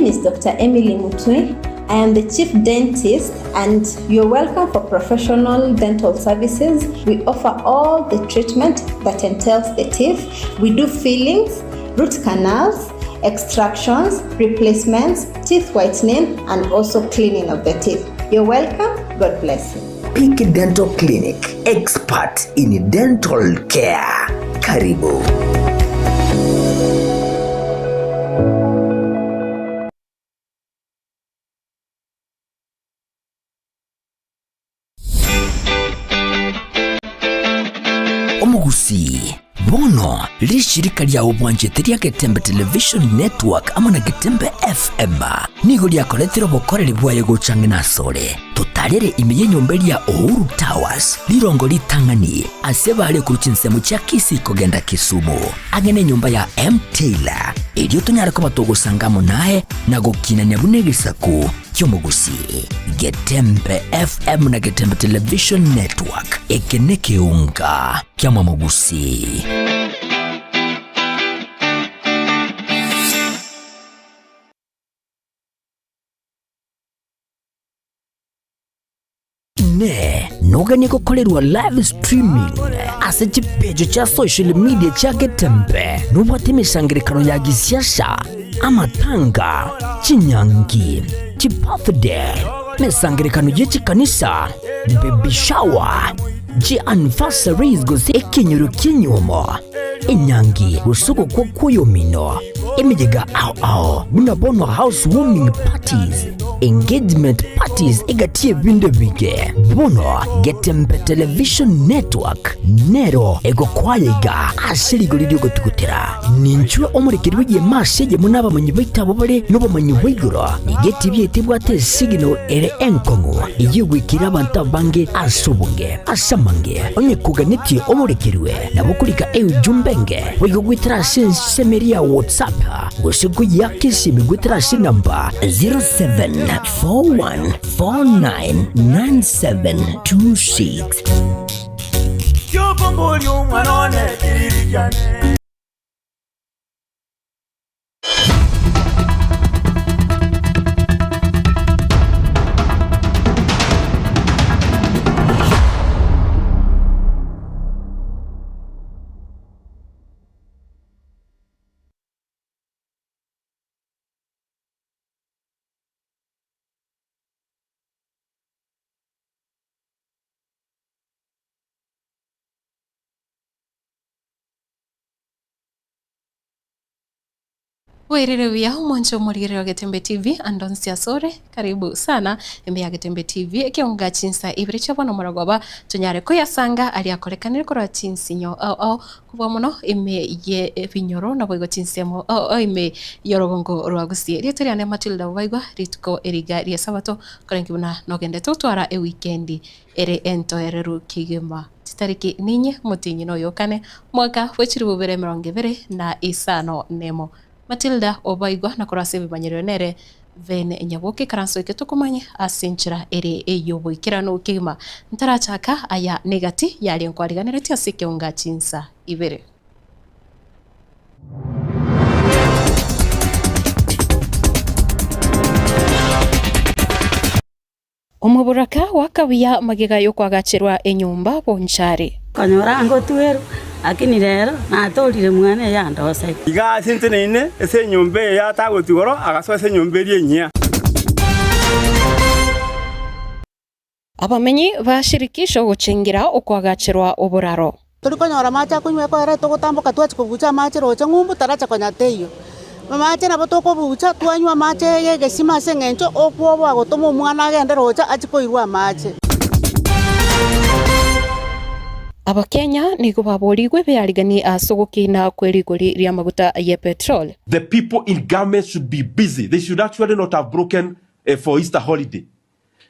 name is Doctor Emily Mutwi, I am the chief dentist and you're welcome for professional dental services. We offer all the treatment that entails the teeth. We do fillings, root canals, extractions, replacements, teeth whitening and also cleaning of the teeth. You're welcome. God bless you. Peak Dental Clinic, expert in dental care. Karibu. Omogusii, bono rishirika ria obwanchete ria Getembe Television Network amo na Getembe FM nigo riakoretire obokoreri bwaye gocha ng'ina asore. Totarere ime y'enyomba eria Uhuru Towers, rirongo ritang'ani ase bare korwa chinsemo chia Kisii kogenda Kisumu, ang'e nenyomba ya M Taylor, erio tonyare koba togosanga amo naye na gokinania buna egesaku ki'omogusii. Getembe FM na Getembe Television Network, eke nekeunga ki'amamogusii. Inee! Noganie gokorerwa live streaming ase chipeji chia social media chia Getembe? Nobwate emesangererekano ya gisiasa, amatanga, chinyangi, chibirthday, emesangererekano ye chikanisa, baby shower, chianniversaries gose ekenyoro ki'enyiomo, enyangi gose ogokwa kw'oyomino, emeyega ao ao buna bono house warming parties, engagement parties egati y'ebinto ebinge. Bono Getembe Television Network nero egokwaya iga ase rigori ri'ogotugutera. Ninchwe omorekeri bw'egeema ase eyemo n'abamanyi baito abwo bare nobomanyi bwa igoro. Nigo etibi yaito ebwate esignal ere enkong'u eyio egwekire abanto abange ase obonge. Ase amange, onye koganetie omorekerwe, nabo korika eujumbe enge boigo goetera ase ensemo eria ya WhatsApp gose koyiaka esimi goetera ase enamba 0741499726. Kiokomboria omwana one kiriri kiane. Bwairire buya omwancho omorigereria o Getembe TV ande onsi asore karibu sana ime ya Getembe TV ekeonga chinsa ibere chia bono morogoba tonyare koyasanga aria akorekanire korwa chinsinyo ao ao kobua mono ime ye ebinyoro naboigo chinsemo ao ao ime y'orogongo rwa Gusii. Erieta riane Matilda Bobaigwa rituko eriga ria esabato korenge buna nogendete gotwara ewikendi ere entoereru kegima. Chitariki ninye omotienyi noyo okane, omwaka bwe chilifu bibere emerongo ebere na isano nemo. Matilda obaigwa na korwa ase ebimanyererio nere Vene Nyaboke ikaranso eke tokomanye ase enchera ere ey'oboikeranu kegima. Ntarachaka aya negati yaria nkwariganeretie ase ekeonga chinsa ibere. Omoboraka gwakabuya magega y'okoagacherwa enyomba bonchari. Konyora ngotwerwa, lakini rero natorire mwana eyandosete. Iga ase nteneine ase enyomba eye yatagotwe igoro, agasoa ase enyomba eria enyia. Abamenyi ba shirikisho gochengera okoagacherwa oboraro. Tori konyora amache akonywa ekoera togotamboka twachia kobucha amache roche ng'umbu taracha konya teiyo. Amache nabo tokobucha twanywa amache ya egesima ase eng'encho okwoboa gotoma omwana agende roche achie koirwa amache. Abakenya nigo baboorigwe beariganie ase ogokina kwe rigori ri'amaguta ye petrol. The people in government should be busy, they should actually not have broken for Easter holiday,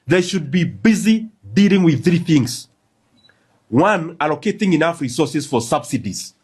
they should be busy dealing with three things, One, allocating enough resources for subsidies.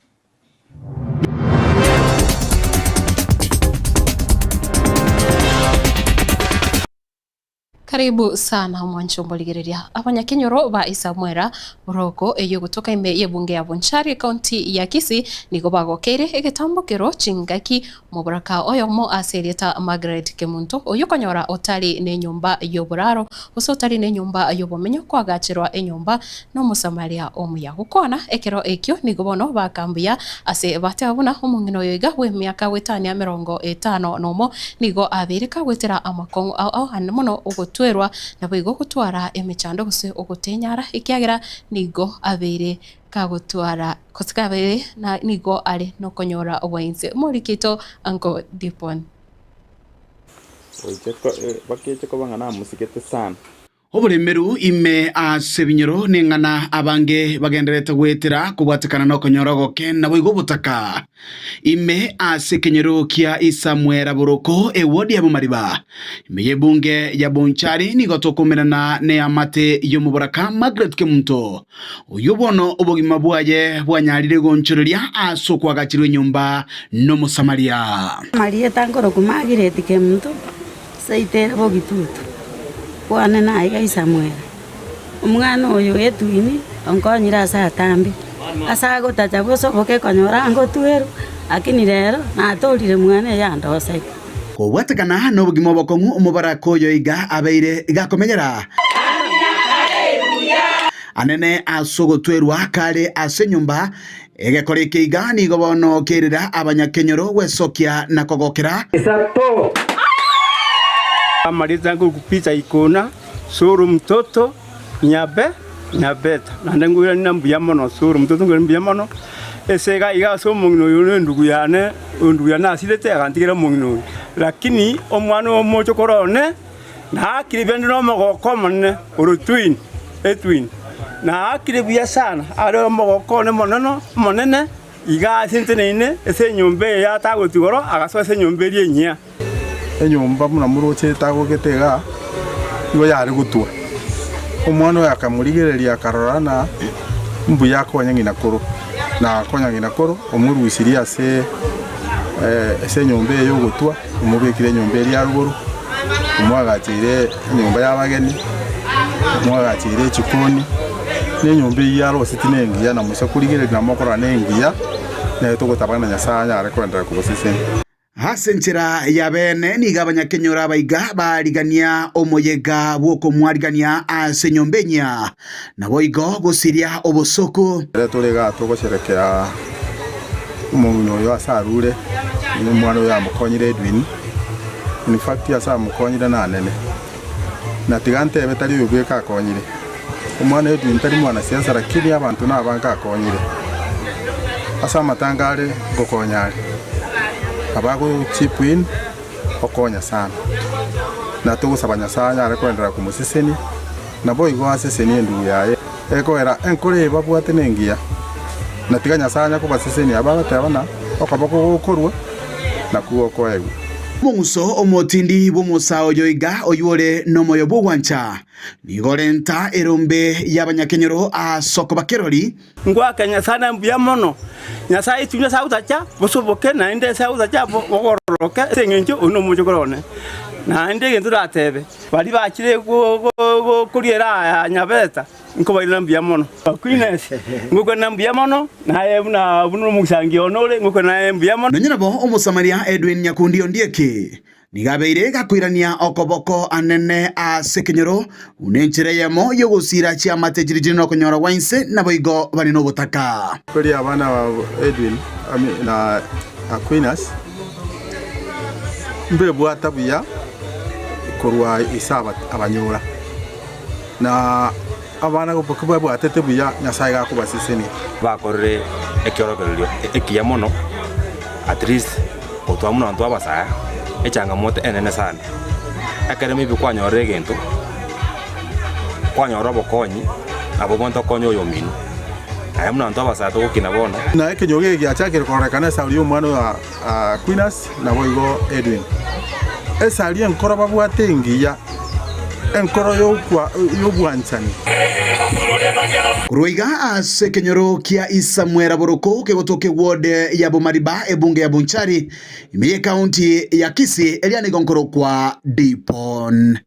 Karibu sana omwancho mborigereria abanyakenyoro ba Isamwera Boroko eyio gotoka ime y'ebunge ya Bonchari ekaunti ya Kisii nigo bagokeire egetambokero chingaki Omoboraka oyomo ase erieta Margaret Kemunto, oyio okonyora otari nenyomba y'oboraro, gose otari nenyomba y'obomenyo koagacherwa enyomba n'Omosamaria omuya. Gokwana ekero ekio nigo bono baka mbuya ase bateba buna omong'ina oyo iga bw'emiaka goetania 51 nigo abeire kagoetera amakong'u ao ao ande mono ogotwerwa naboigo gotwara emechando gose ogotenyara ekiagera nigo abeire Kagotwara, gose kabere na nigo are nokonyora gwainse. Omoriki oito Uncle Dipon. Goicha bakecha koba ng'a namosigete sana. Oboremeru ime ase ebinyoro neng'ana abange bagendererete goetera kobwatekana nokonyora ogoke naboigo obotaka. Ime ase ekenyoro kia Isamwera boroko ewodi ya Bomariba, ime y'ebunge ya Bonchari nigo tokomerana neamate y'omoboraka Margaret Kemunto, oyio bono obogima bwaye bwanyarire gonchoreria ase okoagachirwa enyomba n'Omosamaria. Amarieta nkorokwa Margaret Kemunto, seito ere Bogitutu, kwane naye Isamwera. Omwana oyo Edwin onkonyire ase atambe, ase agotacha bosoboke konyora ngotwerwa, lakini rero natorire mwana eye andosete. Kobwatekana nobogima obokong'u omobaraka oyo iga abeire gakomenyera anene ase ogotwerwa kare ase enyomba, egekora eke iga nigo bono kerera abanyakenyoro gwesokia na kogokera. Isato. Amarieta ngokupicha ikona. Suru mtoto nyabe nyabeta naende ngoiranie na mbuya mono suru mtoto ngoiranie mbuya mono ase iga iga ase omong'ina oyo na endugu yane endugu yane nasirete agantigera omong'ina oyo lakini omwana oyo omochokoro one naakire buya inde na omogoko omonene ore twin etwin naakire buya sana are omogoko one monono omonene iga ase nteneine ase enyomba eye yatagotwa igoro agasoa ase enyomba eria enyia. Enyomba buna moroche etagogete igaa, nigo yare gotwa. Omwana oyo akamorigereria akarora ng'a mbuya akonye ng'ina koro, na akonya ng'ina koro omorusirie ase ase enyomba eye yogotwa, omobekire enyomba eria arogoro, omoagacheire enyomba y'abageni, omoagacheire echikoni, na enyomba eyio aroseti nengiya na mosa korigereria na mokorora nengiya, nere togotaba ng'a Nyasaye anyare koenderera kobosesenia. Ase enchera ya beene nigo abanyakenyoro abaiga baarigania omoyega bw'okomwarigania ase enyomba enyia, naboigo gosiria obosooku. Ekero tore igaa togosherekea omong'ina oyo ase arure, onye omwana oyo amokonyire Edwin, in fact ase amokonyire nanene, na tiga ntebe tari oyo bweka akonyire, omwana Edwin tari mwanasiasa lakini abanto nabange akonyire, ase amatanga are ngokonya are, abago chip in okonya sana, na togosaba Nyasaye anyare koenderera komosesenia, naboigo asesenie endugu yaye, ekogera enkoro eye babwate nengiya, na tiga Nyasaye anya kobasesenia abagoteba na okoboko gokorua nakwo gokoegwa. Omong'uso omotindi bw'omosaa oyo iga oyio ore nomoyo bw'ogwancha, nigo orenta erombe y'abanyakenyoro ase okoba kerori. Ngoaka Nyasae na mbuya mono. Nyasae echumbi ase agotacha bosoboke, naende ase agotacha bogororoke, ase eng'encho oyio nomochokoro one. Naende egento ndatebe, baria bachire koriera aya nyabeta, nkobairera mbuya mono. Aquinas, ngokwana mbuya mono, naye buna buna omosangi one ore, ngokwana naye mbuya mono. Nonya nabo Omosamaria Edwin Nyakundi Ondieki nigo abeire gakoirania okoboko anene ase ekenyoro buna enchera eyemo y'ogosiira chiamate chiria chire nokonyora gwa inse naboigo bare nobotaka. Kweri abana ba Edwin na Aquinas mbebwata buya korwa ise abanyora, na abana kobabwatete buya Nyasae gakobasesenia. Bakorire ekiorokererio ekiya mono, at least gotwa buna intwe abasae, echangamoto enene sana. Ekero maybe kwanyorire egento, kwanyora obokonyi, nabo obwenerete okonye oyomino. Naye buna intwe abasae togokina bono. Na ekenyoro eke giachakire kororekana esari y'omwana oyo Aquinas, naboigo Edwin. Esari enkoro babwate engiya, enkoro y'obwanchani. Korwa iga ase ekenyoro kia Isamwera Boroko kegotoka eward ya Bomariba ebunge ya Bonchari ime y'ecounty ya Kisii eria nigo nkorokwa Dipon.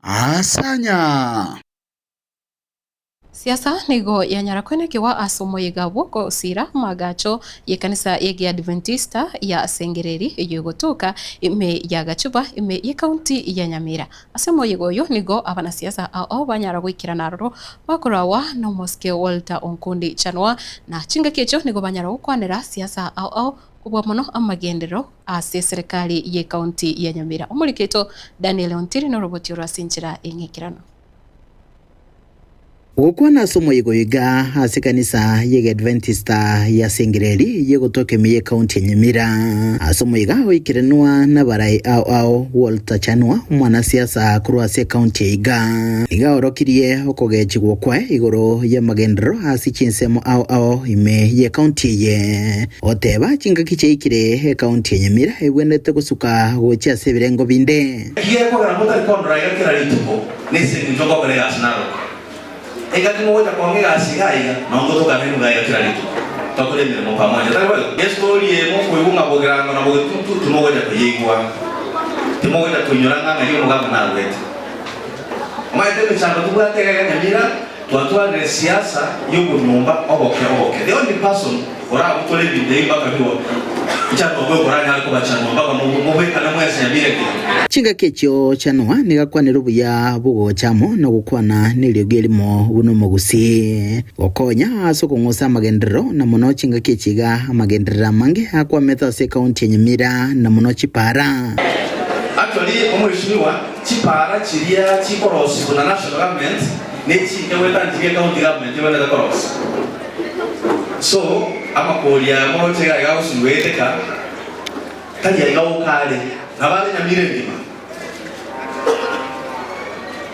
Asanya. Siasa nigo yanyara kwenekigwa ase omoyega bw'ogosiira amaagacho y'ekanisa y'Egeadventista ya Sengereri eyio egotoka ime ya Gachuba ime y'ecounty ya Nyamira. Ase omoyega oyo nigo abanasiasa ao ao banyara goikerana aroro bakorawa n'omosike Walter Onkundi Chanua na chingaki echio nigo banyara gokwanera siasa ao ao kobua mono amagenderero ase eserekari y'ecounty ya Nyamira. Omoriki oito Daniel Ontiri noroboti oro ase enchera eng'ekeranu. Gokwana ase omoyega oyo iga ase ekanisa y'Egeadventista ya Sengereri y'egotoka ime y'Ekaunti ya Nyamira. Ase omoyega oikerenwa nabarai ao ao Walter Chanua omwanasiasa korwa ase ekaunti eye iga nigo aorokirie okogechigwa kwaye igoro y'amagenderero ase chinsemo ao ao ime y'ekaunti eye. Goteba chingaki chiaikire ekaunti ya Nyamira egwenerete gosuka gochia ase ebirengo binde. Ekiagera motari kondora iga kera rituko, nese engencho ngokora egasi naroro. Engaki mogocha kong'a egasi iga aiga, nao ngotokana inwe iga aiga kera rituko, tokore emeremo pamoja. Tari boigo? Estori eye mokoigwa ng'a bogirango na bogetutu timogocha koyeigwa, timogocha koinyora ng'a ng'ai omogaka narwete. Omanyete emechando tobwate iga iga Nyamira, Twatwarire siasa y'obonyomba oboke oboke. The only person orabutore ebinto ebi mpaka biroke inche nobwe okoranyare kobachanwa mpaka mobekane mwensi nyamira ekero. Chingaki echio chia Noa nigo akwanire obuya bw'ogocha amo na gokwana neriogi erimo buna omogusii, gokonya ase okong'usa amagenderero na mono chingaki echi iga amagenderero amange akwamete ase ekaunti ya Nyamira na mono chipaara. Actually omweshimiwa chipaara chiria chikorosigwa na national government Ne chinke goetanchirie ecounty government ebwenerete korosia. So, amakori aya moroche iga iga agosibwa goeteka, tari aiga oka are, nabo are Nyamira engima.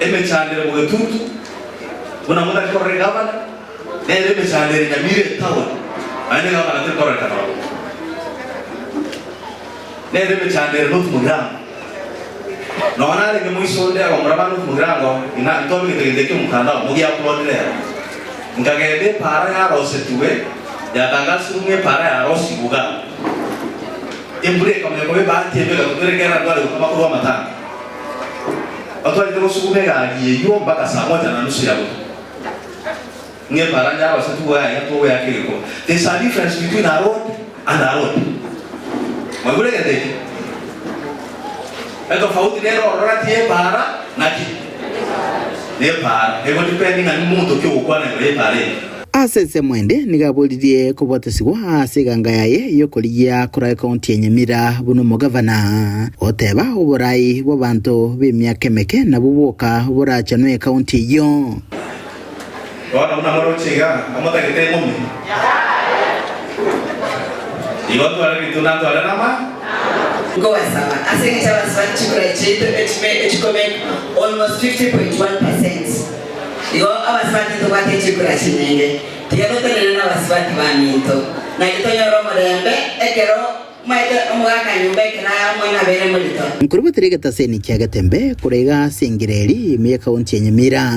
Emechando ere bogetutu, buna motari korora egavana, nere emechando ere Nyamira etown, naende egavana teri kororekana ororo. Nere emechando ere North Mugirango. Nonya narenge moiso onde abamura ba North Mugirango, ina ntobegete gento ekio omotandao, mogiaupload rero. Nkagenda epaara yarosetigwe, yatangasirwe ng'a epaara yarosigwe iga. Embura ekamanya koba ebahati embe egatotwera ekiagera ntware gotama korwa amatanga. Batwarete gosuguma egari eyio mpaka saa moja na nusu ya botuko. Ng'a epaara yarosetigwe iga iga togoyaka egekuba. There's a difference between a road and a road. Mwaigure egento ekio? Etofauti nere ororo gati y'epaara na ki? Na epaara. Ego depend ng'a nimonto ki ogokwana igoro y'epaara eyio. Ase ensemo ende nigo aboririe kobwatesigwa ase eganga yaye y'okorigia korwa ekaunti ya Nyamira buna omogavana, goteba oborai bw'abanto b'emiaka emeke nabwo bwoka borachanwe ekaunti eyio. Bono buna moroche iga, amotagete eng'umi? Igo ntware ritunda ntware nama? Nkobasaba, ase eng'encho abasubati chikura chiaito echime echikomeka almost 50.1 percent. Igo abasubati ntobwate chikura chinyinge. Tiga totenene na abasubati baminto, naki tonyore omorembe ekero Omanyete omogaka nyomba ekero aya omwana abeire morito. Nkorubatera egetaseni kia Getembe korwa iga ase engira eria ime y'ekaunti ya Nyamira,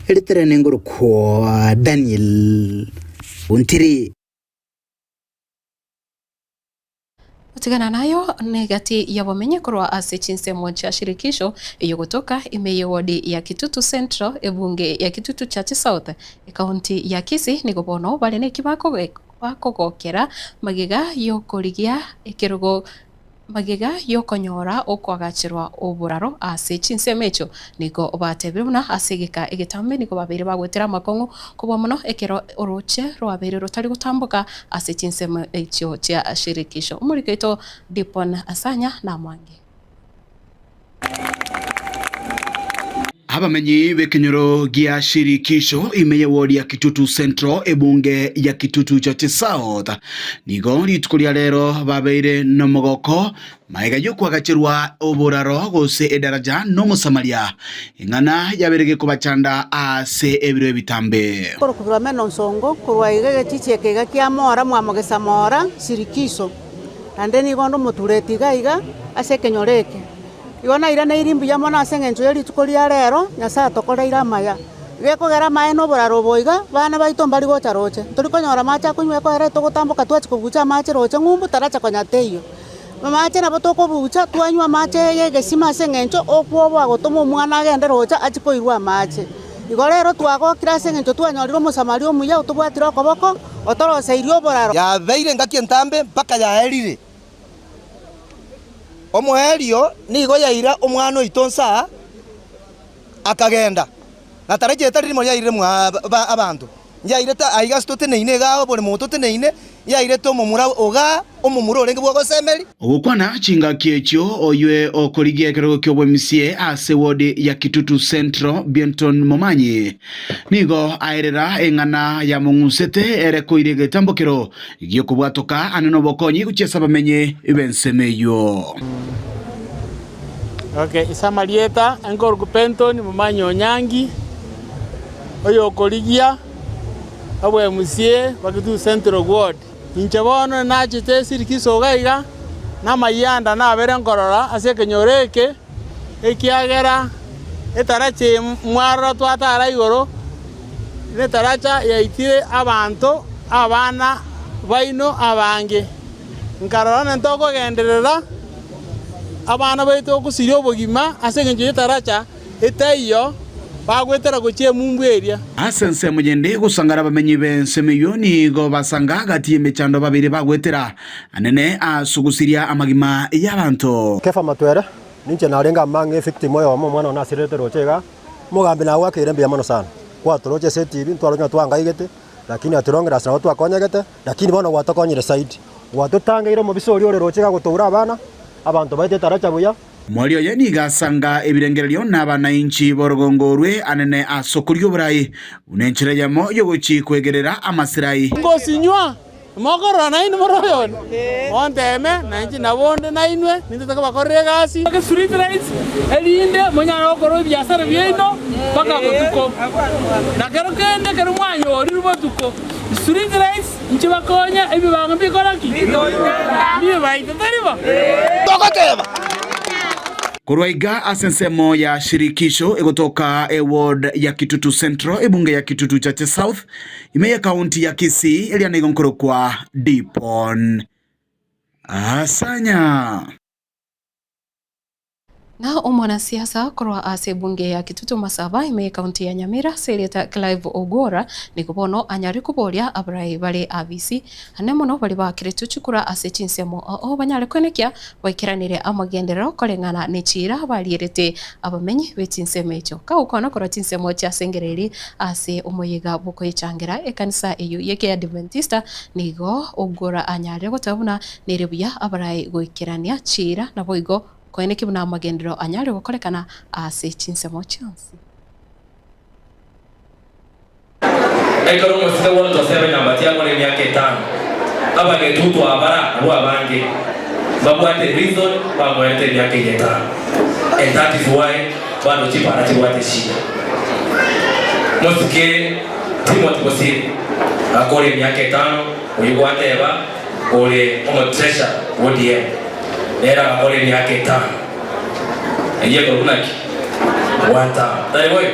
eriterane ngorokwa Daniel Ontiri. Gotigana nayo negati y'abamenyi korwa ase chinsemo chia shirikisho eyio gotoka ime y'ewodi ya Kitutu Central, ebunge ya Kitutu Church South, ekaunti ya Kisii nigo bono bare neki Bakogokera magega y'okorigia ekerogo magega y'okonyora okoagacherwa oboraro ase chinsemo echio, nigo batebire buna ase egeka egetambe nigo babeire bagoetera amakong'u kobua mono ekero orooche rwabeire rotari gotamboka ase chinsemo echio chia shirikisho. Omoriki oito Dipon Asanya namwange. Abamenyi b'ekenyoro gia Shirikisho ime y'ewodi ya Kitutu Central ebunge ya Kitutu Chache South nigo rituko ria rero babeire nomogoko magega y'okwagacherwa oboraro gose edaraja n'Omosamaria eng'ana yabeire gekobachanda ase ebiro ebitambe. Korokubirwa meno nsongo korwa iga egechichi eke iga kia Moora mwamogesa Moora Shirikisho. Naende nigo onde omotureti iga iga ase ekenyoro eke. Igo nairaneiri mbuya mono ase engencho ye rituko ria rero, Nyasae atokoreire amaya. Gekogera amaye na oboraro obo iga, bana baito mbari gocha roche. Ntori konyora amache akonywa ekoera etogotamboka twachia kobucha amache roche ng'umbu taracha konya teiyo. Amache nabo tokobucha, twanywa amache y'egesima ase eng'encho okwoboa gotoma omwana agende roche achie koirwa amache. Igo rero twagokire ase eng'encho twanyorire Omosamaria omuya otobwatire okoboko, otoroseirie oboraro. Yabeire engaki entambe mpaka yaerire. Omoerio nigo yaira omwana oito nsa akagenda, na tarache etari rimo riairire mwa abanto. Yairete aiga ase toteneine igaa oboremo obo toteneine, yairete omomura ogaa, omomura orenge bw'ogosemeria. Ogokwana chingaki echio oywe okorigia ekerogo ki'obwemisie ase ward ya Kitutu Central Bienton Momanyi nigo aerera eng'ana yamong'usete ere koira egetambokero gi'okobwatoka ane nobokonyi gochia ase abamenyi b'ensemo eyio. Okay, ase amarieta, nkorokwa Penton Momanyi Onyangi, oyokorigia obwemusie bwa Kitutu Central Ward. Inche bono nachete esirikiso iga iga, na amayianda nabere nkorora ase ekenyoro eke, ekiagera etaracha eye mwarora twatara igoro, netaracha yaitire abanto abana baino abange. Nkarora onye tokogenderera abana baito gosiria obogima ase engencho y'etaracha etaiyo, bagoetera gochia emumbu eria. Ase ensemo yende gosangara abamenyi b'ensemo eyio nigo basanga gati y'emechando babere bagoetera anene ase ogosiria amagima y'abanto. Kefa Matwere, Ninche narenge among evictim oyomo omwana one asirerete roche igaa, omogambi nagoakeire mbuya mono sana, kwatoroche ase etibi ntwaroche ng'a twangaigete, lakini at long last nabo twakonyegete, lakini bono gwatokonyire zaidi, gwatotangeire omobisa oria ore roche iga gotoura abana, abanto baito etaracha buya. Mwaria oye nigo asanga ebirengererio na abanainchi b'orogongo orwe anene ase okoria oborai, buna enchera eyemo y'ogochia kwegerera amasirai. Ngosinywa, mokorora nainwe more oyone, monteeme, na inche nabo onde nainwe, nintete kobakorera egasi. Street lights, erinde monyare gokora ebiasara biaino mpaka botuko. Na kero kende ekero mwanyorirwe botuko, street lights nchibakonye ebibango mbikora ki? Mbibaite, tari bo? Togoteba. Korwa iga ase ensemo ya shirikisho egotoka eward ya Kitutu Central, ebunge ya Kitutu Chache South, ime y'ekaunti ya Kisii, eria nigo nkorokwa Dipon Asanya. Na omwanasiasa korwa ase ebunge ya Kitutu Masaba ime y'ecounty ya Nyamira ase erieta Clive Ogwora nigo bono anyare koboria abarai bare abisi ane mono baria baakeretwe chikura ase chinsemo oo banyare koenekia baikeranire amagenderero koreng'ana ne chiira barierete abamenyi be chinsemo echio. Kagokwana korwa chinsemo chia Sengereri ase omoyega bw'okoyechangera ekanisa eyio y'Ekeadventista nigo Ogwora anyarire goteba buna nere buya abarai goikerania chiira naboigo Koeneki buna amagenderero anyare gokorekana ase chinsemo chionsi. Ekero omosike bw'omonto osebe nyambati akore emiaka etano, abagetutu abara abwo abange mbabwate reason bamoete emiaka eye etano and that is why bado chipara chibwate eshida. Mosike Timothy Bosire akore emiaka etano oyio gwateba ore omo treasurer bwa ODM nere agakora emiaka etano eyio ekorokwa naki? One term. Tari boigo?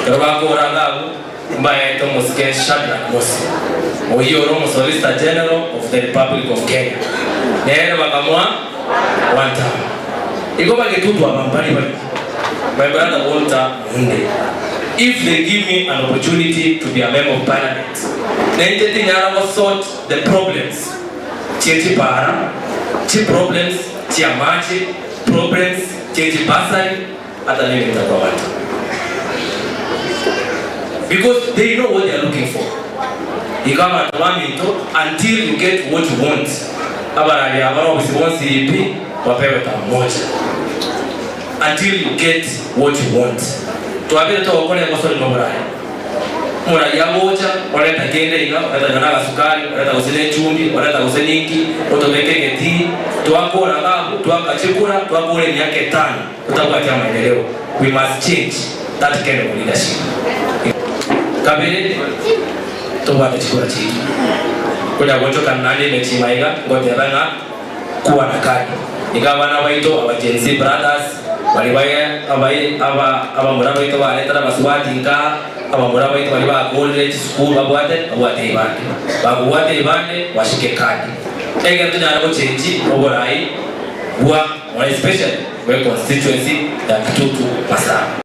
Ekero bakora iga abwo mbaete omosike Shadrack Mose oyio ore omo solicitor general of the Republic of Kenya nere bakamoa one term. Igo bagetutwa aba mbari bari my brother Walter Muhunde if they give me an opportunity to be a member of parliament nainche tinyara go sort the problems chie chipara, chi problems chia amache, problems chie chi bursary hata mimi nitakuwa watu because they know what they are looking for. Igo abanto baminto until you get what you want abarabi aba obisi bonsi pi wapewe term moja until you get what you want. Twabire togokora egosori noboraai. Omoraai agocha oreta kende iga, oreta nonya nagasukari, oreta gose nechumbi, oreta gose ninki, otobeke egetii, twakora iga abwo, twakachikura, twakora emiaka etano totabwati amaendeleo. We must change that kind of leadership. Kabere, tobwate chikura chiaito. Konya gochokana naende emechie maiga, ngoteba ng'a kuwa na kadi. Iga abana baito, aba Gen Z brothers, baria baye abai aba abamura baito baretire abasubati nka, abamura baito baria bakorire chisukuru babwate babwate ebande. Bakobwata ebande, bashike ekadi. Ekero tonyare gochenji oborai bwa more especially bwe constituency ya Kitutu Masaba.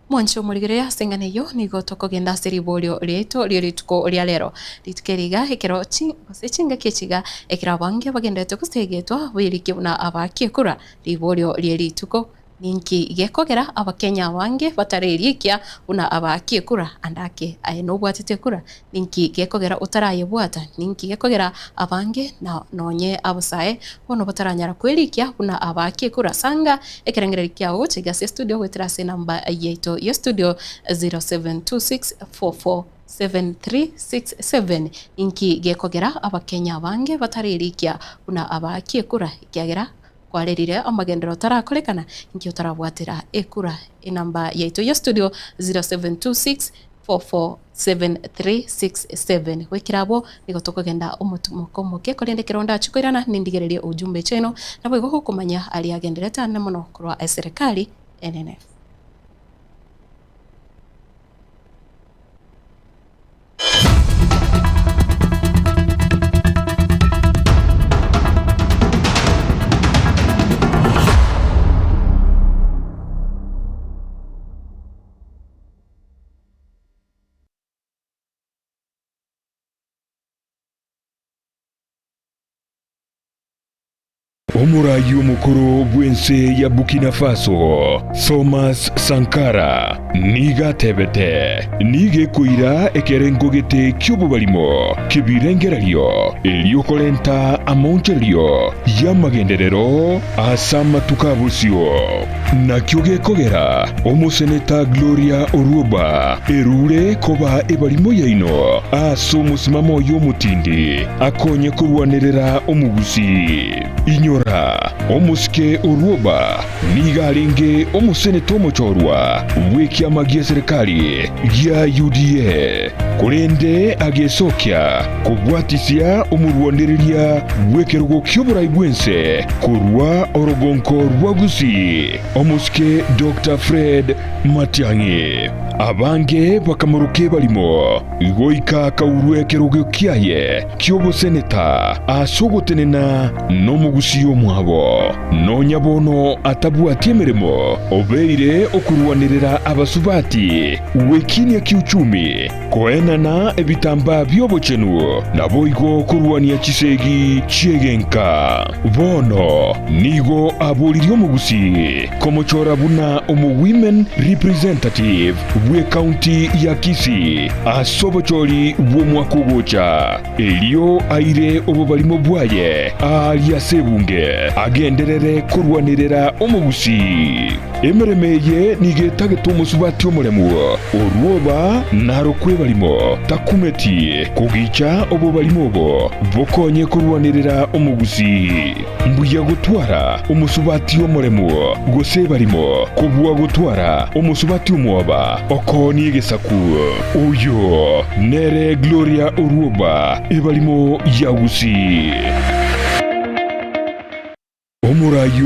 Mwanche omorigereria ase eng'ana eyio, nigo tokogenda ase riborio riaito rie rituko ria rero. Rituko eri iga ekero chi gose chingaki echi iga ekero abange bagenderete gosegetwa bairikie buna abakie kura riborio rie rituko. Ninki gekogera abakenya abange batarerikia buna abakie kura ande ake aye nobwatete kura? Ninki gekogera otarayebwata? Ninki gekogera abange na nonye abasae bono bataranyara kwerikia buna abakie kura? Sanga ekerengererio kiao gocha iga ase estudio goetera ase enamba yaito ye studio 0726447367. Ninki gekogera abakenya abange batarerikia buna abakie kura? Ekiagera Kwarerire amagenderero otarakorekana, inki otarabwatera ekura? Enamba yaito ya studio 0726447367. Goikera abwo nigo tokogenda omotumoko omoke, korende ekero ndache koirana nindigererie ujumbe chiaino, naboigo gokomanya aria agendererete ande mono korwa eserekari enene. Omoraai omokoro bw'ense ya Burkina Faso, Thomas Sankara, nigo atebete, Nigo ekoira ekerengo gete ki'obobarimo ki'ebirengererio erio korenta amaonchorerio y'amagenderero ase amatuko a bosio. Nakio gekogera omoseneta Gloria Orwoba erure koba ebarimo yaino ase omosimamo oye omotindi akonye korwanerera omogusii. Inyora, omosike Orwoba nigo arenge omoseneta omochorwa bw'ekiama gi'eserekari gia UDA, korende agesokia kobwatisia omorwanereria bw'ekerogo ki'oborai bw'ense korwa orogonko rwa Gusii, omosike Doctor Fred Matiang'i. Abange bakamoroka ebarimo goika akaurwa ekerogo kiaye ki'oboseneta ase ogotenena nomogusii omwabo. Nonya bono atabwati emeremo, obeire okorwanerera abasubati gwekinia kiuchumi, koenana ebitambaa bi'obochenu, naboigo korwania chisegi chi'egenka. Bono nigo aboririe omogusii komochora buna omo-women representative bw'ecounty ya Kisii ase obochori bw'omwaka ogocha, erio aire obobarimo bwaye aaria ase ebunge, agenderere korwanerera omogusii. Emeremo eye nigo etagete omosubati omoremu, orwoba narokwe ebarimo, takumeti kogicha obobarimo obo bokonye korwanerera omogusii. Mbuya gotwara omosubati omoremu gose ebarimo, kobua gotwara omosubati omwoba okoonia egesaku. Oyo nere Gloria Orwoba, ebarimo ya Gusii. Omoraai.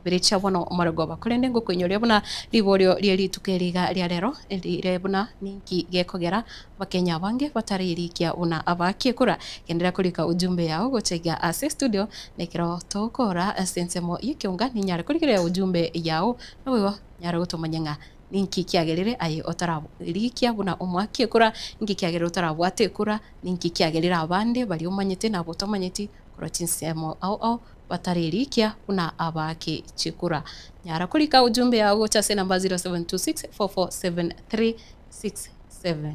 Ibere chia bono omorogoba. Korende ngokoinyoria buna riborio rie rituko eri iga ria rero rire buna ninki gekogera abakenya abange batarerikia buna abakie kura. Genderera korika ujumbe yao gocha iga ase estudio na ekero togokora ase ensemo y'ekeunga ninyare korigereria ujumbe yao naboigo nyare gotomanya ng'a ninki kiagerire aye otararikia buna omoakie kura, ninki kiagerire otarabwate ekura. Ninki kiagerire abande baria omanyete na abwo otamanyeti korwa chinsemo ao ao batarerikia buna abaake chikura? Nyara korika ujumbe yao gocha ase enamba 0726447367.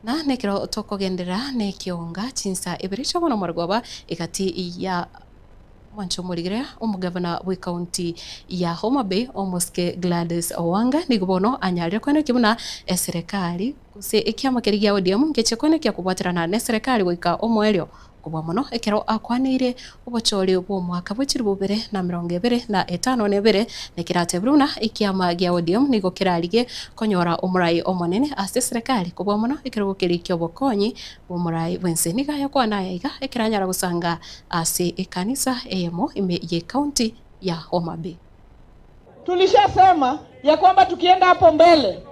Na nekero tokogenderera nekionga chinsa ibere chia bono morogoba egati ya. Mwanche omorigere omogavana bw'ecounty ya Homa Bay omosike Gladys Wanga nigo bono anyarire koenekia buna eserekari gose ekiama keria gia ODM ngeche koenekia kobwaterana neserekari goika omoerio kobua mono ekero akwaneire obochori bw'omwaka bwe chilifu bibere na emerongo ebere na etano na ebere nekeratebire buna ekiama gia ODM nigo kerarigie konyora omorai omonene ase eserekari kobua mono ekerogo keria kiobokonyi bw'omorai bw'ense. Nigo ayakwana aya iga ekero anyara gosanga ase ekanisa eyemo ime y'ecounty ya Homa Bay. Tulishasema ya kwamba tukienda hapo mbele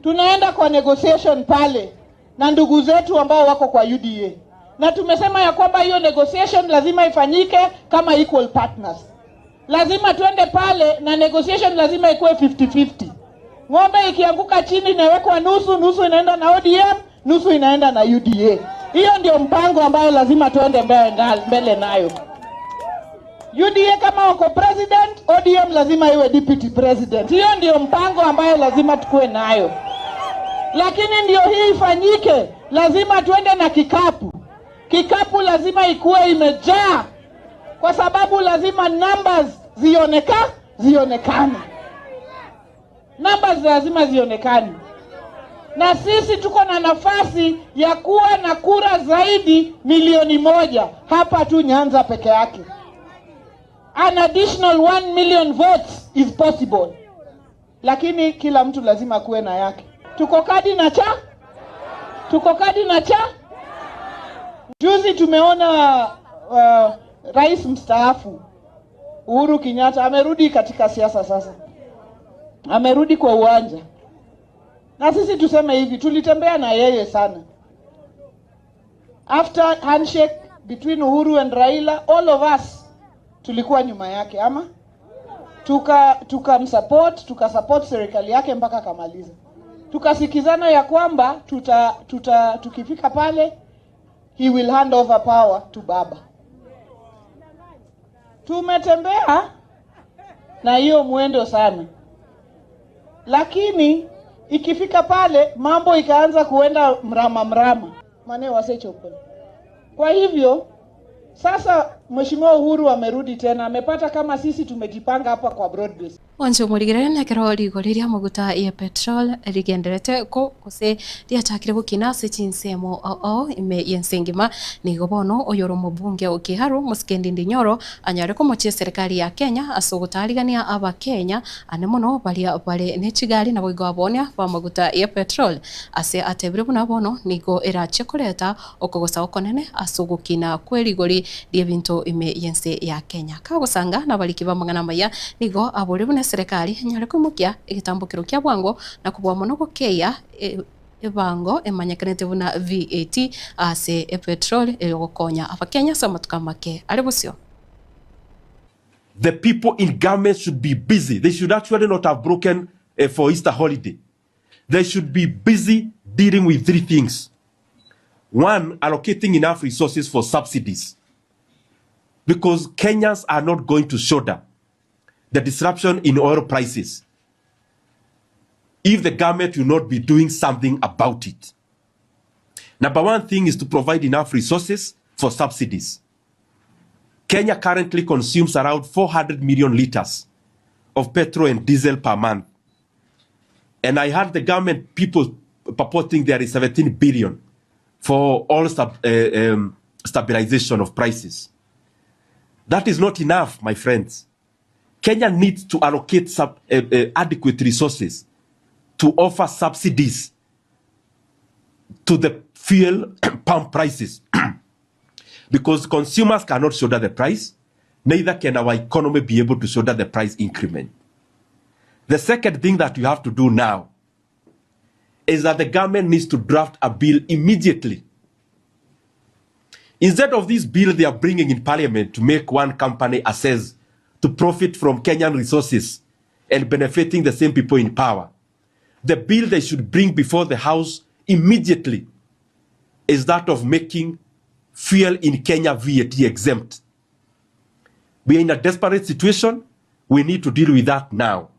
tunaenda kwa negotiation pale na ndugu zetu ambao wako kwa UDA, na tumesema ya kwamba hiyo negotiation lazima ifanyike kama equal partners. Lazima tuende pale na negotiation lazima ikuwe 50-50. Ng'ombe ikianguka chini inawekwa nusu, nusu inaenda na ODM, nusu inaenda na UDA. Hiyo ndio mpango ambayo lazima tuende mbele, mbele nayo. UDA kama wako president, ODM lazima iwe deputy president. Hiyo ndio mpango ambayo lazima tukuwe nayo, lakini ndio hii ifanyike, lazima tuende na kikapu. Kikapu lazima ikuwe imejaa, kwa sababu lazima numbers zioneka zionekane, numbers lazima zionekane, na sisi tuko na nafasi ya kuwa na kura zaidi milioni moja hapa tu Nyanza peke yake. An additional 1 million votes is possible, lakini kila mtu lazima kuwe na yake. Tuko kadi na cha, tuko kadi na cha. Juzi tumeona rais mstaafu Uhuru Kenyatta amerudi katika siasa sasa, amerudi kwa uwanja, na sisi tuseme hivi, tulitembea na yeye sana. After handshake between Uhuru and Raila, all of us tulikuwa nyuma yake ama tuka tukamsupport tukasupport serikali yake mpaka akamaliza. Tukasikizana ya kwamba tuta, tuta tukifika pale he will hand over power to baba. Tumetembea na hiyo mwendo sana, lakini ikifika pale mambo ikaanza kuenda mrama mrama, mane wasechopo. Kwa hivyo sasa Mheshimiwa Uhuru amerudi tena, amepata kama sisi tumejipanga hapa kwa broad base. Onche omorigere nekero rigori ria amaguta ya petrol rigenderete ko gose riachakire gokina ase chinsemo ao ao ime y'ense engima nigo bono oyore omobunge o Kiharu Mosike Ndindi Nyoro anyare komochia eserikari ya Kenya ase ogotarigania abakenya ane mono baria bare ne chigari naboigo abonia b'amaguta ya petrol ase atebire buna bono nigo erachie koreta okogosa okonene ase ogokina kwe rigori ri'ebinto ime y'ense ya Kenya. Kagosanga nabariki b'amang'ana amaya nigo abore buna eserekari enyare koimokia egetambokero kia bwango na kobua mono gokeia ebango emanyekanete buna VAT ase epetrol egokonya abakenya ase amatuko amake are bosio. The people in government should be busy. They should actually not have broken uh, for Easter holiday. They should be busy dealing with three things. One, allocating enough resources for subsidies. Because Kenyans are not going to shoulder the disruption in oil prices if the government will not be doing something about it. Number one thing is to provide enough resources for subsidies. Kenya currently consumes around 400 million liters of petrol and diesel per month. And I heard the government people purporting there is 17 billion for all stabilization of prices. That is not enough, my friends. Kenya needs to allocate adequate resources to offer subsidies to the fuel pump prices. Because consumers cannot shoulder the price, neither can our economy be able to shoulder the price increment. The second thing that you have to do now is that the government needs to draft a bill immediately. Instead of this bill they are bringing in parliament to make one company assess to profit from Kenyan resources and benefiting the same people in power, the bill they should bring before the House immediately is that of making fuel in Kenya VAT exempt. We are in a desperate situation. We need to deal with that now.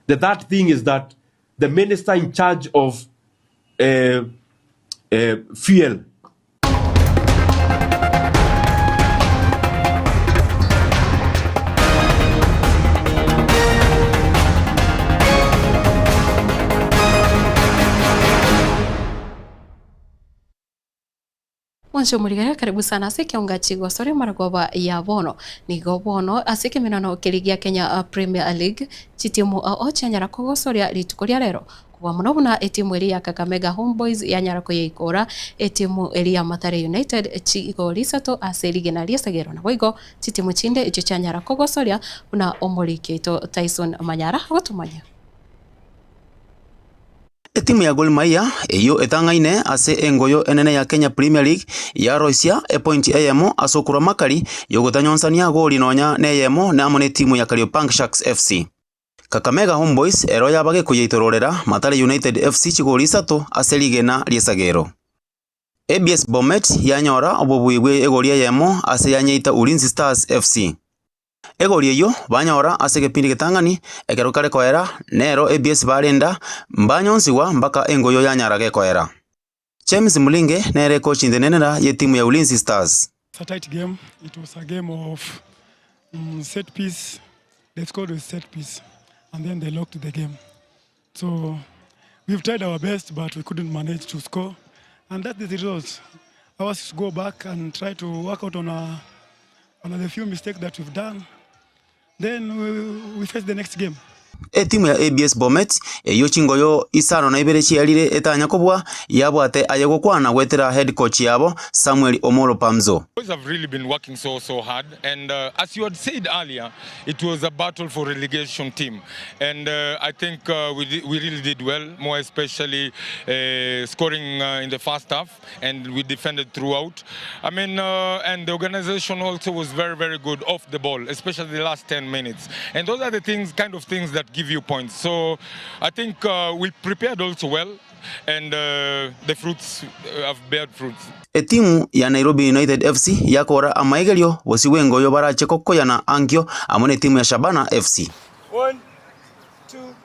The third thing is that the minister in charge of fuel. Mwanche omorigere karibu sana ase ekeonga chigosori maragoba ya bono. Nigo bono ase ekeminano keria gia Kenya Premier League chitimu ao chianyara kogosoria rituko ria rero. Kobua mono buna etimu eria ya Kakamega Homeboyz yanyara koyeikora etimu eria ya Mathare United chigori isato ase rigena ri'esegero. Naboigo chitimu chinde echio chianyara kogosoria buna omoriki oito Tyson Manyara agotomanyia. Etimu ya Gor Mahia eyio etang'aine ase engoyo enene ya Kenya Premier League yaroisia epointi eyemo ase okorwa makari yogotanyonsania gori nonya neyemo na amo netimu ya Kariobangi Sharks FC. Kakamega Homeboyz ero yaba gekoyeitororera Mathare United FC chigori isato ase rigena ri'esagero. ABS Bomet yanyora obobui bwe egori eyemo ase yanyeita Ulinzi Stars FC. Egori eyio banyora ase egepindi getang'ani ekero kare koera, nero ABS barenda mbanyonsigwa mpaka engoyo yanyara gekoera. James Mulinge nere coach ntenenera y'etimu ya Ulinzi Stars. It's a tight game. It was a game of mm, set piece. They scored with set piece and then they locked the game. So we've tried our best, but we couldn't manage to score. And that's the result. Ours is to go back and try to work out on, a, on the few mistakes that we've done. Then we, we face the next game. Etimu ya ABS Bomet eyio chingoyo isano na ibere chiarire etanya kobua yabwate aye gokwana goetera head coach yabo Samuel Omolo Pamzo. Boys have really been working so so hard, and uh, as you had said earlier, it was a battle for relegation team, and uh, I think uh, we di- we really did well, more especially uh, scoring uh, in the first half, and we defended throughout. I mean, uh, and the organization also was very very good off the ball, especially the last 10 minutes, and those are the things, kind of things that give you points. So I think uh, we prepared also well, and uh, the fruits uh, have bared fruits. Etimu ya Nairobi United FC yakora amaigerio bosio bw'engoyo barache kokoyana ankio amo netimu ya Shabana FC. One, two,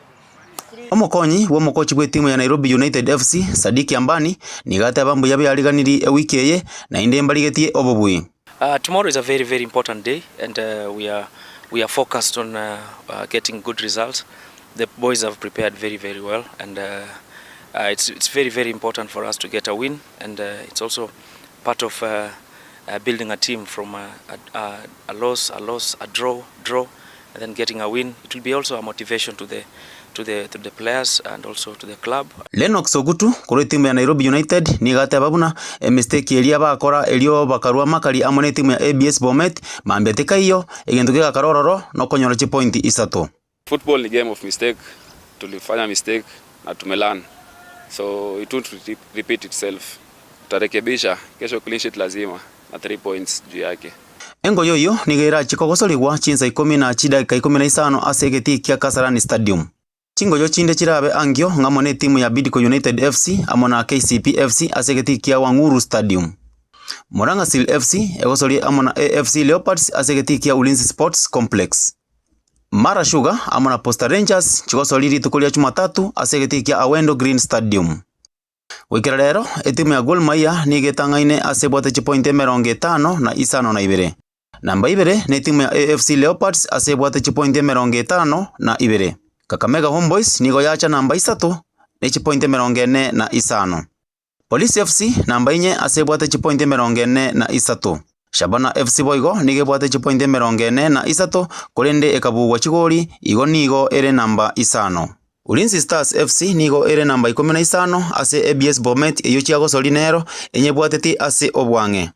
Omokonyi bw'omokochi bw'etimu ya Nairobi United FC Sadiki Ambani nigo ateba mbuya beariganiri ewiki eye naende mbarigetie obobui. Uh, tomorrow is a very very important day and uh, we are we are focused on uh, uh, getting good results. The boys have prepared very very well and uh, uh, it's it's very very important for us to get a win and uh, it's also part of uh, uh, building a team from a, a, a, a loss, a loss, a draw, draw and then getting a win. It will be also a motivation to the to the to the players and also to the club. Lennox Ogutu korwa etimu ya Nairobi United nigo ateba buna emistake eria bakora erio bakarwa makari amo na etimu ya ABS Bomet mambia tikaiyo egento gegakara ororo nokonyora chipointi isato. Football ni game of mistake. Tulifanya mistake na tumelearn. So it won't re- repeat itself. Tutarekebisha kesho, clean sheet lazima na 3 points juu yake. Engoyo eyio nigo erache kogosorigwa chinsa ikomi na chidakika ikomi na isano ase egetii kia Kasarani Stadium. Chingoyo chinde chirabe ankio ng'amo na etimu ya Bidco United FC amo na KCP FC ase egetii kia Wang'uru Stadium. Murang'a Seal FC egosoria amo na AFC Leopards ase egetii kia Ulinzi Sports Complex. Mara Sugar amo na Posta Rangers chigosoria rituko ria Jumatatu ase egetii kia Awendo Green Stadium. Goikera rero etimu ya Gor Mahia nigo etang'aine ase ebwate chipointi emerongo etano na isano na ibere. Namba ibere na etimu ya AFC Leopards ase ebwate chipointi emerongo etano na ibere. Kakamega Homeboyz nigo yacha namba isato ne chipointi emerongo ene na isano. Police FC namba inye ase ebwate chipointi emerongo ene na isato. Shabana FC boigo nigo ebwate chipointi emerongo ene na isato korende ekabugwa chigori igo nigo ere namba isano. Ulinzi Stars FC nigo ere namba ikomi na isano ase ABS Bomet eyio chiagosori nero enyebwateti ase obwang'e.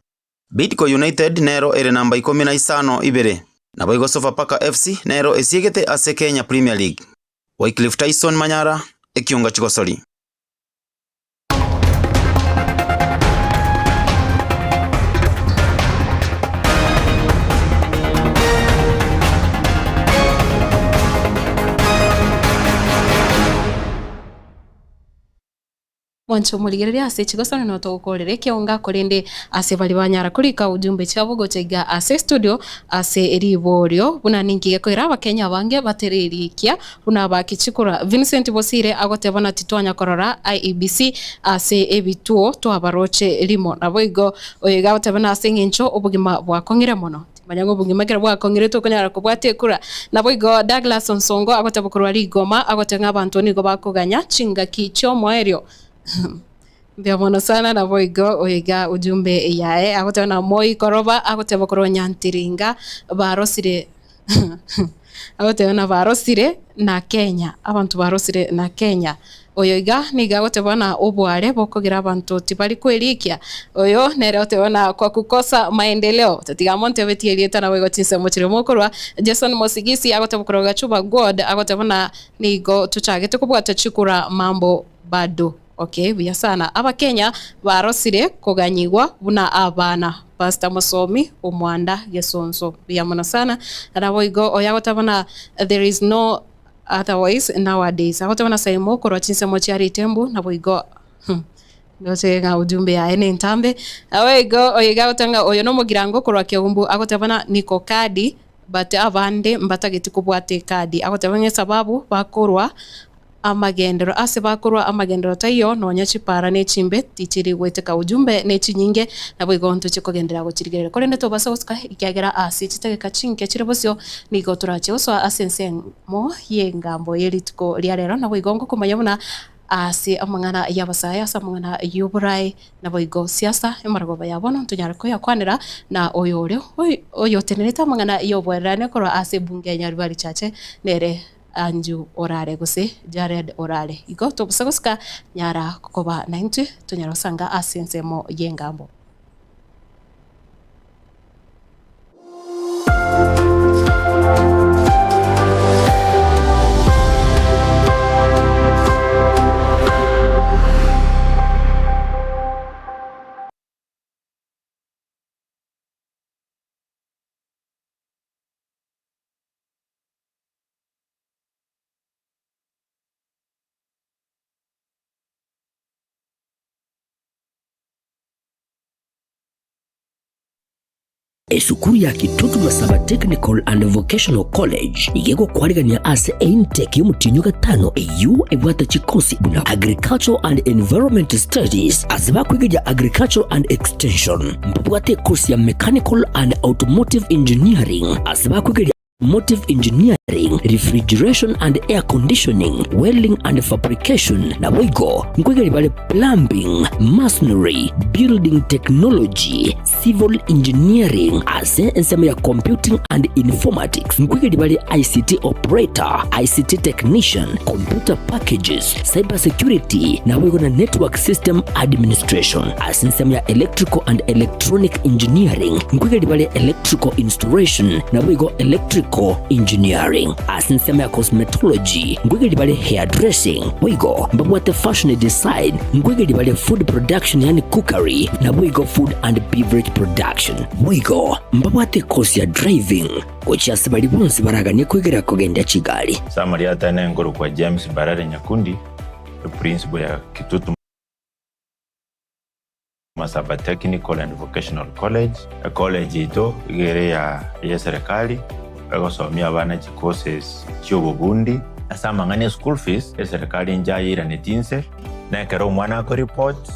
Bidco United nero ere namba ikomi na isano ibere. Naboigo Sofapaka FC nero esiegete ase Kenya Premier League. Wycliffe Tyson Manyara, Ekiunga Chigosori. Mwanche omorigereria ase chigosori notogokorera ekeonga korende ase bari banyara korika ujumbe chiabo gocha iga ase studio ase riborio buna ninki gekoira abakenya abange batererikia buna bakichikura Vincent Bosire agoteba na titwanya korora IEBC ase ebituo twabaroche rimo naboigo oyo iga agoteba na ase eng'encho obogima bwakong'ire mono manya ng'a obogima ekero bwakong'ire tokonyara kobwata ekura naboigo Douglas Onsongo agoteba korwa rigoma agoteba ng'a abanto nigo bakoganya chingaki chia omoerio. Mbuya mono sana naboigo oiga ujumbe yaye agoteba na Moi koroba agoteba korwa Nyantiringa barosire agoteba na barosire na Kenya abanto barosire na Kenya oyo iga nigo agoteba na obware bokogera abanto tibari kwerikia oyo nere oteba na kwa kukosa maendeleo tatiga montebetie erieta naboigo chinsemo chiria mokorwa Jason Mosigisi agoteba korwa Gachuba God agoteba na nigo tochagete kobwata chikura mambo bado. Okay buya sana. Abakenya barosire koganyigwa buna abana. Pastor Mosomi omwanda Gesonso. Buya mono sana. Naboigo oyo agoteba buna there is no otherwise nowadays. Agoteba buna Saimo korwa chinsemo chia Ritembu naboigo ndoche ng'a ujumbe yaye nentambe. Naboigo oyo iga agoteba ng'a oyo nomogirango korwa Keumbu agoteba buna niko kadi but abande mbatageti kobwata ekadi. Agoteba ng'a esababu bakorwa Amagenderero, Ase bakorwa amagenderero taiyo, nonya chipara ne chimbe tichiri goeteka ujumbe ne chinyinge, naboigo ntochie kogenderera gochirigereria. Korende tobasa gosuka, ekiagera ase chitageka chinke chire bosio nigo torache gosoa ase ensemo y'engambo ye rituko ria rero, naboigo ngokomanya buna ase amang'ana y'abasae, ase amang'ana y'oboraai, Naboigo siasa emorogoba ya bono ntonyare koyakwanera na oyore oyotenerete amang'ana y'oboererania korwa ase ebunge ya Nyaribari Chache nere Andrew Orare gose Jared Orare. Igo tobusa gosika nyara koba naintwe tonyare gosanga ase ensemo y'engambo. Esukuru ya Kitutu Masaba Technical and Vocational College nigo egokwarigania ase eintake y'omotienyi o gatano eyio ebwate chikosi buna Agricultural and Environment Studies ase bakwegeria Agricultural and Extension. Mbabwate ekosi ya Mechanical and Automotive Engineering ase bakwegeria Motive Engineering, Refrigeration and Air Conditioning, Welding and Fabrication, naboigo nkoigeri bare Plumbing, Masonry, Building Technology, Civil Engineering, ase ensemo ya Computing and Informatics nkoigeri bare ICT Operator, ICT Technician, Computer Packages, Cyber Security, naboigo na Network System Administration. Ase ensemo ya Electrical and Electronic Engineering nkoigeri bare Electrical Installation, naboigo Electrical Engineering. Ase ensemo ya Cosmetology nkoigeria bare Hairdressing, boigo mbabwate Fashion Design, nkoigeria bare Food Production yaani Cookery, naboigo Food and Beverage Production. Boigo mbabwate ekosi ya Driving gochia ase baria bonsi baraganie koigerera kogendia chigari. Summary Atene nkorokwa James Mbarare Nyakundi, eprinciple ya Kitutu Masaba Technical and Vocational College. Ecollege yaito iga ere ya eyeserikali egosomia abana chicourses chiobobundi. Ase amang'ana e school fees, eserikali inche ayeiraneti inse, na ekero omwana akoreport,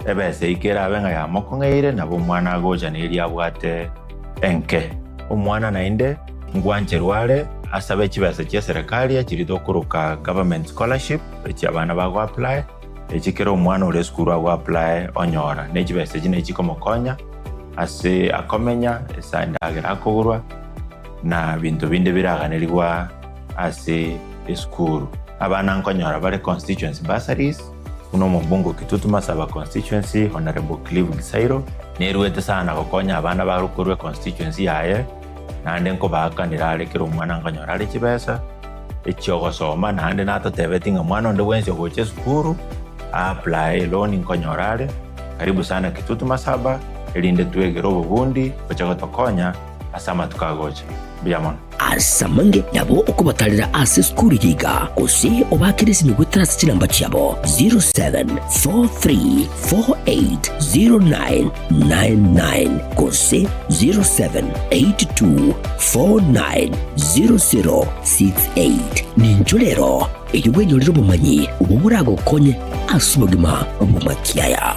ebesa eyio kerabe ng'a yamokong'eire, nabo omwana agocha na eria abwate enke. Omwana naende ngwancherwa are asabe chibesa chieserikali echiria tokoroka government scholarship, echi abana bagoapply. Echi kera omwana ore esukuru agoapply onyora, ne chibesa echi nachi chikomokonya ase akomenya, ase endagera akogorwa, na binto binde biraganerigwa ase esukuru. Abana nkonyora bare constituency bursaries, buna omobunge o Kitutu Masaba constituency Honourable Clive Gisairo, neruete sana gokonya abana bare korwa econstituency yaye, naende nkobaakanera are kera omwana nkonyora are chibesa. echi'ogosoma, naende natotebetie ng'a mwana onde bwensi ogocha esukuru a-apply eloan nkonyora are, karibu sana Kitutu Masaba, erinde twegere obobundi gocha gotokonya ase amatuko agocha. Mbuya mono. Ase amange nabo okobatarera ase esukuru eye iga, gose obaakere esimi goetera ase chinamba chiabo 07434809 99 gose 0782490068. Ninchwo rero erio bwenyorere obomanyi obwo boragokonye ase obogima bw'amakiaya.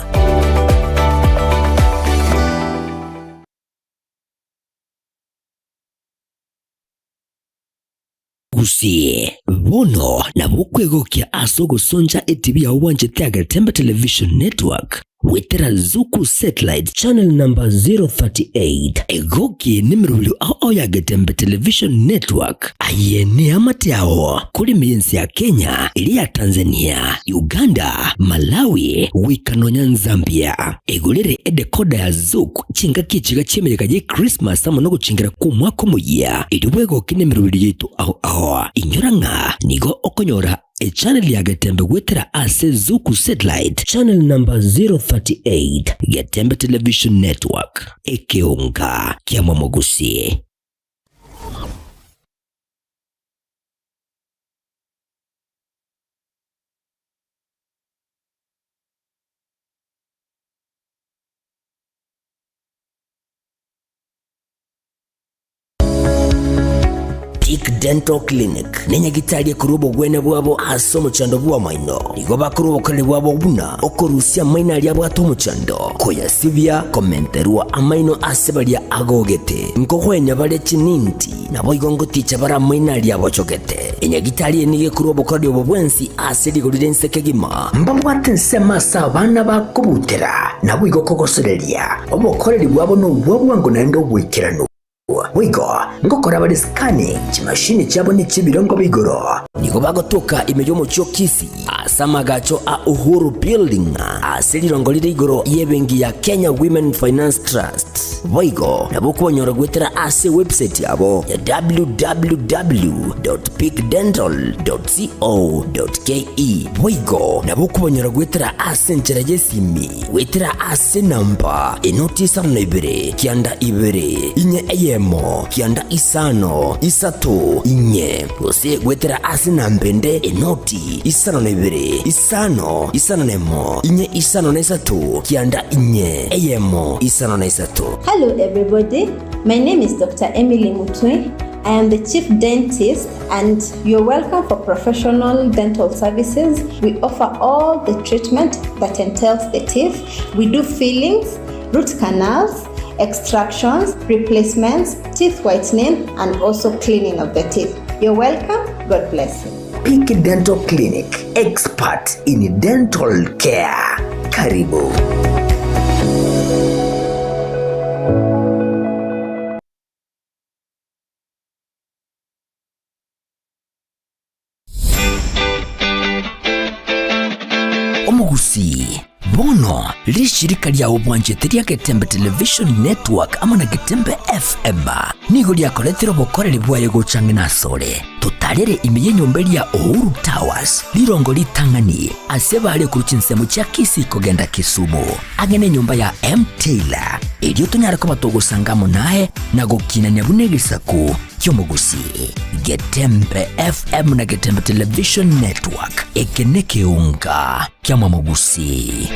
Gusii, bono nabo okwegokia ase ogosoncha etibi yao bwanchete ya Getembe Television Network goetera Zuku Satellite Channel number 038. Egoki nemerobio ao ao ya Getembe Television Network. Aye neamate ao korime y'ense ya Kenya, eria ya Tanzania, Uganda, Malawi, goika nonya Nzambia. Egorere edecoder ya Zuku chingaki echiga chi'emeyega y'Ekrismasi amo nogochengera kw'omwaka omoyia, erio bwegoke nemerobio yaito ao ao. Inyora ng'a nigo okonyora echannel ya Getembe goetera ase Zuku Satellite channel number 038, Getembe Television Network, ekeonga kia Momogusi. Peak Dental Clinic nenyagitari ekorwa obogwenia bwabo ase omochando bw'amaino. Nigo bakorwa obokoreri bwabo buna okorusia amaino aria abwate omochando, koyasibia, komenterwa amaino ase baria agogete, nkogwenia bare chininti, naboigo ngoticha bare amaino aria abochogete. Enyagitari eye nigo ekorwa obokoreri obo bwensi ase rigori ri'ense kegima. Mbabwate ensemo ase abana bakobutera, naboigo kogosoreria. Obokoreri bwabo nobwa bwango naende oboikeranu. Boigo ngokora bare scanning chimashini chiabo ne chi'ebirengo bia igoro. Nigo bagotoka ime y'omochie o Kisii ase amagacho a Uhuru Building ase rirongo rire igoro y'ebenki ya Kenya Women Finance Trust. Boigo nabo okobanyora goetera ase ewebsite yabo ya www.peakdental.co.ke. Boigo nabo okobanyora goetera ase enchera y'esimi Goetera ase enamba enoti isano na ibere, kianda ibere, inye eyemo, kianda isano, isato, inye, gose goetera ase enamba ende enoti isano na ibere, isano, isano na emo, inye isano na isato, kianda inye, eyemo, isano na isato. Hello everybody, my name is Doctor Emily Mutwe, I am the chief dentist and you're welcome for professional dental services. We offer all the treatment that entails the teeth. We do fillings, root canals, extractions, replacements, teeth whitening, and also cleaning of the teeth. You're welcome. God bless you. Peak Dental Clinic, expert in dental care. Karibu. Omogusii, bono rishirika ria obwanchete ria Getembe Television Network amo na Getembe FM nigo riakoretire obokoreri bwaye gocha ang'e nasore. Totarere ime y'enyomba eria ya Uhuru Towers, rirongo ritang'ani ase bare korwa chinsemo chia Kisii kogenda Kisumu, ang'e nenyomba ya M Taylor, erio tonyare koba togosanga amo naye na gokinania buna egesaku ki'omogusii. Getembe FM na Getembe Television Network, eke nekeunga kiamamogusii.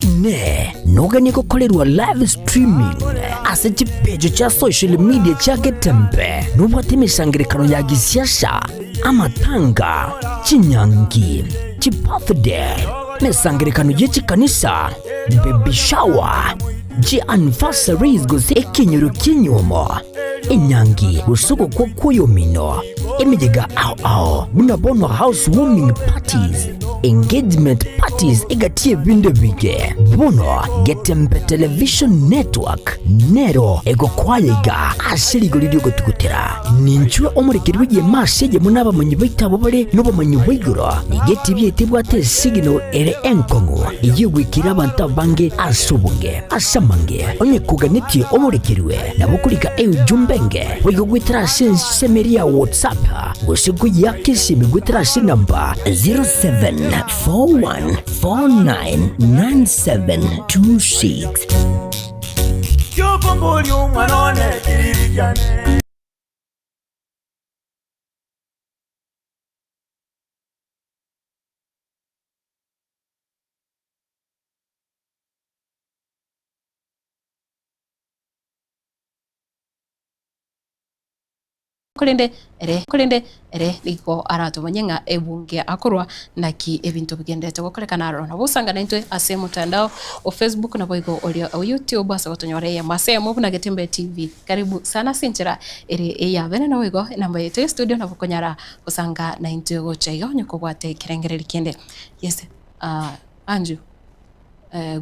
Inee! Noganie gokorerwa live streaming ase chipeji chia social media chia Getembe? Nobwate emesangerekano ya gisiasa, amatanga, chinyangi, chibirthday, emesangerekano ye chikanisa, baby shower, chi anniversaries gose ekenyoro ki'enyuomo, enyangi gose ogokwa kw'oyomino, emeyega ao ao buna bono house warming parties, engagement parties egati y'ebinto ebinge. Bono Getembe Television Network nero egokoa iga ase rigori ri'ogotugutera. Ninchwe omorekeri bw'egeema ase eyemo nabamanyi baito abwo bare nobomanyi bwa igoro. Nigo etibi yaito ebwate esignal ere enkong'u eyio egwikera abanto abange ase obonge. Ase amange, onye koganetie omorekerwe, nabo okorika eujumbe enge boigo goetera ase ensemo eria ya WhatsApp gose koyeaka esimi goetera ase enamba 0741499726. Kiokomboria omwana one kiriri kiane. Korende ere, korende ere nigo aratomanye ng'a ebunge akorwa naki ebinto bigenderete gokorekana aroro. Nabo osanga naintwe ase omotandao o Facebook naboigo oria o YouTube ase gotonyora eyemo ase eyemo buna Getembe TV. Karibu sana ase enchera ere eyabene naboigo enamba yaito ya studio nabo okonyara gosanga naintwe gocha iga onye kobwate ekerengereri kende. Yes, Andrew,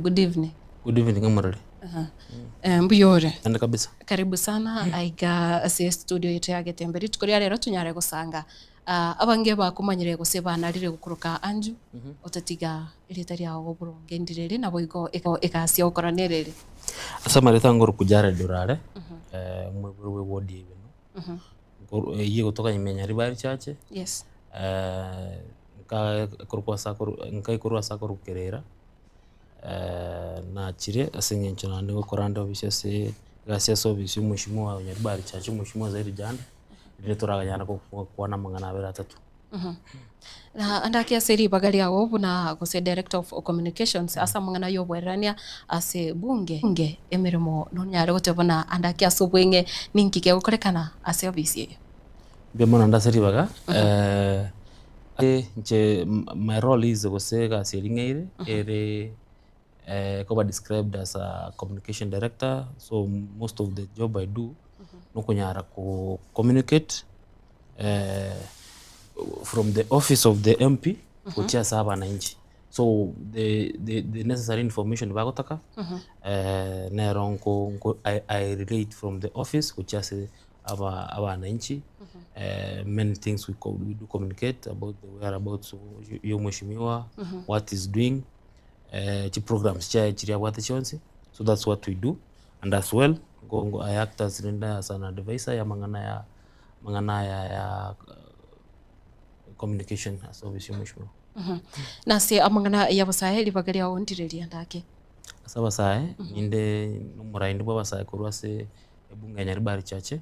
good evening. Good evening omorori. Mbuya ore? Naende kabisa. Karibu sana aiga ase estudio yaito ya Getembe. Rituko ria rero tonyare gosanga abange bakomanyire gose banarire gokoroka Andrew, otatiga erieta riao boronge ndireri naboigo egasi ogokora nere ere. Ase amareta ngoroku Jared Orare, omoibori bwe ward ya Ibeno, eyio egotoka ime ya Nyaribari Church, nka ase nkakorwa ase akorokwa Kerera. Nachire ase eng'encho naende ngokora nde obisi ase egasi ase obisi ya omweshimiwa Nyaribari Church omweshimiwa Zairi Janda, riria toraganyare gokwana amang'ana abere atato. Na ande ake ase ribaga riago buna gose director of communications ase amang'ana ya oboererania ase bunge bunge emeremo nonyare goteba buna ande ake ase obweng'e ninki kegokorekana ase obisi eye? Mbuya mono ande ase ribaga, inche my role is gose egasi eria ng'eire ere ekoba described as a communication director, so most of the job I do nokonyara ko communicate from the office of the MP gochia ase abananchi. So the the necessary information bagotaka nero nko nko I relate from the office gochia ase aba abananchi many things we we do communicate about the whereabouts ya omweshimiwa, what he's doing, chiprograms chiaye chiria abwate chionsi, so that's what we do. And as well, nko nko I act as rende as an adviser ya amang'ana ya amang'ana aya ya communication ase ofisi ya omweshimiwa. Nase amang'ana ya abasae ribaga riao ndire rianda ake. Ase abasae, ninde nomoraindi bwa abasae korwa ase ebunge ya Nyaribari Church,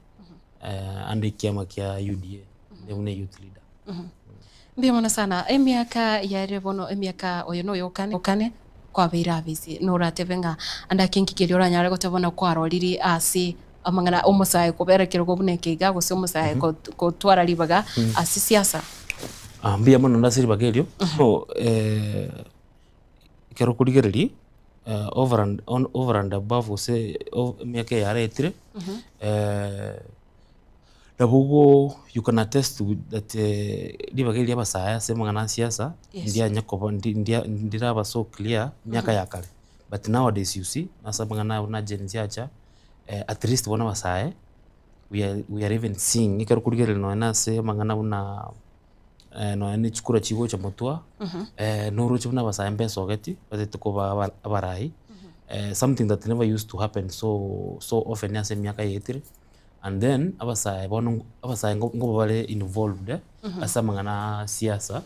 ande ekiama kia UDA, inde buna eyouth leader. Mbuya mono sana. Emiaka yaerire bono emiaka oyo noyo okane okane kwabeire abisi noratebe ng'a ande ake nki keria oranyare goteba buna kwarorire ase amang'ana omosae kobera ekerogo buna eke iga gose omosae gotwara ribaga ase siasa. Mbuya mono ande ase ribaga erio, so ekero okorigereria over and on over and above gose emiaka eye yaretire, nabo ogo you can attest with that ribaga eria abasae ase amang'ana a siasa, ndianya koba ndi ndia ndiraba so clear emiaka ya kare, but nowadays you see ase amang'ana buna Gen Z acha, at least bono abasae we are we are even seeing ekero okorigereria nonye na ase amang'ana buna nonya ne chikura chigocha motwe, noroche buna abasae mbesogeti, batete koba aba abarai, something that never used to happen so so often ase emiaka yaetire, and then abasae bono abasae nkoba bare involved ase amang'ana a siasa,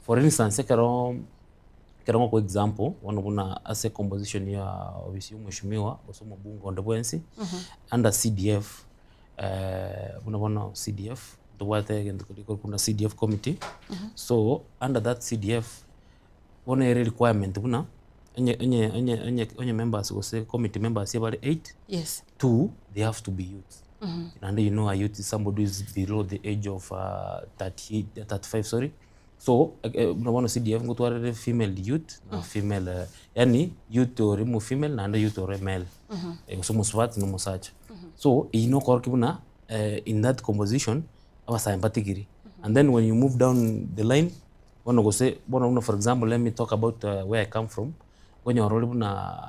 for instance ekero ekero ngokoa example, bono buna ase composition ya ofisi ya omweshimiwa gose omobunge onde bwensi, under CDF. Buna bono CDF, ntobwate egento keria gekorokwa buna CDF committee, so under that CDF, bono ere requirement buna, onye onye onye onye onye members gose committee members bare eight, Yes. two they have to be youths. Naende you know a youth is somebody who is below the age of 38, 35 sorry. So buna bono CDF ngotwarere female youth na female yaani youth ore mo female naende youth ore male, gose omosubati na omosacha. So eyio nokorokia buna in that composition abasae mbatigiri. And then when you move down the line, bono gose bono buna for example let me talk about where I come from, okonyora ore buna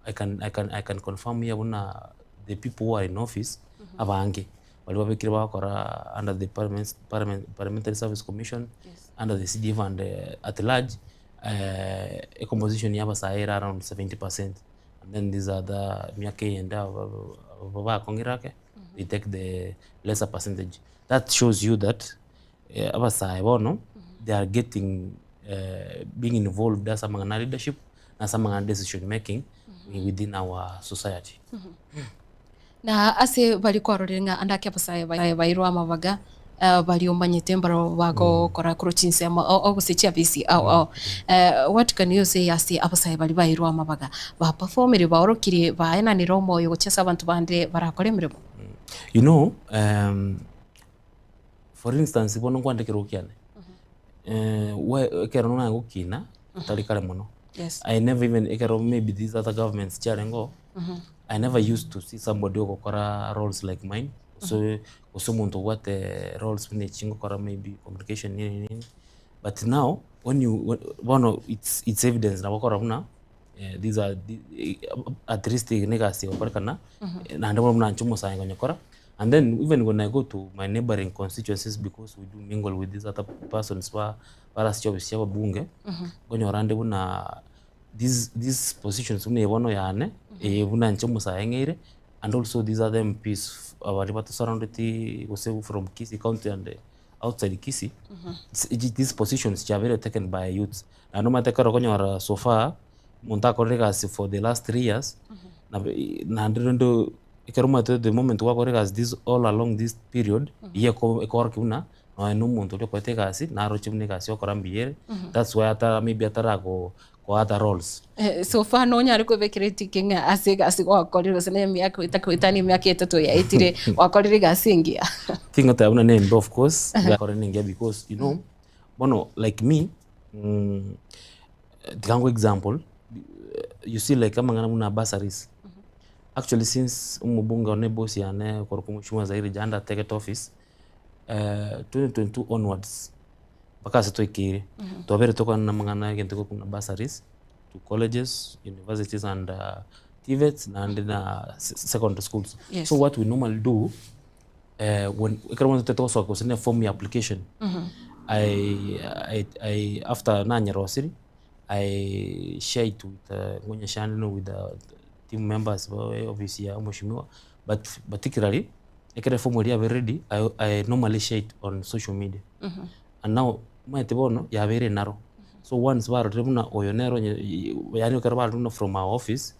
I can I can I can confirm here buna the people who are in office abange. Baria babekire bagokora under the parliament, parliament, parliamentary service commission under the CDF and at large ecomposition ya abasae ere around 70% and then these other emiaka eyende aba bakong'ire ake they take the lesser percentage. That shows you that abasae bono they are getting being involved ase amang'ana a leadership na ase amang'ana a decision making within our society. Na ase baria kwarorire ng'a ande ake abasae baye bairwe amabaga, baria omanyete mbarabwo bagokora korwa chinsemo ao ao gose chiafisi ao ao. What can you say ase abasae baria bairwe amabaga, ba performire baorokirie baenanire omoyo gochia ase abanto bande barakore emeremo? You know, For instance bono nkwane ekerogo kiane, we ekero naye gokina, tari kare mono, I never even ekero maybe these other governments chiarenge oo, I never used to see somebody ogokora roles like mine, gose gose omonto obwate roles buna echi ngokora maybe communication nini nini, but now when you bono it's it's evidence nabo okorora buna these are at least eye na egasi egokorekana, naende bono buna inche omosae nkonyekora, and then even when I go to my neighbouring constituencies because we do mingle with these other persons ba bare ase chiofisi chia ababunge, nkonyora nde buna these these positions buna eye bono yane, eye buna inche omosae ng'eire, and also these other M.Ps baria batosurroundeti gose from Kisii county and outside Kisii, these positions chiabeire taken by youths. Naende omanyete ekero okonyora so far, omonto akorire egasi for the last 3 years, nabo naende rende ekero omanyete the moment gwakora egasi this all along this period, eywo eko ekoorokia buna nonye na omonto oria okoete egasi, naroche buna egasi ogokora mbuya ere, that's why atara maybe atarago koa other roles. So far nonyare kobekera etiki ng'a ase egasi gwakorire gose na emiaka goetania emiaka etato yaetire gwakorire egasi engiya. Tingoteba buna nembe of course, ngakora nengiya because you know, bono like me, tiga nkoe example, you see like amang'ana buna bursaries, actually since omobunge one eboss yane okorokwa mheshimiwa Zaheer Janda ategete office, 2022 onwards, mpaka ase twaikeire, twabeire tokwana amang'ana egento gekorokwa buna bursaries to colleges, universities and TVETs naende na secondary schools. So what we normally do, when ekero bono totagete gosoka gose na eform ya application, I, I, after nanyerosirie, I share it with ngonyeshane with the team members ba office ya mheshimiwa, but particularly ekero eform eria yabeire ready, I normally share it on social media. And now omanyete bono yabeire enaro, so once barorire buna oyo nere onye yaani ekero barorire buna from our office,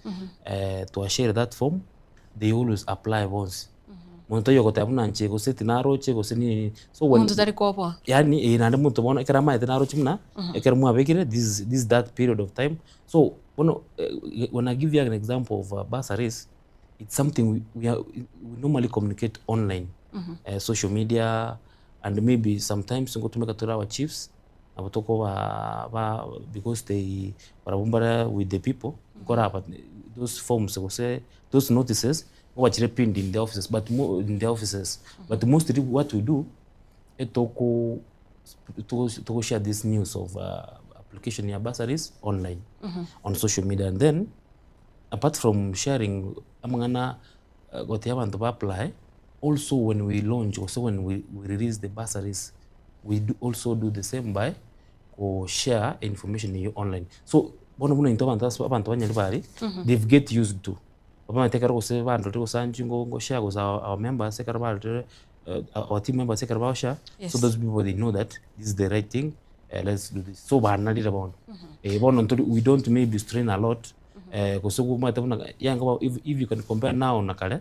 twashare that form, they always apply bonsi. Monto oyo ogoteba buna inche gose tinaroche gose nini nini, so when Monto tari koboa. Yaani eh naende monto bono ekero amaete naroche buna, ekero mwabekire this is this is that period of time, so bono when I give you an example of bursaries, it's something we we are we normally communicate online, social media and maybe sometimes ngotumeka tore our chiefs, nabo tokoba ba because they barabwo mbare with the people, nkoraba those forms gose those notices, ngobachire pinned in the offices but mo in the offices, but mostly what we do, etoko toko share this news of application ya bursaries online, on social media. And then apart from sharing amang'ana gotebia abanto ba apply, also when we launch gose when we release the bursaries, we do also do the same by ko share information eywo online. So bono buna intwe abanto ase abanto ba Nyaribari, they've get used to, bamanyete ekero gose bandorire gose anche ngo ngo share gose our members ekero barorire our team members ekero bagoshare, so those people they know that this is the right thing, let's do this. So banarire bono. Bono ntori we don't maybe strain a lot, gose omanyete buna yanga bo if you can compare now na kare,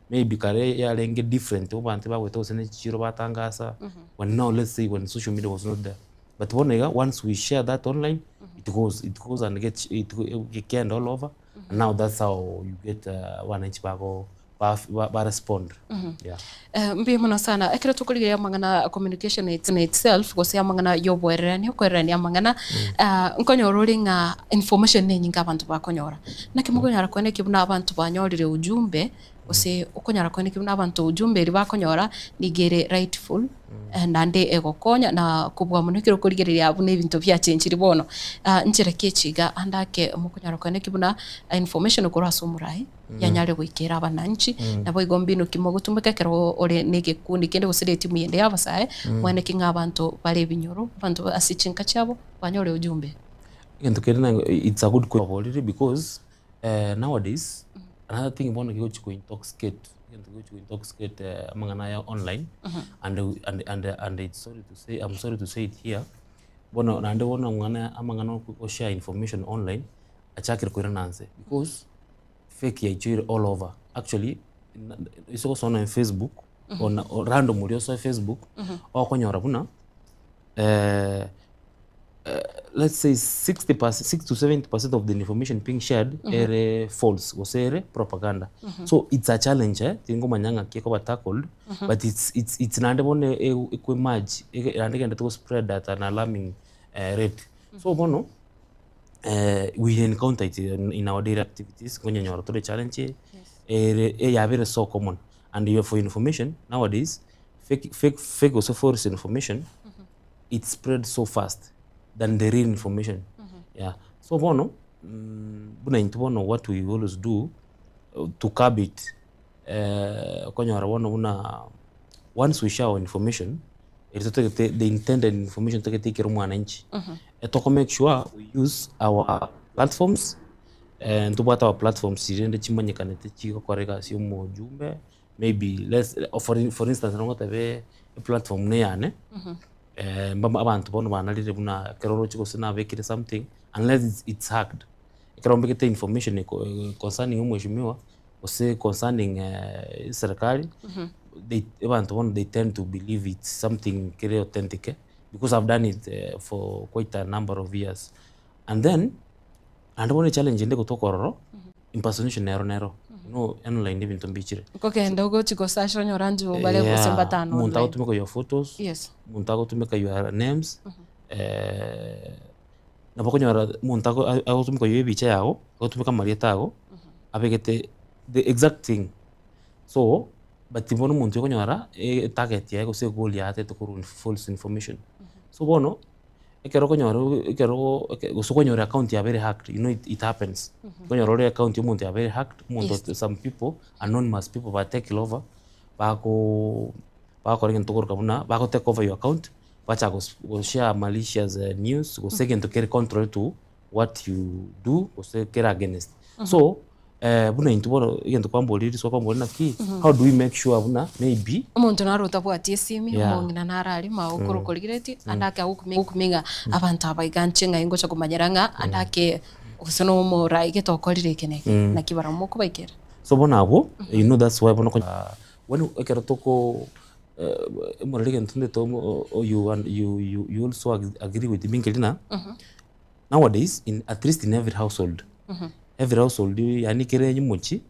maybe kare yarenge different abanto bagoeta gose na echichiro batangasa, when now let's say when social media was not there. But bono iga once we share that online, it goes and gets it gekenda all over, and now that's how you get wananchi bago ba ba respond. Yeah. Mbuya mono sana. Ekero tokorigereria amang'ana communication in itself gose amang'ana ya oboererania okoererania amang'ana, nkonyora ore ng'a information nenyinge abanto bakonyora. Naki mokonyara koenekia buna abanto banyorire ujumbe gose okonyara koenekia buna abanto ujumbe eria bakonyora nigo ere rightful naende egokonya na kobua mono ekero okorigereria buna ebinto biachenchiri bono. Nchera ki echi iga ande ake mokonyara koenekia buna information korwa ase omorai yanyare goikera abananchi, naboigo mbinu ki mogotumeka ekero ore na egekundi kende gose na etimu yende y'abasae, mweneki ng'a abanto bare ebinyoro, abanto ase chinka chiabo banyore ujumbe? Egento kere na it's a good question because nowadays another thing bono kegochi ko intoxicate egento kegochi ko intoxicate amang'ana aya online and and and and it's sorry to say I'm sorry to say it here bono naende bono amang'ana amang'ana o share information online achakire koirana nse because fake yaichoire all over actually ase ogosoma nonye Facebook ona random oria osoe Facebook okonyora buna. let's say 60 percent, 60 to 70 percent of the information being shared ere false gose ere propaganda. So it's a challenge eh, tingomanya ng'aki ekoba tackled, but it's it's it's naende bono eko emerge naende egenderete go spread at an alarming rate. So bono we encounter it in our daily activities, nkonyenyora tore echallenge eye, ere eyabere so common. And you for information nowadays, fake fake fake gose false information, it spreads so fast than the real information. Yeah. So bono, buna intwe bono what we always do to curb it, okonyora bono buna once we share our information, eri totagete the intended information totagete ekero mwananchi, toko make sure we use our platforms, ntobwate our platforms chiria rende chimanyekanete chigokora egasi ya omojumbe, maybe let's for for instance nabo ngotebe eplatform na eyane, mbamo abanto bono banarire buna ekero oroche gose nabekire something, unless it's it's hacked, ekero mbegete information eko concerning omweshimiwa, gose concerning eserekari, they abanto bono they tend to believe it's something kere authentic eh, because I've done it for quite a number of years. And then, naende bono echallenge ende gotoka ororo, impersonation nero nero, you know online ebinto mbichire. Okogenda ogochi gosearch onyore anto bare gose mbatano Omonto online. agotumeka your photos, omonto agotumeka your names, nabo okonyora omonto agotumeka your ebicha yago, agotumeka amarieta ago, abegete the exact thing. So, but bono omonto okonyora etarget yaye gose egoal yaye atagete korwa false information. So bono, ekero okonyora ekero gose okonyora account yabeire hacked, you know it it happens. Okonyora ore account ya omonto yabeire hacked, omonto some people, anonymous people ba take over, bako bagokora egento tokoroka buna bago take over your account, bachaka gos goshare malicious news, gose egento kere contrary to what you do, gose kere against. So, buna intwe bono egento kwamborire risoa kwamboria naki, how do we make sure buna maybe. Omonto naro otabwati esimi, omong'ina naro aria magokoro okorigeretie, ande ake agokumia ng'a abanto aba iga inche ng'ai ngocha komanyera ng'a ande ake gose na omorai gete okorire eke na eke, naki barabwo mokobaikera. So bono abwo, you know that's why bono okonya when ekero toko omorero egento ndete you you you you also agree with me nkeri ng'a. Nowadays in at least in every household, every household yaani kera omochie,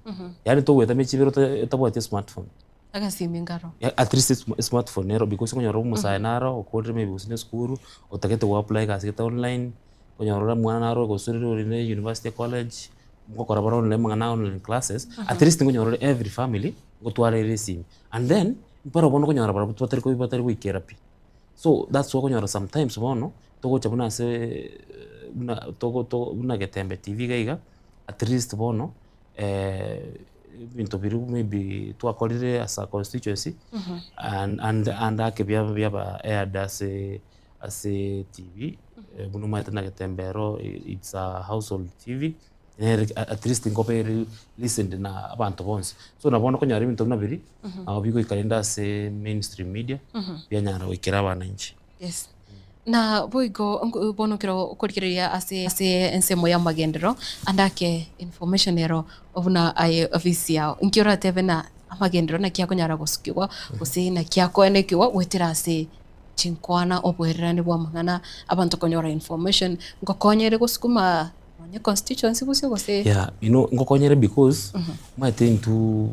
yaani togoeta mechie ibere otabwati esmartphone. Agasimi nkaro. At least esmartphone nero because okonyora omosae naro okorire maybe gose na esukuru, otagete go apply egasi gete online, okonyora ore omwana naro gose ore na university college, ngokora bare online amang'ana a online classes, at least nkonyora ore every family, ngotwara ere esimi. And then, mparo bono okonyora barabwo batari batari goikera pi. So that's why okonyora sometimes bono, togocha buna ase buna togo to buna Getembe TV iga iga, at least bono ebinto biria maybe twakorire as a constituency, and and and ake biaba biaba aired ase ase TV, buna omanyete na Getembe ero it's a household TV, nere at least nkoba ere listened na abanto bonsi. So nabo bono okonyora ebinto buna biria, nabo bigoika rende ase mainstream media, bianyara goikera abananchi. Yes. Na boigo bono ekero okorigereria ase ase ensemo y'amagenderero, ande ake information ero buna aye ofisi yao, inki oratebe na amagenderero naki akonyara gosukigwa gose naki akoenekigwa goetera ase chinkwana, oboererani bw'amang'ana, abanto konyora information, ngokonyere gosukuma nonye constituency bosio gose. Yeah, you know ngokonyere because omanyete intwe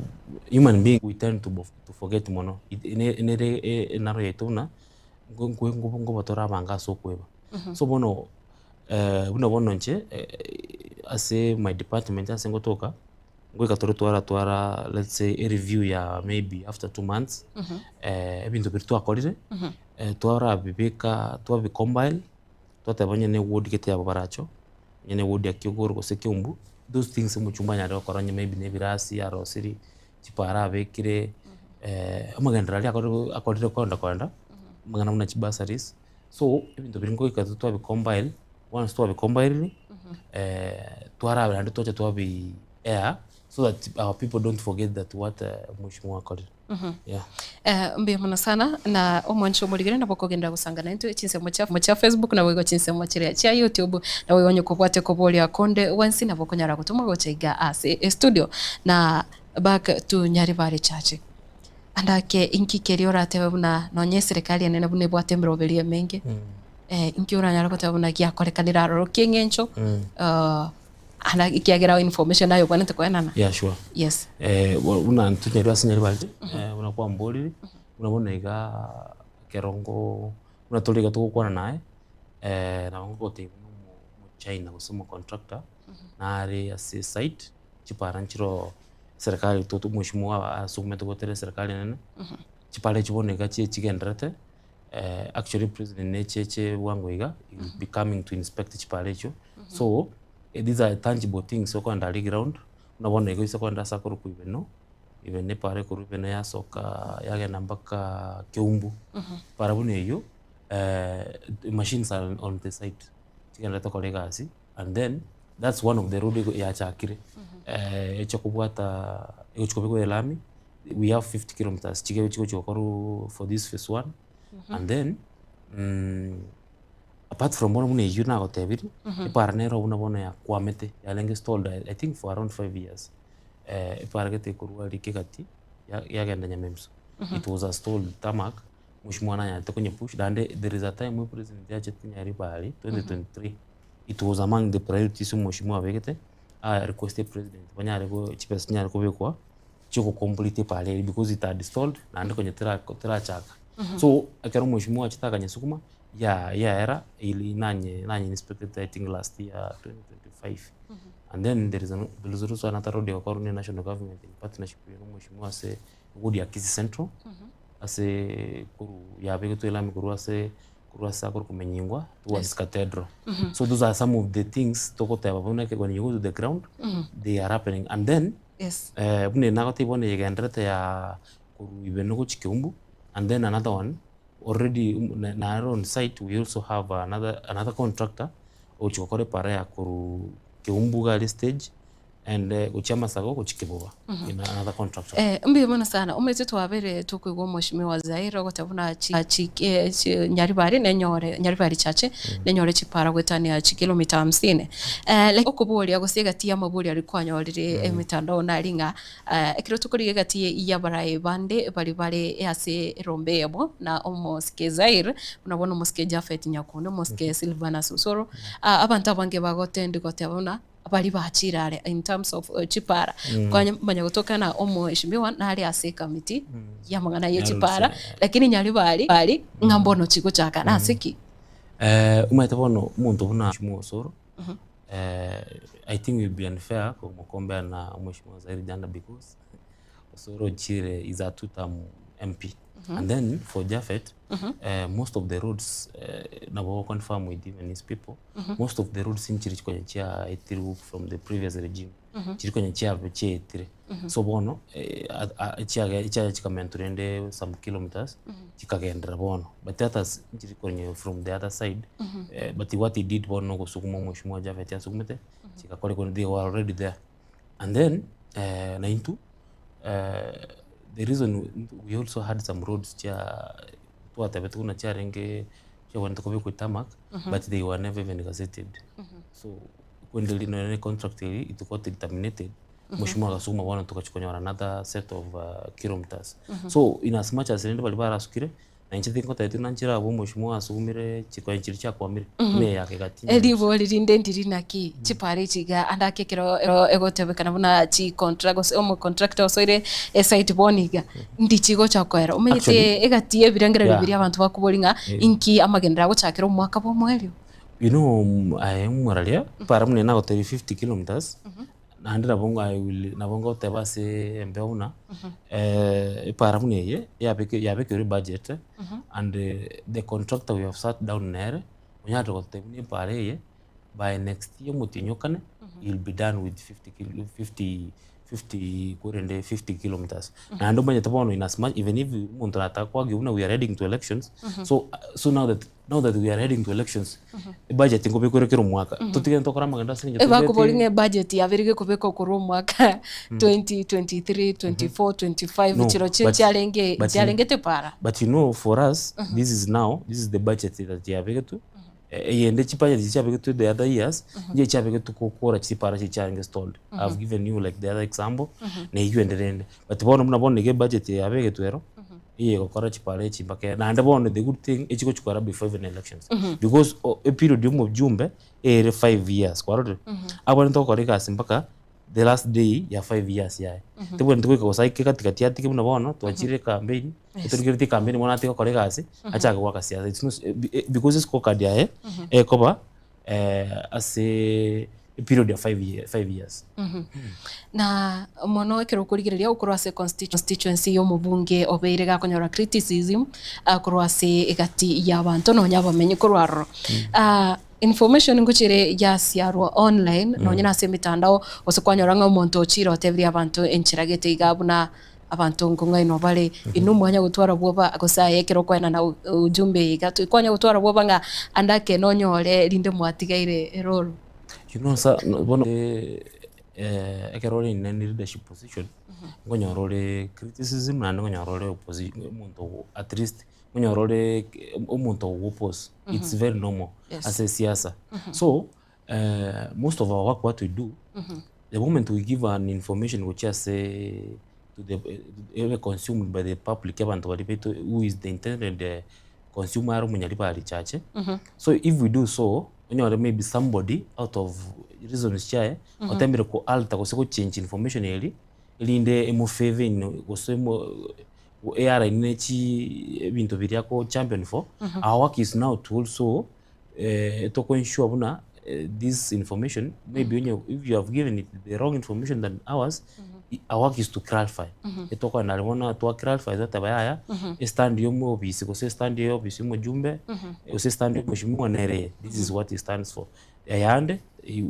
human being we tend to to forget mono, nere enaro yaito buna nkoba tore abange ase okoeba. So bono buna bono inche ase my department ase ngotoka, ngoika tore twaratwara let's say a review ya maybe after 2 months, ebinto biria twakorire, twarabibeka twabi compile, twateba onye na eward gete yabo baracho, onye na eward ya Kiogoro gose Kiambu, those things omochumba anyare gokora onye maybe na ebirasi arosiri, chipara abekire, amagenderero aria akorire akorire kogenda kogenda, amang'ana buna chibursaries, so ebinto biria ngoika twabi compile, once twabi compile twarabera naende twacha twabi air so that our people don't forget that what mheshimiwa akorire. Yeah. Mbuya mono sana na omwancho omorigere nabo okogenda gosanga naintwe chinsemo chia chia Facebook naboigo chinsemo chiria chia YouTube naboigo onye kobwate koboria konde gwensi nabo okonyara gotoma gocha iga ase estudio na back to Nyaribari Church. Ande ake inki keria oratebe buna nonye eserekari enene buna ebwate emeroberi emenge. Inki oranyare goteba buna giakorekanire aroro ki'eng'encho ana ekiagera information aye obwenerete koenana? Yeah sure. Yes. Buna intwe nyarebe ase nyarebe buna kwamborire, buna bono iga ekero ngo buna tore iga togokwana naye, nabo ngogotebia buna omochina gose omocontractor nare ase esite, chipara nchiroo eserekari mheshimiwa asugumete goetera eserekari enene, chipara echi bono iga chigendererete. Actually president necheche bwango iga he will be coming to inspect chipara echio so these are tangible things okogenda aria ground buna bono iga oise kogenda ase akorokwa Ibeno, Ibeno epara ekorwa Ibeno yasoka yagenda mpaka Keumbu, epara buna eywo machines are on the site chigenderete kora egasi and then that's one of the road yachakire eche kobwata egochi kobekwa elami. We have 50 kilometers chige chigochi gokorwa for this phase one and then apart from bono buna eywo nagotebirie, epara nero buna bono yakwamete yarenge stalled I think for around 5 years epara gete ekorwa aria Kegati yagenda Nyamemso it was a stalled tarmac mheshimiwa nanyarete konyepush naende there is a time we president achete Nyaribari 2023 it was among the priorities mheshimiwa abegete a request president banyare chibesa chinyare kobekwa. chi'ogocomplete epara eria because it had stalled naende konya terachaka. So ekero mheshimiwa achete akanyesukuma yaera nanye nanye inspected I think last year 2025 and then there is there is also another road egokorwa ne national government in partnership with mheshimiwa ase eward ya Kisii Central ase korwa yabegetwe elami korwa ase korwa ase akorwa komenyingwa towards Cathedral. So those are some of the things togoteba buna when you go to the ground they are happening and then Yes. Buna eye nagotebia bono egenderete ya korwa Ibeno gochia Keumbu, and then another one already naro on site we also have another another contractor ogochia gokora epara ya korwa Keumbu iga aria stage and gochia Amasago gochia Kiboba another contractor. Mbuya mono sana, omanyete twabere tokoigwa omweshimiwa Zaire ogoteba buna chi chi Nyaribari nenyore Nyaribari chache nenyore chipara goetania chikilomita hamsini. Okoboria gose egati y'amaborio aria kwanyorire emetandao nari ng'a ekero tokorigia egati y'abarai bande baria bare ase erombe eyemo na omosike Zaire buna bono omosike Japhet Nyakundi, omosike Silvanus Osoro, abanto abange bagotendi goteba buna baria bachire are in terms of chipara. Kwamanya gotoka na omweshimiwa nare ase ekamiti y'amang'ana ye chipara, lakini Nyaribari ng'a mbono chigochaka nase ki? Omanyete bono omonto buna Mheshimiwa Osoro, I think it will be unfair komocompare na Mheshimiwa Zaheer Janda because Osoro ochire is a two term MP. And then for Japhet, most of the roads nabo ogoconfirm with even his people, most of the roads nchiri chikonya chiaetirwe from the previous regime, chiri konya chiaetire. So bono chiaye chikamentu rende some kilometers chikagenderera bono but others nchiri konya from the other side but what he did bono nogosuguma omweshimiwa Japhet asugumete chikakorekwa they were already there and then naintwe the reason we also had some roads chia twatebete buna chiarenge chiabwenerete kobekwa etarmac but they were never even gazetted so kwende nonye na econtract eria it got terminated. Mheshimiwa agasuguma bono togachia konyora another set of kilometers. So in as much as rende baria barasukire, na inche tingotebetie buna nchire abwo mheshimiwa asugumire chikonya chiria chiakwamire, buna eye ya Kegati. Ribori rinde ndiri naki chipara echi iga ande ake ekero egotebekana buna chicontract gose omocontractor osoire esite bono iga ndi chigocha koera omanyete Actually, egati ya ebirengererio yeah. biria abanto bakoboria ng'a inki amagenderero agochakera omwaka bwa omoerio. You know aye omworaria, para buna nagotebia 50 kilometers, Naende nabo I will nabo ngoteba ase embeo buna epara buna eye yabekerwe ebudget and the contractor we have sat down nere onyarire gototebia buna epara eye by next year omotienyi o kane he will be done with 50 50 korende 50 kilometers. Naende omanyete bono in as much even if omonto nataka koargue buna we are heading to elections so so now that Now that we are heading to elections, ebudget nkobekwa ere kera omwaka. Totigane tokore amagendo ase eng'encho Ebakobori tobwate ng'a ebudget yabere gekobekwa korwa omwaka 2023, 24, 25 No, chirochio but, chiarenge but, you, chiarengete para. but you know for us this is now this is the budget that yabegetwe eyende chibudget echi chiabegetwe the other years nigo chiabegetwe gokora chipara chiria chiarenge stalled. I've given you like the other example na eywo ende rende. But bono buna bono iga ebudget yabegetwe ero. Eye egokora chipara echi mpaka naende bono the good thing echigochi kora before even elections because eperiod ya omojumbe ere 5 years kwarorire abwenerete gokora egasi mpaka the last day ya 5 years yaye. Tebwenereti goika gose aike katikati atige buna bono twachire ecampaign etorigeretie ecampaign bono atige gokora egasi achake goaka siasa it's not because escorecard yaye ekoba ase eperiod ya 5 years. Na mono ekero okorigereria okorwa ase constituency ya omobunge obeire gakonyora criticism korwa ase egati ya abanto nonya abamenyi korwa aroro. Information ngochire yasiarwa online nonya na ase emitandao gose kwanyora ng'a omonto ochire otebirie abanto enchera gete iga buna abanto nkong'ainwa bare inwe mwanya gotwara bwoba gose aye ekero okoenana ujumbe iga kwanya gotwara bwoba ng'a ande ake nonyore rinde mwatigaire eroro. You know sa bono ekero ore in any leadership position nkonyora ore criticism naende nkonyora ore omonto at least nkonyora ore omonto ogoppose. It's very normal ase siasa. So most of our work, what we do, the moment we give an information gochia ase to the ebe consumed by the public, abanto baria baito who is the intended consumer are omonyaribari chache. So if we do so, onyore maybe somebody out of reasons chiaye otemire ko alter gose gochange information eri erinde emofavour in gose earaine ne chi ebinto biria ako champion for. Our work is now to also toko ensure buna this information, maybe onye if you have given it the wrong information than ours, our work is to clarify. Etokogenda aria bono twa clarify twateba yaya estand ya omobisi gose estand ya ofisi ya omojumbe gose estand ya omheshimiwa nere this is what it stands for, eyande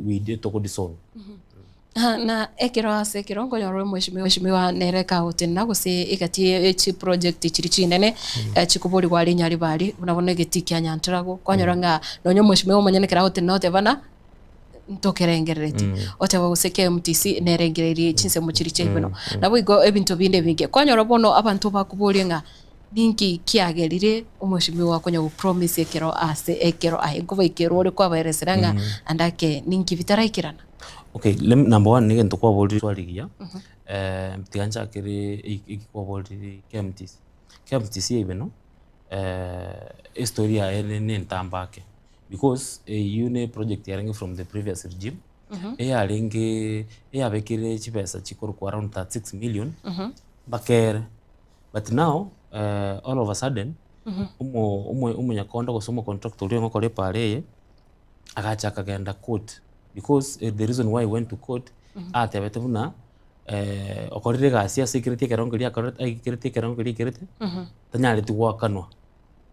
we toko disown. Na ekero ase ekero nkonyora omheshimiwa nere kagotenena gose egati echi project chiri chinene chikoborigwa are Nyaribari buna bono egeti kia Nyanturago kwanyora ng'a nonya omheshimiwa omonyene ekero agotenena otebana ntokerengerereti oteba gose KMTC nerengererie chinsemo chiri chiaibeno nabo igo ebinto binde ebinge kwanyora bono abanto bakoboria ng'a ninki kiagerire omheshimiwa akonya gopromise ekero ase ekero aye nkobaikera ore kwabaeresera ng'a ande ake ninki bitaraikerana. Okay, let me, number one negento kwaborire twarigia tiga nchakere eki kwaborire KMTC. KMTC yaibeno estory yaye ne entambe ake because eywo ne project yarenge from the previous regime eyarenge eyabekire chibesa chikorokwa around 36 million bakere, but now all of a sudden omonyakondo gose omocontractor oria ogokora epara eye agacha akagenda court because the reason why he went to court atebete buna okorire egasi ase aikereti ekerengo keria akorete aikereti ekerengo keria aikerete tanyareti goakanwa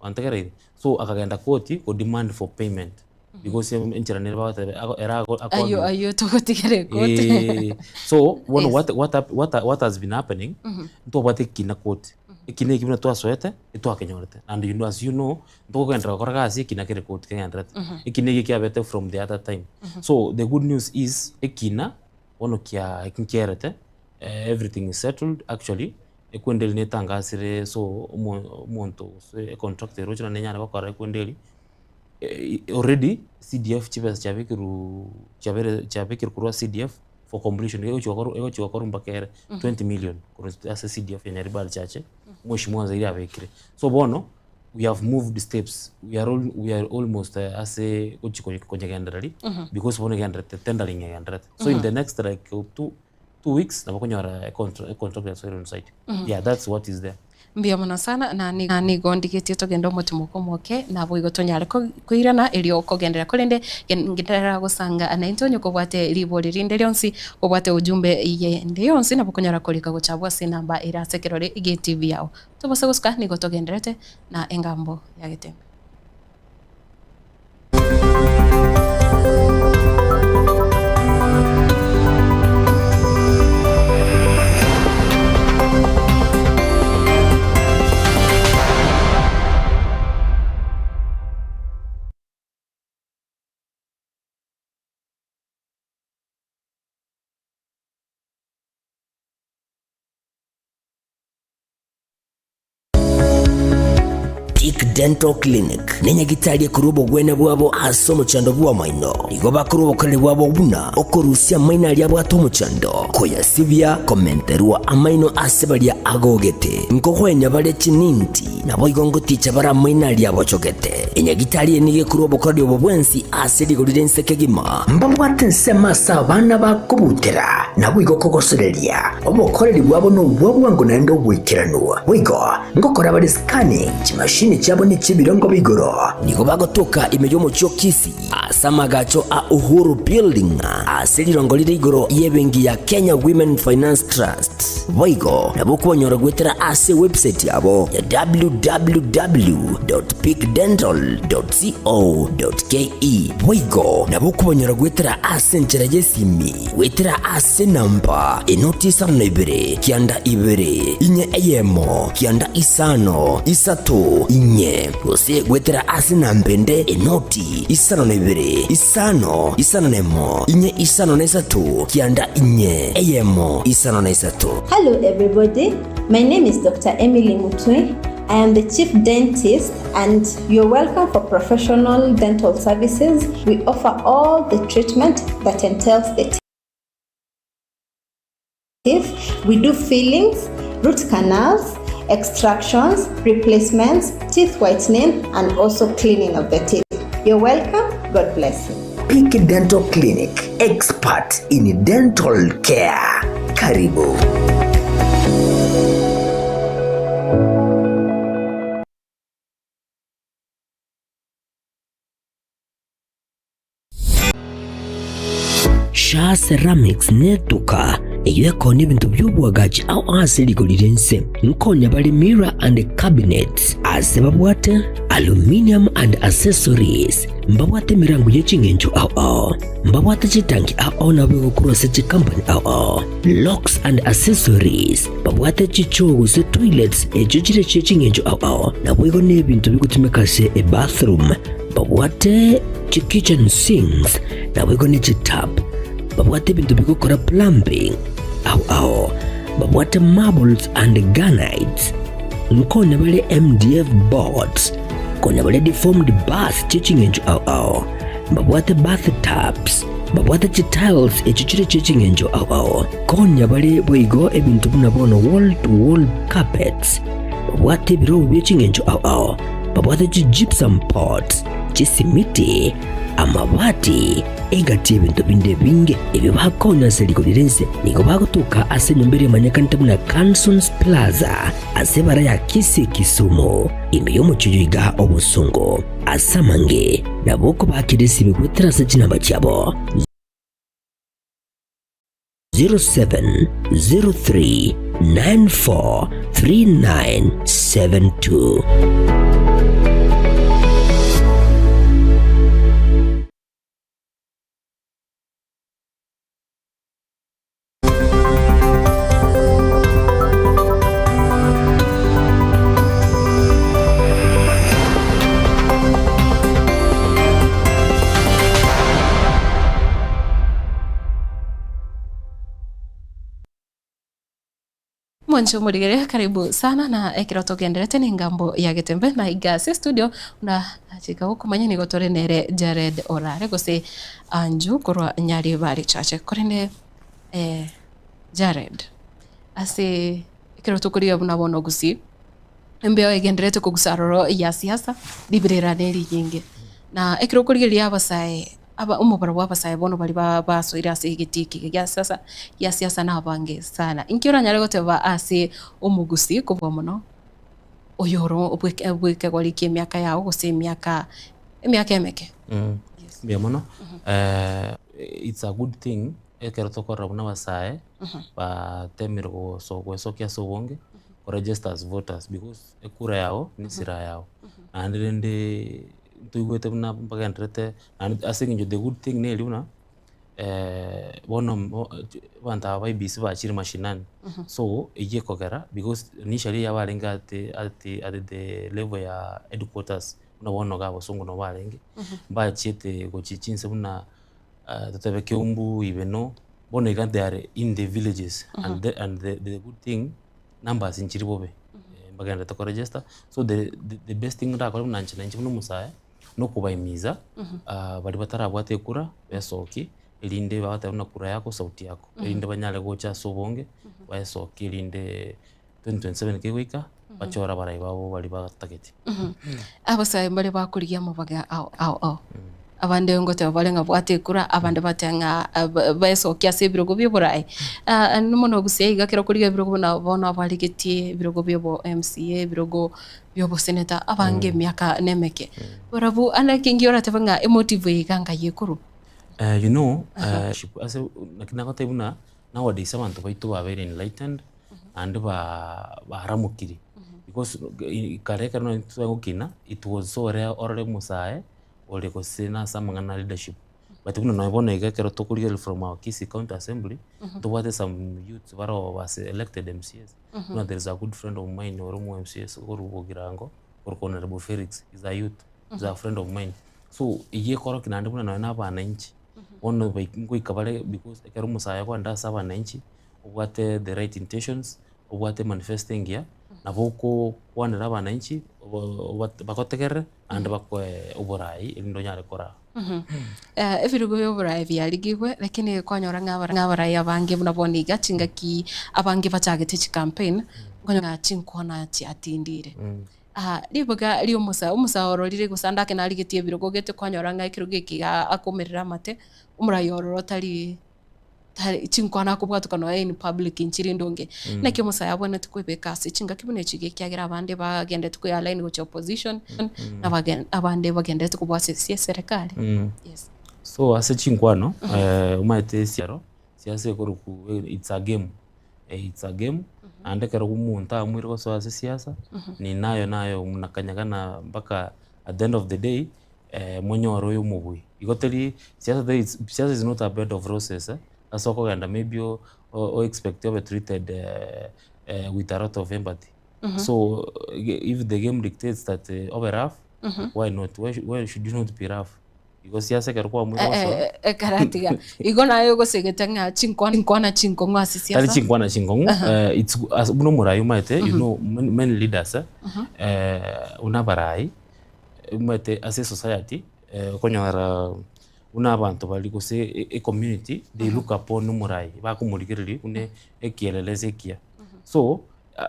wantegereire. So akagenda court ko demand for payment because enchera nere bagoteba ere ayo ayo togotigere court. So bono what has been happening, ntobwate ekina court, ekina eki buna twasoete etwakenyorete, and you know, as you know, ntokogenderera gokora gasi ekina kere court kegenderete. Ekina eki kiabete from the other time. So the good news is ekina bono kia nkiarete, everything is settled actually. Ekwenderi netangasire so omonto gose econtractor eroche naende nenyare gokora ekwenderi already CDF chibesa chiabekirwe chiabere chiabekirwe korwa CDF for completion egochi gokorwa mpaka ere 20 million korwa ase CDF ya Nyaribari Chache omheshimiwa Nzairi abekire. So bono we have moved steps, we are almost ase gochi konyegendereri because bono egenderete tendering egenderete, so in the next like 2 weeks nabo konyora econtract yasoire on site. Yeah, that's what is there. Mbuya mono sana na na nigo ndigetie togenda omotimo omoke nabo igo tonyare koirana erio kogenderera korende ngenderera gosanga naintwe onye kobwate ribori rinde rionsi obwate ujumbe yende yonsi nabo konyora korika gochabwa ase enamba ere ase ekerore gie TV yao tobose gosuka nigo togenderete na engambo ya Getembe. Peak Dental Clinic nenyagitari ekorwa obogwenia bwabo ase omochando bw'amaino. Nigo bakorwa obokoreri bwabo buna okorusia amaino aria abwate omochando, koyasibia, komenterwa amaino ase baria agogete, nkogwenia bare chininti, naboigo ngoticha bare amaino aria abochogete. Enyagitari eye nigo ekorwa obokoreri obo bwensi ase rigori ri'ense kegima. Mbabwate ensemo ase abana bakobutera, naboigo kogosoreria. Obokoreri bwabo nobwa bwango naende oboikeranu. Boigo ngokora bare scanning, chimashini chiabo nechi'ebirengo b'igoro. Nigo bagotoka ime y'omochie o Kisii ase amagacho a Uhuru Building ase rirongo rire igoro y'ebenki ya Kenya Women Finance Trust. Boigo nabo okobanyora goetera ase ewebsite yabo ya www.peakdental.co.ke. Boigo nabo okobanyora goetera ase enchera y'esimi goetera ase enamba enoti isano na ibere kianda ibere inye eyemo kianda isano isato inye gose goetera ase enamba ende enoti 52, isano, isano nemo, inye isano na isato, kianda inye, eyemo, isano na isato. Hello everybody, my name is Doctor Emily Mutwe, I am the chief dentist and you're welcome for professional dental services, we offer all the treatment that entails the teeth, we do fillings, root canals, extractions, replacements, teeth whitening and also cleaning of the teeth. You're welcome, God bless you. Peak Dental Clinic, expert in dental care. Karibu. Shaa Ceramics netuka eyio ekonia ebinto bi'oboagachi ao ase rigori ri'ense. Nkonya bare mirror and cabinets ase babwate aluminium and accessories, mbabwate emerango ye ching'encho ao ao, mbabwate chitanki ao ao nabo egokorwa ase chikampani ao ao, locks and accessories, babwate chichoo gose toilets echio chire chie ching'encho ao ao, naboigo nebinto bigotumeka ase ebathroom. Babwate chi-kitchen sinks, naboigo ne chitap. Babwate ebinto bigokora plumbing ao ao. Babwate marbles and granites. Nkonya bare MDF boards. Konya bare deformed bars chie ching'encho ao ao. Babwate bath tubs. Babwate chitiles echio chire chie ching'encho ao ao. Konya bare boigo ebinto buna bono wall to wall carpets. Babwate ebirobu bie ching'encho ao ao. Babwate chi-gypsum pots, chisimiti, amabati, egati y'ebinto binde ebinge ebio bakonya ase rigori ri'ense. Nigo bagotoka ase enyomba eria emanyekanete buna Cansons Plaza ase ebara ya Kisii Kisumu, ime y'omochie oyo iga obosongo. Ase amange nabo okobakera esimi goetera ase chinamba chiabo 0703943972. Mwanche omorigere karibu sana na ekero togenderete na engambo ya Getembe na iga ase studio na nachika gokomanya nigo tore nere Jared Orare gose Anju korwa Nyaribari Church korende eh, Jared ase ekero tokorigia buna bono gusii Embeo egendererete kogusa aroro ya siasa, riberera nerinyinge. Na ekero okorigereria abasae, aba omobaro bwa abasae bono baria ba basoire ase egetii eke gia siasa gia siasa nabange sana. Inki oranyare goteba ase omogusii kobua mono oyoro obweke bwekegori kia emiaka yao gose emiaka emiaka emeke? Mbuya mono, it's a good thing ekero tokorora buna abasae batemire goso goesokia ase obonge. Koregister as voters because ekura yago ne esira yago. Naende rende ntoigwete buna mbagendererete naende ase eng'encho the good thing neri buna bono mo abanto aba ba IEBC bachire mashinani so eywo ekogera because initially yabarenge ate ate at the level ya headquarters buna bono iga abasongo nabo barenge, mbachiete gochia chinse buna totebe Kiambu, Ibeno, bono iga they are in the villages and the and the the good thing numbers nchiri bobe. mbagenderete ko register, so the the best thing ndakore buna inche nainche buna omosae, na okobaimiza baria batarabwata ekura, besokie, erinde bagoteba buna kura yako sauti yako, erinde banyare gocha ase obonge, baesokie erinde 2027 kegoika, bachore abarai babo baria batagete. Abasae mbare bakorigia amabaga ao ao ao. Abande ngoteba bare ng'a bwata ekura, abande bateba ng'a baesokia ase ebirogo bia oboraai. Mono gose iga ekero okorigia ebirogo buna bono abarigetie ebirogo bia obo MCA, ebirogo bia oboseneta, abange emiaka na emeke. Barabwo ande nki oratebe ng'a emotive eye iga ngai ekorwa? You know, ase naki nagotebia buna nowadays abanto baito babeire enlightened, naende baramokire because kare ekero nonye twagokina it was so rare orore omosae ore gose nase amang'ana a leadership. But buna nonye bono iga ekero tokorigereria from our Kisii county assembly, ntobwate some youths baroo base elected MCAs, buna there is a good friend of mine ore omo MCA korwa Bogirango, okorokwa Honourable Felix, is a youth, is a friend of mine. So eyio ekorokia naende buna nonye na abananchi, bono ngoika bare because ekero omosae akoenda ase abananchi, obwate the right intentions, obwate manifesto engiya, nabo okokwanera abananchi bagotegerere naende bakoe oborai erinde onyare koraa. Ebirugo bia oborai biarigigwe, lakini kwanyora ng'a abarai abange buna bono iga chingaki abange bachagete chicampaign, okonyora ng'a chinkwana chiatindire. Ribaga ria omosae, omosae ororire gose ande ake narigetie ebirogo gete kwanyora ng'a ekerogo eke iga akomerera amate, omorai ororo tari tari chinkwana akobwatoka nonya in public nchire ndonge. Naki omosae abwenerete koebeka ase chingaki buna echi iga ekiagera abande bagenderete koe align gochia opposition, na abagen abande bagenderete kobua ase ase eserekari. Yes. So ase chinkwano, omanyete esiaro, siasa ekorokwa it's a game, it's a game, naende ekero omonto aamuire gosoa ase esiasa, ni nayo nayo munakanyagana mpaka at the end of the day, monyore oyo omobui. Igo teri siasa teri siasa is not a bed of roses ase okogenda maybe o o expect obe treated with a lot of empathy. So if the game dictates that obe rough, why not why should you not be rough? Igo siasa ekero kwaamwire gosoa. Ekaratiga igo naye ogosegete ng'a chinkwana chinkwana chinkong'u ase siasa. Tari chinkwana chinkong'u, it's as buna omorai omanyete you know many leaders buna abarai omanyete ase esociety okonyora buna abanto baria gose ecommunity they look upon omorai bakomorigereria buna ekielelezo ekiya. So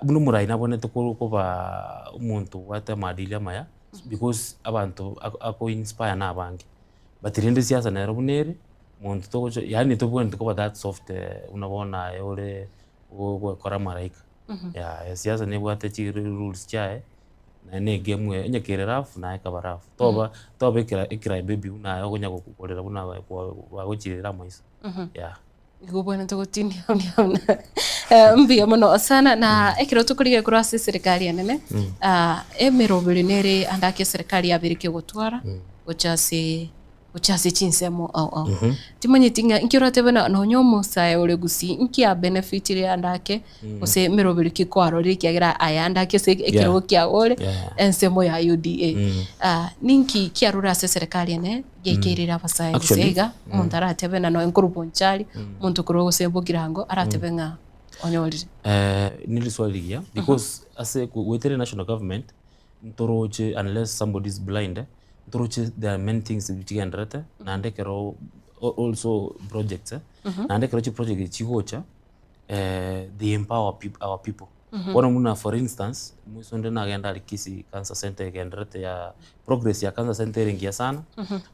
buna omorai nabwenerete koba omonto obwate amaadili amaya because abanto ako inspire na abange. But rende siasa nero buna ere, monto togocha yaani tobwenereti koba that soft buna bono aye ore ogokora amaraika. Yaya siasa nebwate chi rules chiaye, naende na egame eye onye kere rough naye ekaba rough. Toba toba ekera ecry baby buna aye okonya korera buna bagochirera amaiso, yeah. Nigo obwenerete gotinia mbuya mono sana na ekero tokorigia korwa ase eserekari enene, emeroberi nere ande ake eserekari yabeire kegotwara gocha ase gochia ase chinsemo ao ao. Timanyeti ng'a inki oratebe na nonya omosae ore gusii inki abenefitire ande ake gose emeroberi ki kwarorire ekiagera aya ande ake ase ekerogo kiago ore ensemo ya UDA. Ninki kiarure ase eserekari ene giaikeirire abasae gose Actually, iga omonto aratebe na nonya nkorwa Bonchari, omonto korwa gose Bogirango aratebe ng'a onyorire. Niri swali rigiya because ase goetera national government ntoroche unless somebody is blind ntoroche there are many things chigendererete naende ekero also projects naende ekero chiproject echi chigocha they empower our people. Bono buna for instance, omoisia onde nagenda aria Kisii Cancer Centre egendererete ya progress ya Cancer Centre ere engiya sana,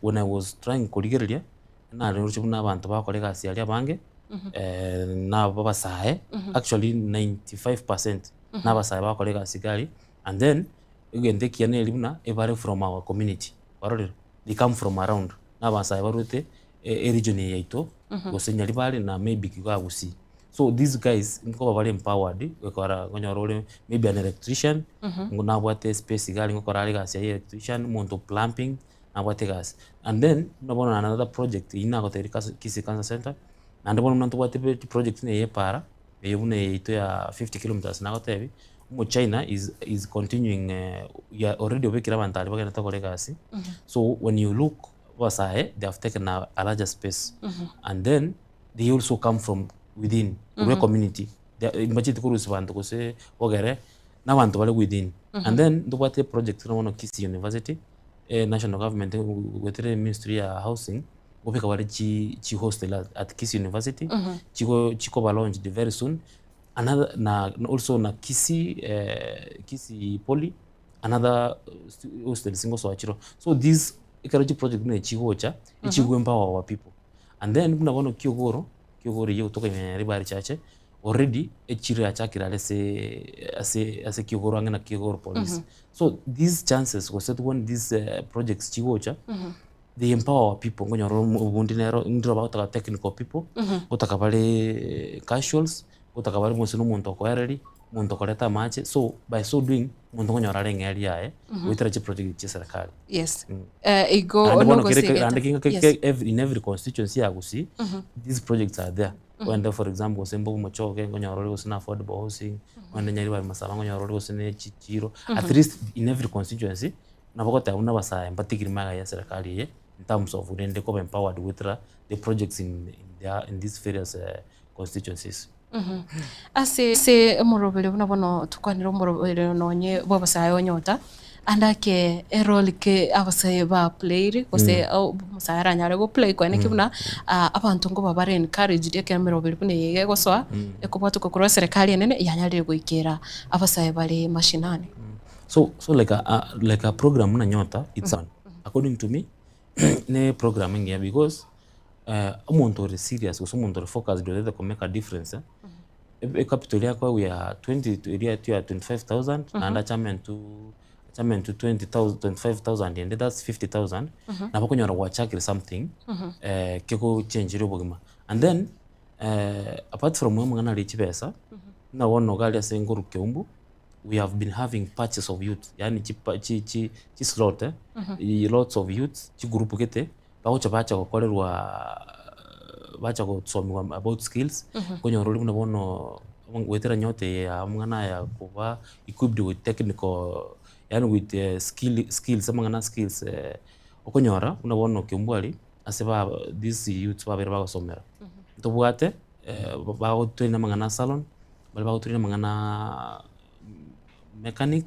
when I was trying korigereria, naroche buna abanto bagokora egasi aria abange, nabo abasae, actually 95 percent na abasae bagokora egasi iga aria, and then egento ekiya neri buna ebare from our community, kwarorire? They come from around, na abasae barwete eregion eye yaito, gose Nyaribari na maybe iga Gusii. So these guys nkoba bare empowered gokora okonyora ore maybe an electrician, nabwate espace iga aria gokora are egasi yaye ya electrician, omonto plumbing nabwate egasi. And then buna bono another project eywo nagotebirie Kisii Cancer Centre, naende bono buna ntobwate project buna eye ya epara, eye buna eye yaito ya 50 kilometres nagotebia, omochina is continuing ya already obekire abanto aria bagenderete gokora egasi, so when you look abasae they have taken a larger space and then they also come from within korwa ecommunity, mbacheti korusia banto gose bogere. Na abanto bare within. Mhm. And then ntobwate eproject buna bono Kisii University, national government goetera eministry ya housing, nkobeka bare chi chihostel at Kisii University, Mhm. chigo chikoba launched very soon. Another na also na Kisii Kisii Poly, another hostels ngosoa chiroo. So these ekero chiproject buna echi chigocha, echigo empower our people. And then buna bono Kiogoro, Kiogoro eywo gotoka ime ya Nyaribari Chache, already echiro yachakire are ase ase ase Kiogoro ang'e na Kiogoro police. So these chances gose tobwate these projects chigocha, they empower our people nkonyora obundi nero ndiro bagotaka technical people, gotaka bare casuals, gotaka bare gose na omonto okoereria, omonto okoreta amache, so by so doing, omonto nkonyora are eng'eria yaye, goetera chiproject chia eserekari. Yes. Igo Naende bono kere nogosegeta. naende kere Yes. kere every in every constituency ya Gusii, these projects are there. Ogende for example gose mbobe omochoge nkonyora ore gose na affordable housing, ogende Nyaribari Masaba nkonyora ore gose ne chichiro, at least in every constituency, nabo ogoteba buna abasae mbatigire magega ya eserekari eye in terms of rende koba empowered goetera the projects in their in these various constituencies. Ase ase omoroberi buna bono tokwanire omoroberi nonye bwa abasae onyota, ande ake erole ke abasae ba playire gose omosae aranyare go play koeneki buna abanto nkoba bare encouraged ekero emeroberi buna eye iga egosoa, ekobwatoka korwa eserekari enene yanyarire goikera abasae bare mashinani. So so like a like a program buna nyota it's a according to me ne program engiya because omonto ore serious gose omonto ore focused otagete ko make a difference ecapital yakoegwa ya twenty eria ya 25,000 naende achame intwe achame intwe 20,000 25,000 ende that's 50,000 nabo okonyora gwachakire something kegochengeria obogima. And then apart from amang'ana aria chibesa, buna bono iga aria ase nkorwa Keumbu. we have been having patches of youth yaani chipa chi chi chislot eh, lots of youths chigroup gete bagocha bacha gokorerwa bacha gosomiwa about skills okonyora oria buna bono goetera nyota eye ya amang'ana aya koba equipped with technical yaani with skill skills amang'ana skills okonyora buna bono Kiambu aria ase ba these youths babere bagosomera ntobwate bagotrain amang'ana a salon, baria bagotrain amang'ana mechanic,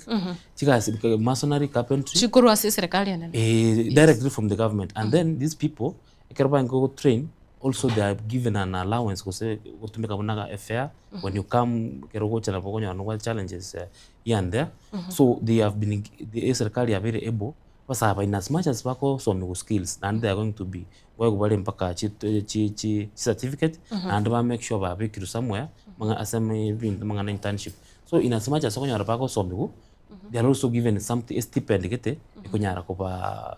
chigasi masonry, carpentry. Chikorwa ase eserekari enene. Eh, directly from the government and then these people ekero barenge gotrain also they are given an allowance gose gotumeka buna a fare when you come ekero ogocha nabo okonyora nobwate challenges here and there so they have been eserekari yabeire able Basaaba in as much as bagosomiwa skills naende they are going to be ngoegwa bare mpaka chi chi chi certificate naende ba make sure babekirwe somewhere mang'a ase ebinto mang'ana internship. So in as much as okonyora bagosomiwa, they are also given something estipend gete ekonyara koba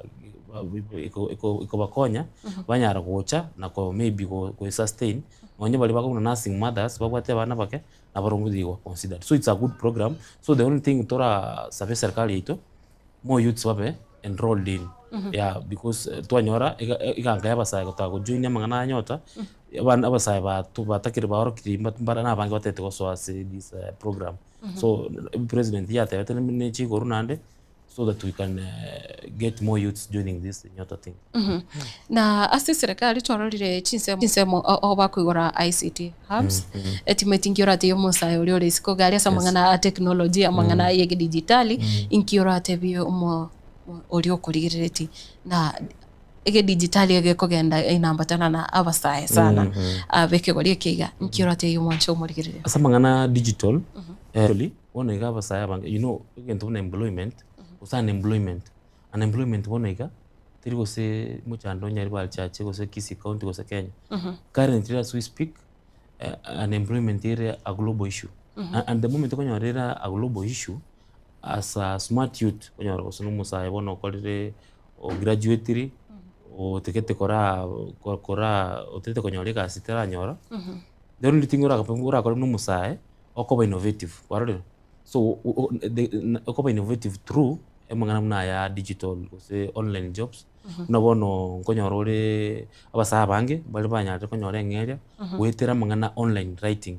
eko eko ekobakonya banyara gocha na ko maybe go goesustain nonye baria bakobuna nursing mothers babwate abana abake nabarobwo they were considered. So it's a good program, so the only thing torasabe eserikari yaito. more youths babe enrolled in yeah because twanyora iga iganka ya abasae gotaka gojoin amang'ana aya nyota, abana abasae bato batakire baorokiri mba mbare na abange batagete gosoa ase this program. So president yatebete ne chigoro naende so that we can get more youths joining this nyota thing. Na ase eserekari twarorire chinsemo chinsemo obakoigora ICT hubs, etimeti nki oratebie omosae oria ore isiko iga aria ase amang'ana a technology, amang'ana ya ekedijitali, inki oratebie omo oria okorigereretie na egedijitali egekogenda inambatana na abasae sana abe ekegori eke iga, inki oratebie omwancho omorigereria? Ase amang'ana a digital, bono iga abasae abange you know egento buna employment, gose unemployment, Unemployment bono iga, teri gose mochando onye aria Chache gose Kisii county gose Kenya. Currently as we speak, unemployment ere a global issue. And the moment okonyora ere a global issue, as a smart youth, okonyora gose na omosae bono okorire o graduatiri, otagete kora kora otagete konyora egasi taranyora, the only thing orakore buna omosae, okoba innovative, kwarorire? So okoba innovative through amang'ana buna aya digital gose online jobs, buna bono nkonyora ore abasae abange mbare banyarete konyora eng'eria goetera amang'ana online writing,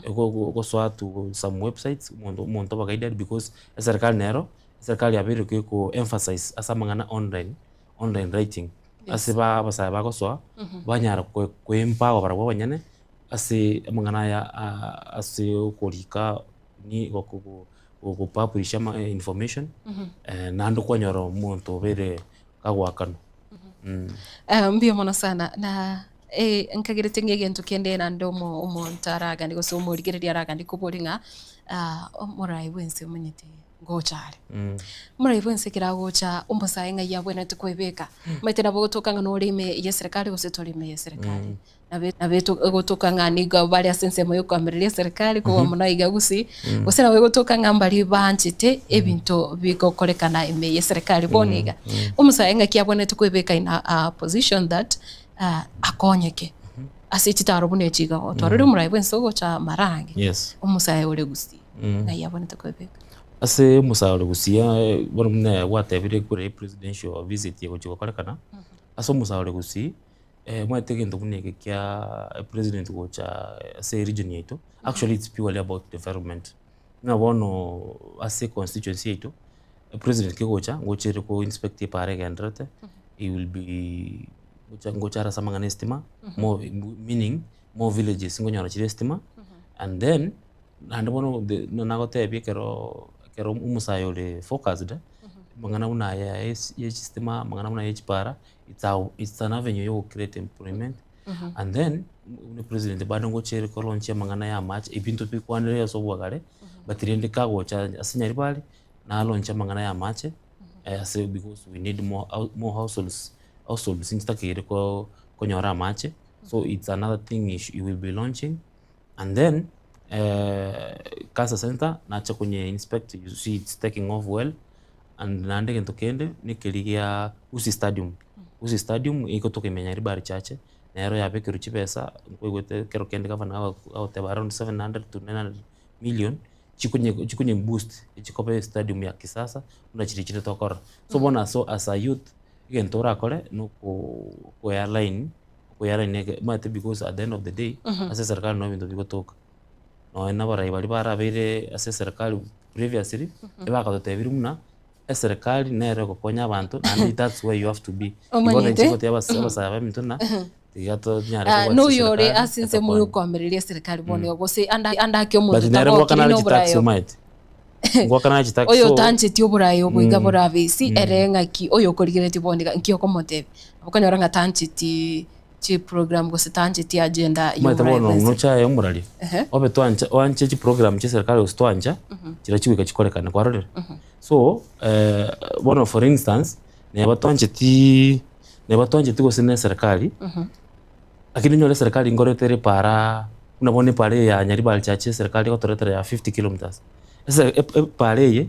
ogosoa to some websites omonto omonto oba guided because eserekari nero, eserekari yabeire eko emphasize ase amang'ana online online writing, ase ba abasae bagosoa banyara ko empower barabwo abanyene. Ase amang'ana aya ase okorika ni Gopublish ama information, naende kwanyora omonto obeire kagoakanwa. Mbuya mono sana na nkagerete ng'a egento kende naende omo omonto araganie gose omorigereria araganie koboria ng'a omorai bwensi omanyete ngocha are. Omorai bwensi ekero agocha omosae ng'ai abwenerete koebeka? Omanyete nabo ogotoka ng'a nore ime ya eserekari gose tori ime ya eserekari. Nabo egotoka ng'a nigo bare ase ensemo y'okoamereria eserekari kobua mono aiga gusii, gose nabo egotoka ng'a mbaria banchete ebinto bigokorekana ime y'eserekari bono iga. Omosae ng'aki abwenerete kwebeka in a position that akonyeke ase chitaro buna echi iga otwarire omorai bwensi ogocha mara ange, omosae ore gusii ng'ai abwenerete kwebeka? Ase omosae ore gusii bono buna gwatebire kore presidential visit egochia gokorekana, ase omosae ore gusii. Omanyete egento buna eke kia president gocha ase region yaito, actually it's purely about development. Buna bono ase constituency yaito, president kegocha ngocha ere ko inspect epara egendererete, he will be ngocha ngocha are ase amang'ana ya estima, more meaning more villages nkonyora chire estima, and then naende bono the buna nagotebia ekero ekero omosae ore focused, amang'ana buna aya ya estima, amang'ana buna aya ya chipara. It's a it's an avenue ya go create employment and then buna president bado ngocha ere ko launch amang'ana ya amache ebinto bikwanire ase obwagare but rende kagocha ase Nyaribari na launch amang'ana ya amache ase because we need more hou more households households nchitakeire ko konyora amache so it's another thing he shou he will be launching and then cancer center nache konye inspect you see it's taking off well. And naende egento kende, nekeria gia Gusii Stadium. Gusii Stadium egotoka ime ya Nyaribari Chache, nero yabekerwe chibesa, nkoigwete ekero kende gavana agoteba around 700 to 900 million, chikonye chikonye boost chikoba estadium ya kisasa, buna chiria chire tokorora. So bono aso as a youth, egento orakore noko koealign, koealign eke omanyete because at the end of the day, ase eserekari no ebinto bigotoka. Nonya na abarai baria barabeire ase eserekari previously, ebakatotebirie buna eserekari nere egokonya abanto naende that's where you have to be. Igo Omanyete? ninche ngotebia abas- abasae baminto ng'a tiga tonyare Ah, kobwatia noyo ore eserekari ase ensemo etokonye. yokoamereria eserekari bono igo gose anda andake omonto But nere otagokiri ngoakana na chitax oboraai obo. omanyete, ngoakana chitax Oyo so otancheti oboraai obo iga borabe isi ere ng'aki oyo okorigeretie bono iga nki okomotebia? Nabo okonyora ng'a tancheti chiprogram gose tancheti agenda Omanyete y'oboraai bono bwense. noche aye omorari, Ehe. obe twancha oanche chiprogram chia eserekari gose twancha, chiria chigoika chikorekane kwarorire? So bono for instance, neba twanchetiiii neba twancheti gose na eserekari, lakini onyore eserekari nkoretere eparaa buna bono epara eye ya Nyaribari Church eserekari egotoretera ya 50 kilometres, ase epara eye,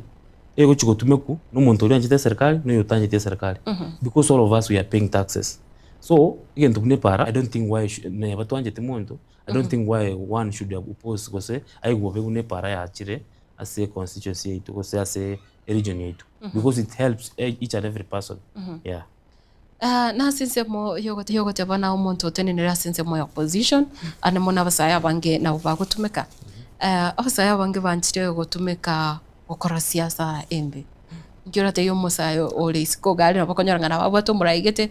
egochi gotumekwa na omonto oria oanchete eserekari na oyo otancheti eserekari, because all of us we are paying taxes. So, egento buna epara, I don't think why neba twancheti monto, I don't think why one should oppose gose aigwe bobe buna epara yachire ase econstituency yaito gose ase eregion yaito because it helps each and every person, yeah. Nase ensemo yogoteba na omonto otenenire ase ensemo ya opposition, ande mono abasae abange nabo bagotumeka. Abasae abange banchire gotumeka gokora siasa embe. Inki oratebie omosae ore isiko iga aria nabo okonyora ng'a nabo abwate omorai gete,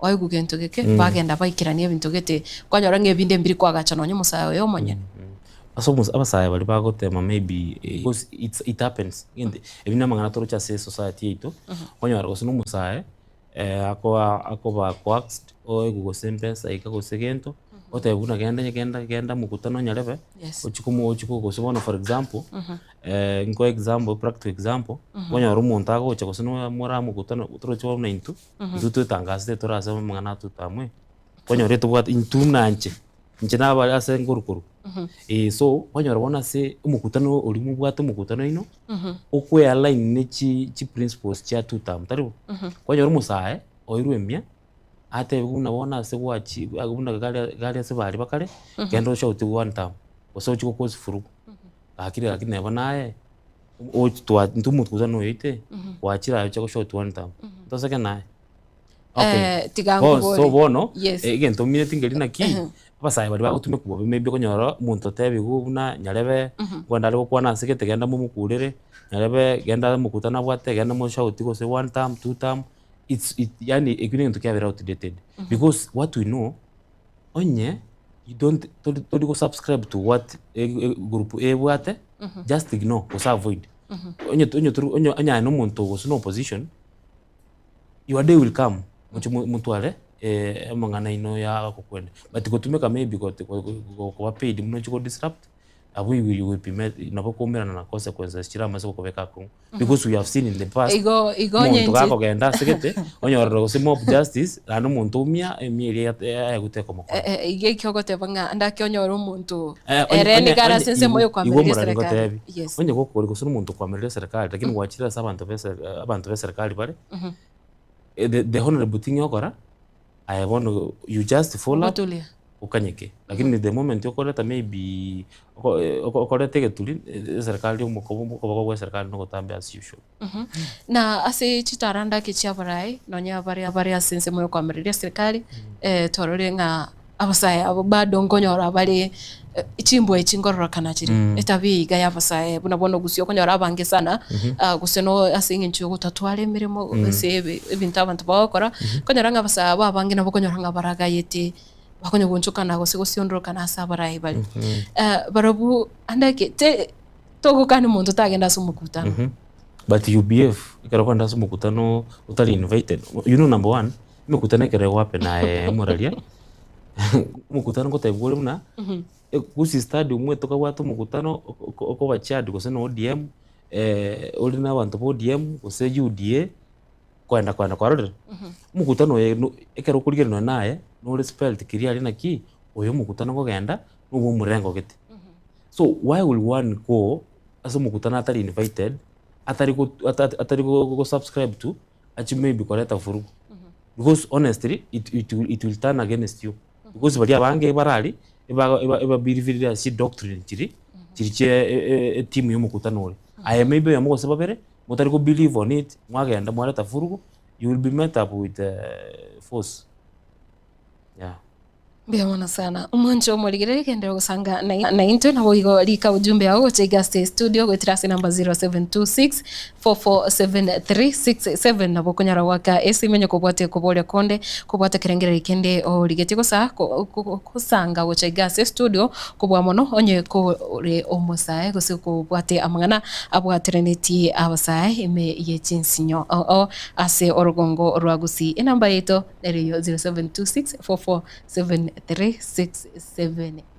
oigwe gento geke, bagenda baikerania ebinto gete, kwanyora ng'a ebinde mbiri koagacha nonye omosae oyo omonyene. Ase omosa abasae baria bagotema maybe because it's it happens egento ebi na amang'ana toroche ase esociety yaito, okonyora gose na omosae akoa akoba coaxed oegwe gose embesa iga gose gento, oteba buna genda genda genda mokutano onyarebe, ochie komo ochie gose bono for example, nkoe example practical example, okonyora omonto agocha gose nonya more mokutano toroche bono buna intwe, intwe twetangasete tore ase amang'ana atotamwe, okonyora etobwate intwe buna inche. Inche nabare ase nkorukoru. Eh, so kwanyora bono ase omokutano oria mobwate omokutano oino, okwe align ne chi chi principles chia two term, tari bo? Kwanyora omosae oirwe emia, atebiwe buna bono ase gwachi buna gari gari ase baria bakare, genda oshout one term, gose ochie gokosi furugu. Gaki gaki neba naye, ochi twa intwe omokutano oyo oite, gwachire aye oche goshout one term, ntoseke naye. Okay. Eh, tiga Bo- nkobore. so bono Yes. eh, egento omineti nkeri naki abasae baria bagotumeka bobe maybe okonyora omonto otebiwu buna nyarebe kwenda are gokwana ase gete genda momokurere nyarebe genda mokutano abwate genda moshauti gose one term two term it's it yaani ekio na egento kiabeire outdated because what we know onye. You don't tori tori go subscribe to what group A ebwate, just ignore gose avoid. Onye onye tori onye onye aye na omonto gose na opposition, your day will come moche motware amang'ana aino ya gokwenda. But gotumeka maybe koba paid buna ochie go disrupt, abwo you will be met nabo okoumerana na consequences chire amase gokobeka akong'u. Because we have seen in the past, Igo igo onye omonto inche gakogenda ase gete, onyorire gose mob justice, naende omonto oumia, emia eria aegete ekomokora. Eh, eh, iga ekio ogoteba ng'a ndake onyore omonto Eh, onye- ere onye- nigo are onye ase ensemo igo- ya igo okoamereria omorari eserekari. ngotebi, Yes. onye gokori gose nomonto okoamereria eserekari, lakini gwachire ase abanto ba ese- abanto ba eserekari bare, the honourable thing ogokora, aye bono you just follow up, Ogotulia. okanyeke. Lakini the moment okoreta maybe okoreta egeturi, eserekari okoboko gwa eserekari nogotambe as usual. Na ase chitaranda ki chi'abarai, nonya baria bare ase ensemo y'okoamereria serikali, twarorire ng'a abasae abo bado nkonyora bare chimbwa echi nkororokana chire. Etabia iga y'abasae buna bono gose okonyora abange sana, gose no ase eng'encho y'ogotatwara emeremo gose ebinto abanto bagokora, okonyora ng'a abasae aba abange nabo okonyora ng'a baragayete, bakonya goonchokana gose gosiondorokana ase abarai bare. Barabwo ande eke te togokania omonto tagenda ase omokutano. But you behave ekero okogenda ase omokutano otari invited, you know number one, emekutano ekero egohappen aye omoraria, omokutano ngotebiwa ore buna, Gusii stadium tokabwate omokutano okoba chaired gose na ODM, ore na abanto ba ODM gose UDA, Koenda koenda kwarorire? Omokutano oyo no ekero okorigereria nonye naye, nore spelled clearly naki, oyo omokutano okogenda, nobwa omorengo gete. So why will one go ase omokutano atari invited, atari go atari go subscribe to, achie maybe koreta vurugu. Because honestly, it it will it will turn against you. Because baria abange barari, eba eba ebabilivirire ase chidoctrine chiria, chiria chia etimu ya omokutano oria. Aye maybe oyomo gose babere, Motari ko believe on it, mwagenda mwareta vurugu, you will be met up with force. Yeah. Mbuya mono sana omwancho omorigereria genderera gosanga naintwe naboigo rika ujumbe yao gocha iga ase studio goetera ase namba 0726447367 nabo okonyara goaka esimi onye kobwate koboria konde kobwate kerengererio kende origetie gosa gosanga gocha iga ase studio Kobua mono onye kore omosae gose kobwate amang'ana abwateranetie abasae ime ye chinsinyo oo ase orogongo rwa Gusii. Enamba yaito nere eyio 0726447367.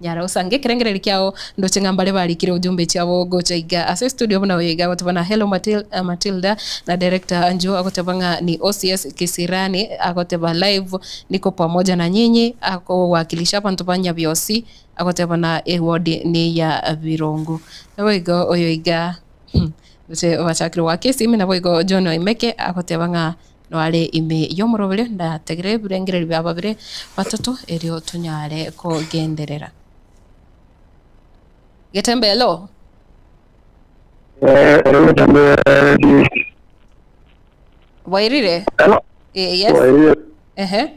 Nyara osange ekerengererio kiao ndoche ng'a mbare barikire ujumbe chiabo gocha iga ase studio buna oyo iga agoteba na hello Matilda na director Anjo agoteba ng'a ni OCS Kisirani agoteba live niko pamoja na nyinyi akowakilisha abanto ba Nyabiosi Agoteba na ewodi neya birongo. Naboigo oyo iga gose obachakire goaka esimi naboigo John Oimeke agoteba ng'a noare ime y'omoroberio ndategere ebirengererio bia babere batato erio tonyare kogenderera. Getembe hello. Hello, Getembe. Bwairire? Hello. Yes. Bwairire. Ehe.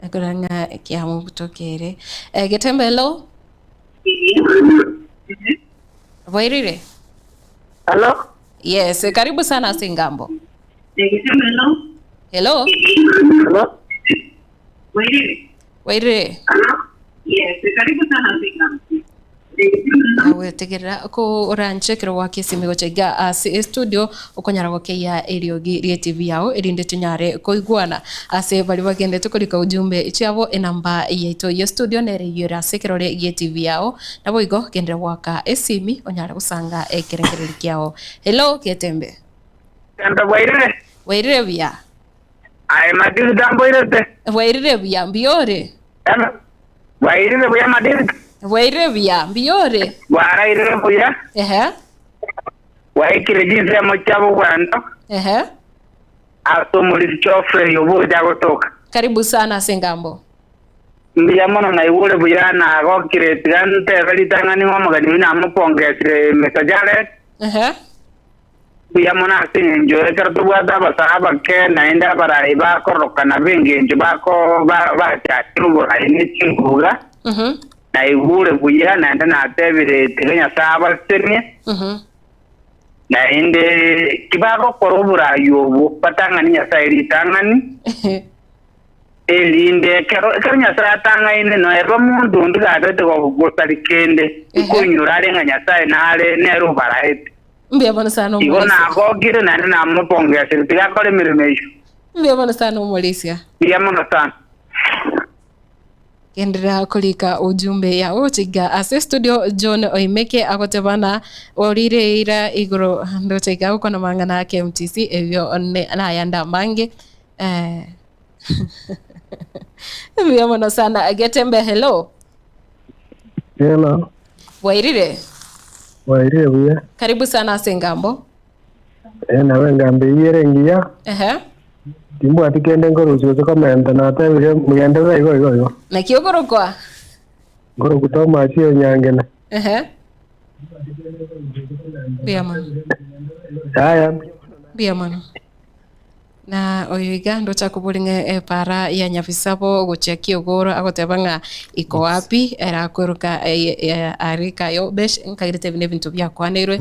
Ekero ng'a kiamobutokere. Eh, Getembe hello. Bwairire? Hello. Yes, karibu sana ase engambo. Hello. Hello. Bwairire? Agwetegerera ko oranche ekero gwaka esimi gocha iga ase estudio okonyara gokeia eriogi rie TV yao erinde tonyare koigwana ase baria bagendete korika ujumbe chiabo enamba yaito ye studio nere eyio ere ase ekerore gie TV yao naboigo genderera goaka esimi onyare gosanga ekerengererio kiao. Hello Getembe. Getembe bwairire? Bwairire buya. Aye Matilda mboirete? Bwairire buya, mbuya ore? Hello. Bwairire buya Matilda? Bwairire buya, mbuya ore? Bwarairire buya? Ehe. Bwaikire chinsemo chia bogwando? Ehe. Ase omorisia Geoffrey obocha gotoka. Karibu sana ase engambo. Mbuya mono naigure buya nagokire tiga ntebe ritang'ani ng'a omogeni oyio namopongesire Mister Jared. Ehe. Mbuya mono ase engencho ekero tobwate abasae abake naende abarai bakororokana b'engencho bako bachakire oborai ne chinkuga, naigure buya naende natebire tiga Nyasae abasemie, naende tibagokora oborai obwo batang'ani Nyasae ritang'ani. Erinde ekero ekero Nyasae atang'aine noeba omonto onde gabete gosari kende, nkoinyora are ng'a Nyasae nare nere obaraete. Mbuya mono sana Igo omorisia. nagokire naende namopongesire, tiga akore emeremo eyio. Mbuya mono sana omorisia. Mbuya mono sana. Genderera korika ujumbe yao gochika ase studio John Oimeke agoteba na orire eira igoro ndoche iga gokwana mang'ana ake MTC ebio ne nayande amange eh. Mbuya mono sana Getembe hello. Hello, Bwairire? bwairire buya. Karibu sana ase engambo. Eh, nabo engambo eyio ere engiya, Ehe. timbwati kende nkorusia gose komenta, natebire mugenderere igo igo igo. Naki okorokwa? Nkorokwa Thomas Onyangena. Ehe. Mbuya mono. Yaya, Mbuya mono. Na oyo iga ndocha koboria ng'a epara ya Nyabisabo gochia Kiogoro agoteba ng'a iko wapi erakweruka are kayo besh nkairete ebi nebinto biakwaneirwe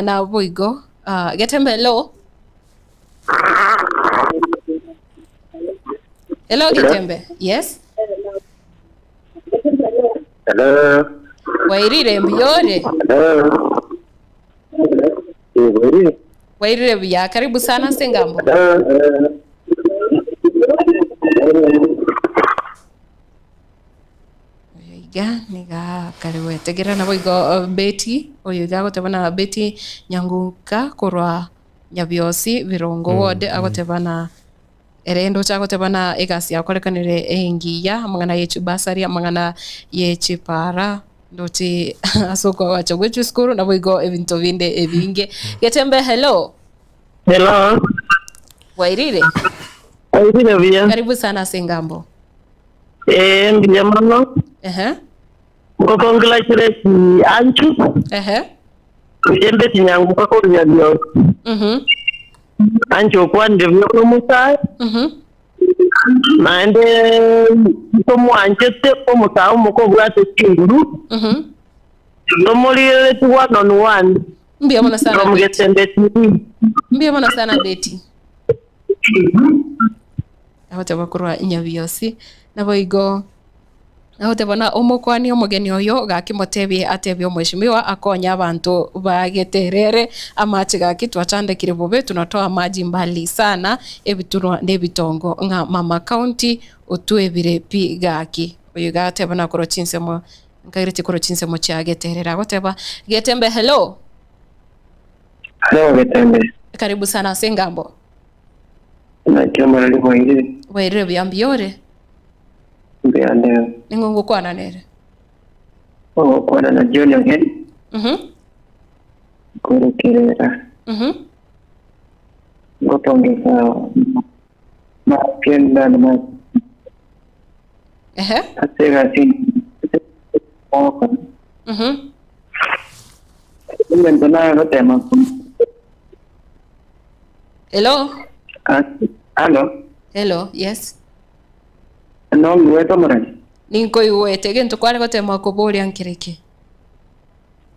naboigo Getembe hello. Hello Getembe yes. Hello. Wairire mbuya ore? Hello. Eh, wairire. Wairire buya karibu sana ase engambo. Hello. Oyo iga niga kare gwetegerera naboigo Betty oyo iga agoteba na Betty Nyanguka korwa Nyabiosi Birongo Ward agoteba na Ere ndoche agoteba na egasi yakorekanire engiya, amang'ana ye chibasari, amang'ana ye chipara, ndoche ase okoagacha gwe chisukuru naboigo ebinto binde ebinge. Getembe hello. Hello. Bwairire? Bwairire buya. Karibu sana ase engambo. Eh, mbuya mono. Ehe. Ngo congratulate Anchu. Ehe. Ojembe tinyanguka korunya bionsi. Mhm. Anchu okwanire buya buna omosae. Mhm. Naende tomwanchete omosae omoke obwate chinguru. Mhm. Nomorigerereti one on one. Mbuya mono sana From Betty. Getembe TV. Mbuya mono sana Betty. Agoteba korwa Nyabiosi naboigo Agoteba na omokuani omogeni oyo gaki motebie atebie omweshimiwa akonye abanto bageterere amache gaki twachandekire bobe tunatoa maji mbali sana ebitunwa nebitongo ng'a mama county otwebire pi gaki. Oyo iga ateba nakorwa chinsemo nkaireti korwa chinsemo chia geterere agoteba Getembe hello. Hello Getembe. Karibu sana ase engambo. Naki omoreri bwairire? Bwairire buya mbuya ore? Mbuya nde. Ning'o ngokwana nere? Ogokwana na John Ogeni Mhm. korukerera Mhm. ngopongeza makenda na Ehe. ase egasi ogokora. Mhm. Egento nagotema Hello. Hello. Hello, yes. Nonigwete omorani? Ninkoigwete, egento kware gotema koboria nkereki?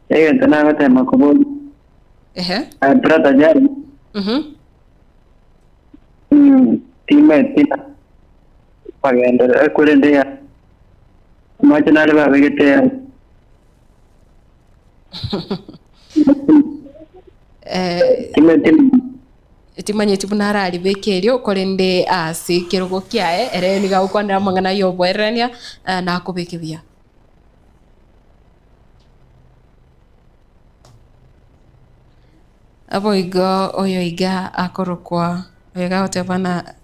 Egento nagotema koboria. Ehe. My brother Jerry. Mhm. Timeti magenderero korende ya amache nare babegete ya Eh, timeti Timanyeti buna araribeke erio, korende ase ekerogo kiaye ere nigo agokwanera amang'ana y'oboererania na akobeke buya. Naboigo oyo iga akorokwa, oyo iga agoteba ng'a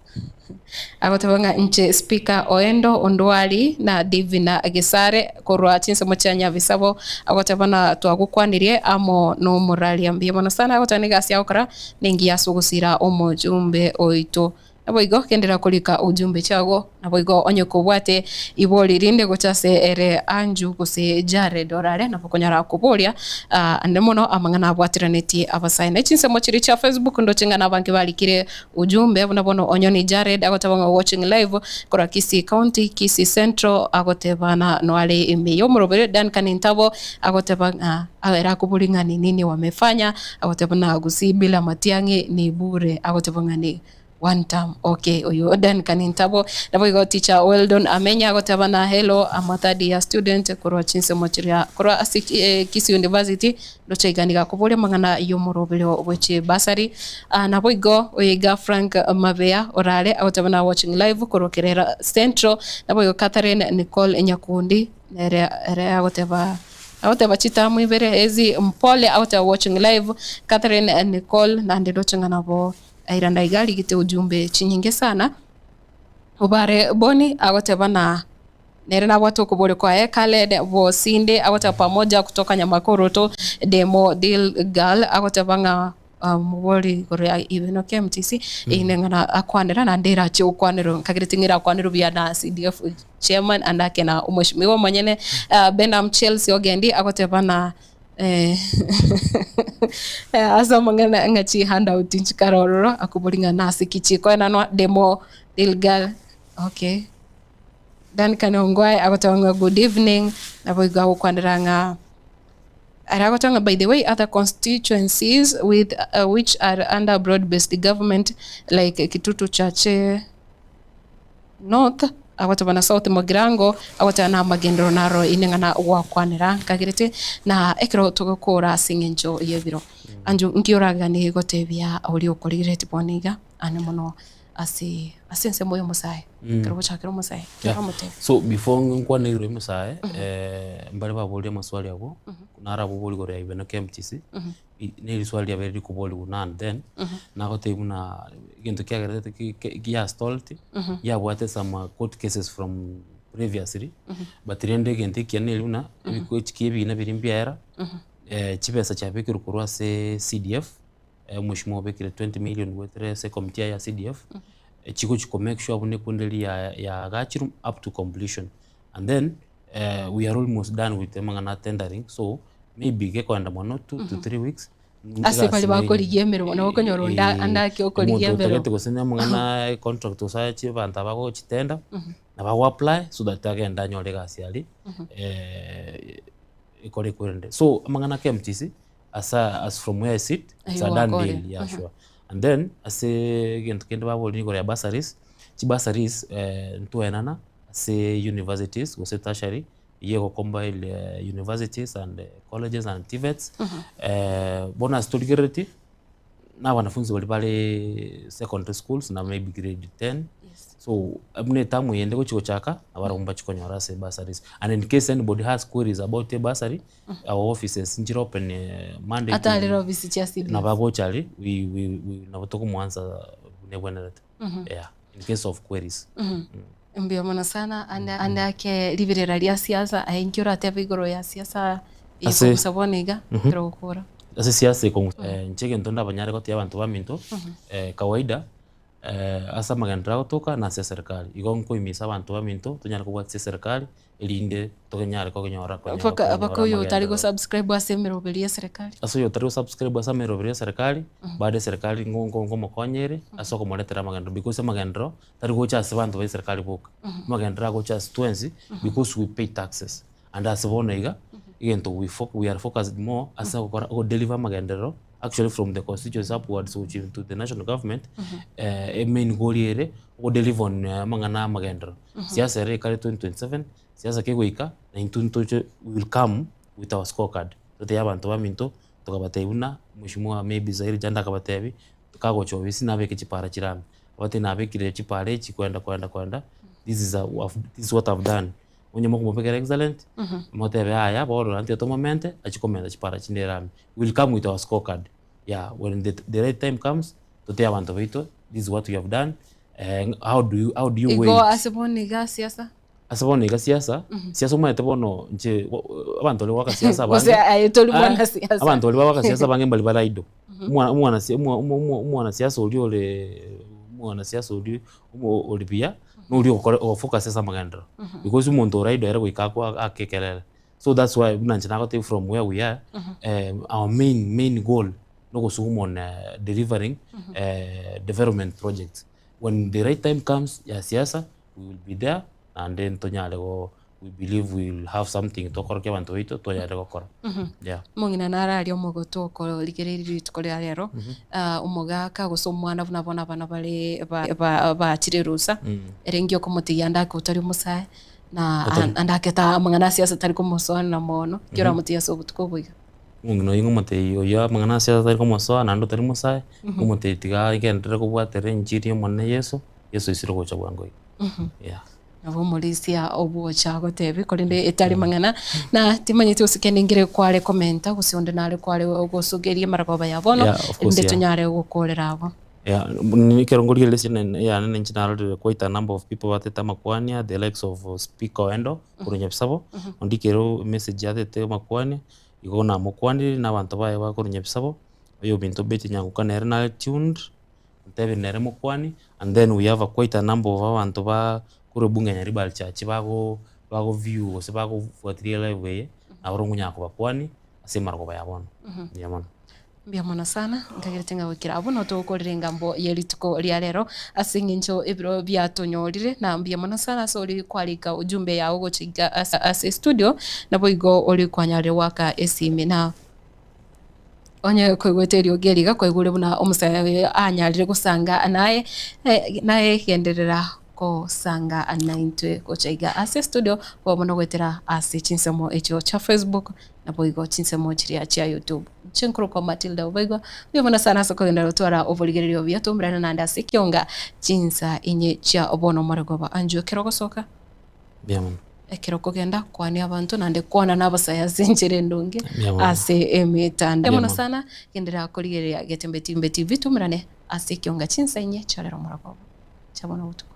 Agoteba ng'a inche Speaker Oendo Ondwari na Divina Gesare korwa chinsemo chia Nyabisabo agoteba na twagokwanirie amo nomoraria mbuya mono sana agoteba negasi agokora nengiya ase ogosira omojumbe oito. Naboigo genderera korika ujumbe chiago naboigo onye kobwate ibori rinde gocha ase ere Anju gose Jared orare nabo okonyara koboria ande mono amang'ana abwateranetie abasae. Ne chinsemo chiria chia Facebook ndoche ng'a nabange barikire Ujumbe buna bono Onyoni Jared agoteba ng'a watching live korwa Kisii County, Kisii Central agoteba na noare ime y'omorobere Duncan Ntabo agoteba ng'a ere akoboria ng'a ni nini wamefanya agoteba na Gusii bila Matiang'i ni bure agoteba ng'a ni. One term okay oyo Duncan Ntabo naboigo teacher Weldon Amenya agoteba na hello I'm a third year student korwa chinsemo chiria korwa ase Kisii University ndoche iga niga akoboria amang'ana y'omoroberio bwe chibasari Ah, naboigo oyo iga Frank Mabea orare agoteba na watching live korwa Kerera Central naboigo Catherine Nicole Nyakundi nere ere agoteba agoteba chitamu ibere ezi mpole agoteba watching live Catherine Nicole naende ndoche ng'a nabo Airanda iga arigete ujumbe chinyinge sana, Obare Boni agoteba na nere nabwate okoboria kwaye, Khaled Bosinde agoteba pamoja kutoka Nyamakoroto, Demo Deal Girl agoteba ng'a mobori igoro ya Ibeno KMTC eine ng'a akwanera naende erache gokwanerwa nkagereti ng'a erakwanerwe buya na CDF chairman ande ake na omweshimiwa omonyene Benham Chelsea Ogendi agoteba na Ase amang'ana ng'a chihandout nchikare ororo, akobori ng'a nase ki chikoenanwa, demo, deal girl, okay. Duncan Ongwae agoteba ng'a good evening, naboigo agokwanera ng'a ere agoteba ng'a by the way other constituencies with which are under broad based government like Kitutu Chache. North, agoteba na South Mugirango, agoteba na amagenderero naro ine ng'a na gwakwanera nkagerete na ekero togokora ase eng'encho y'ebiro. Anju nki oraganie gotebia oria okorigereretie bono iga ane mono ase ase ensemo y'omosae ekero ogochakera omosae ki Yeah. oramotebie? So before nkwane igoro y'omosae mbare baboria amaswali abwo, narabwo igoro ya Ibeno KMTC. Ne riswali riabeire rikoborigwa now and then, nagotebia buna egento kiagerete gia stalled, yabwate some court cases from previously, but rende egento ekiya neri buna, ebikochi ebina biria mbiaera, chibesa chiabekirwe korwa ase CDF, omweshimiwa obekire 20 million goetera ase ecommittee yaye ya CDF, chigochi ko make sure buna ekunde riria yaagachirwe up to completion. And then we are almost done with amang'ana a tendering so maybe gekoenda mono 2 to 3 weeks Ase baria bakorigia emeremo nabo okonyora onde ande ake okorigia omonto emeremo. otagete gose na amang'ana a contract gose achie abanto aba bagochitenda nabo ago apply so that agende anyore egasi aria ekore ekorende. So amang'ana a KMTC asa as from where I sit it's a done deal yeah sure. And then ase egento kende baboria igoro ya bursaries, chibursaries ntwaenana ase universities gose tertiary eywo ego combine universities and colleges and TVETs bono ase torigereretie na abanafunzi baria bare secondary schools na maybe grade 10 so buna etamu eye ende gochi gochaka nabarabwo mbachi konyora ase bursaries and in case anybody has queries about ebursary our offices nchire open Monday to Atarire ofisi chia CDF. nabo agocha aria we we we nabo tokomoansa buna ebwenerete yeah in case of queries. Mbuya mono sana ande ande ake riberera ria siasa aye inki oratebe igoro ya siasa Ase- ekogusa bono iga ekero ogokora. Ase siasa ekong'usa inche egento ndabanyare gotebi abanto baminto kawaida ase amagenderero agotoka nase eserikari, igo nkoimisa abanto baminto tonyare kobwatia eserikari erinde tonyare konyora Mpaka mpaka oyo otari amagenderero. gosubscribe ase emeroberi ya eserekari. Ase oyo otari gosubscribe ase ameroberi ya eserekari, bado eserekari nkomokonya ere ase okomoretera amagenderero because amagenderero tari gocha ase abanto ba eserekari boka, amagenderero agocha ase twensi because we pay taxes and ase bono iga, egento we we are focused more ase ogokora ogodeliver amagenderero actually from the constituency upwards gochia into the national government, emain goal ere ogodeliver on amang'ana amagenderero. Siasa ere ekare 2027, siasa kegoika na intwe ntoche we will come with our score card totebie abanto baminto tokabatebia buna mheshimiwa maybe Zaheer Janda akabatebia kagocha ofisi nabeke chipara chirame, abatebie nabekire chipara echi kwenda kwenda kwenda this is this is what I've done. Onye mokomobekera excellent, motebe yaya bono naintwe tomomente achie komenta chipara chinde erame. We will come with our score card yeah when the the right time comes totebie abanto baito this is what we have done how do you how do you Igo wait. ase bono iga siasa. Ase bono iga siasa, siasa omanyete bono inche abanto baria bagoaka siasa Gose abange, aye tori mwana siasa. abanto baria bagoaka siasa abange mbari bare idle. Omwanasiasa oria ore omwanasiasa oria ore buya, noria ogokora ogofocus ase amagenderero. Because omonto ore idle ere goika akwa ake ekerere. So that's why buna inche nagotebia from where we are, our main main goal nogosuguma on delivering development projects. When the right time comes ya siasa, we will be there naende ntonyare. we believe we will have something tokorokia abanto baito twanyarire gokora. Yeah. Omong'ina nare aria omogotu okorigereria rituko ria rero, omogaka gose omwana buna bono abana bare ba bachire erusa, ere ngiya okomotigia ande ake otari omosae, na ande ake ta amang'ana a siasa tari komosoanera mono, ekero oramotigie ase obotuko obo iga. Omong'ina oyio ng'omotebia oyio amang'ana a siasa tari komosoa naende otari mosae, ng'omotebia tiga agenderere kobwaterera enchiri ya omonene Yeso, Yeso oisire gocha bwango iga. Yeah. Nabo omorisia obwocha agotebi korende etari mang'ana na timanyeti gose kende nkere kware komenta gose onde nare kware gosugeria emaragoba ya bono Yeah, of course, erinde yeah. tonyare gokorera abwo. Yeah, ekero nkorigereria ase yane ninche narorire quite a number of people batete amakwania the likes of Speaker Oendo korwa Nyabisabo, ondikere emessage atete amakwania, igo namokwanirie na abanto baye ba korwa Nyabisabo, oyo ominto Betty Nyanguka nere nare tuned. Ntebe nere mokwani and then we have a quite a number of abanto ba korwa ebunge ya Nyaribari Church bago bago view gose bagofuatilia live eye, nabo nkonyara kobakwani ase emarogoba ya bono. Mbuya mono. Mbuya mono sana, nkagerete ng'a goikera abwo no togokorera engambo ye rituko ria rero ase eng'encho ebiro biatonyorire, na mbuya mono sana ase oria kwarika ujumbe yao gocha iga ase estudio, naboigo oria kwanyarire goaka esimi na. Onye koigwete eriogi eri iga kwaigure buna omosae oyo anyarire gosanga naye, naye genderera kosanga naintwe gocha iga ase estudio bono goetera ase chinsemo echio chia Facebook naboigo chinsemo chiria chia YouTube. Inche nkorokwa Matilda Obaigwa, mbuya mono sana ase okogenderera gotwara oborigereria obuya toumerane naende ase ekionga chinsa inye chia bono omorogoba. Anjwe ekero ogosoka. Mbuya mono. Ekero okogenda kwania abanto naende kwana nabasae ase enchera endonge Mbuya mono. ase emetandao. Mbuya Mono mono. sana, genderera korigereria Getembe Timbe TV toumerane ase ekionga chinsa inye chiarero omorogoba. Chia bono obotuko.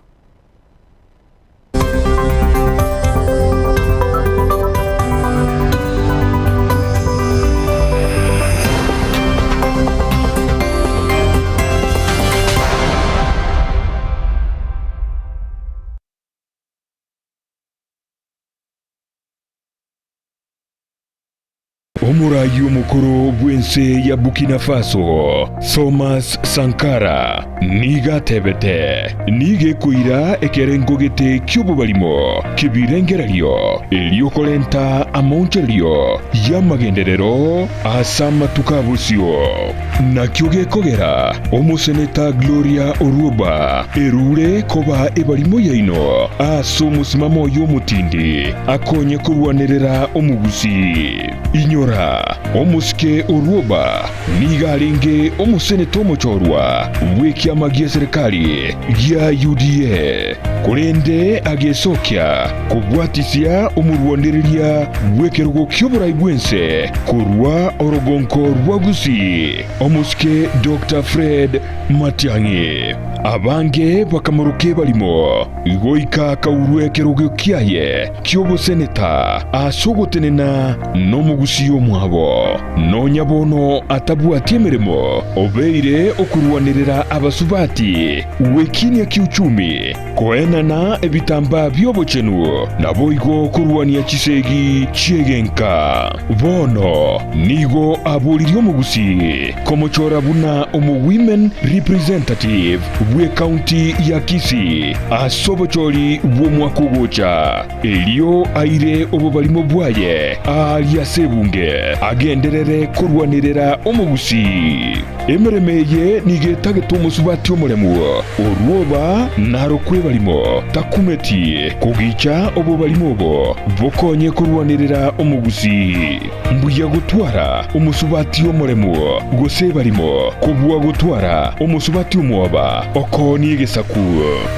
Omoraai omokoro bw'ense ya Burkina Faso, Thomas Sankara, nigo atebete, Nigo ekoira ekerengo gete ki'obobarimo ki'ebirengererio erio korenta amaonchorerio y'amagenderero ase amatuko a bosio. Nakio gekogera omoseneta Gloria Orwoba erure koba ebarimo yaino ase omosimamo oye omotindi akonye korwanerera omogusii. Inyora, omosike Orwoba nigo arenge omoseneta omochorwa bw'ekiama gi'eserekari gia UDA, korende agesokia kobwatisia omorwanereria bw'ekerogo ki'oborai bw'ense korwa orogonko rwa Gusii, omosike Doctor Fred Matiang'i. Abange bakamoroka ebarimo goika akaurwa ekerogo kiaye ki'oboseneta ase ogotenena nomogusii omwabo. Nonya bono atabwati emeremo, obeire okorwanerera abasubati gwekinia kiuchumi, Koenana ebitambaa bi'obochenu, naboigo korwania chisegi chi'egenka. Bono nigo aboririe omogusii komochora buna omo-women representative bw'ecounty ya Kisii ase obochori bw'omwaka ogocha, erio aire obobarimo bwaye aaria ase ebunge agenderere korwanerera omogusii. Emeremo eye nigo etagete omosubati omoremu, orwoba narokwe ebarimo, takumeti kogicha obobarimo obo bokonye korwanerera omogusii. Mbuya gotwara omosubati omoremu gose ebarimo kobua gotwara omosubati omwoba okoonia egesaku.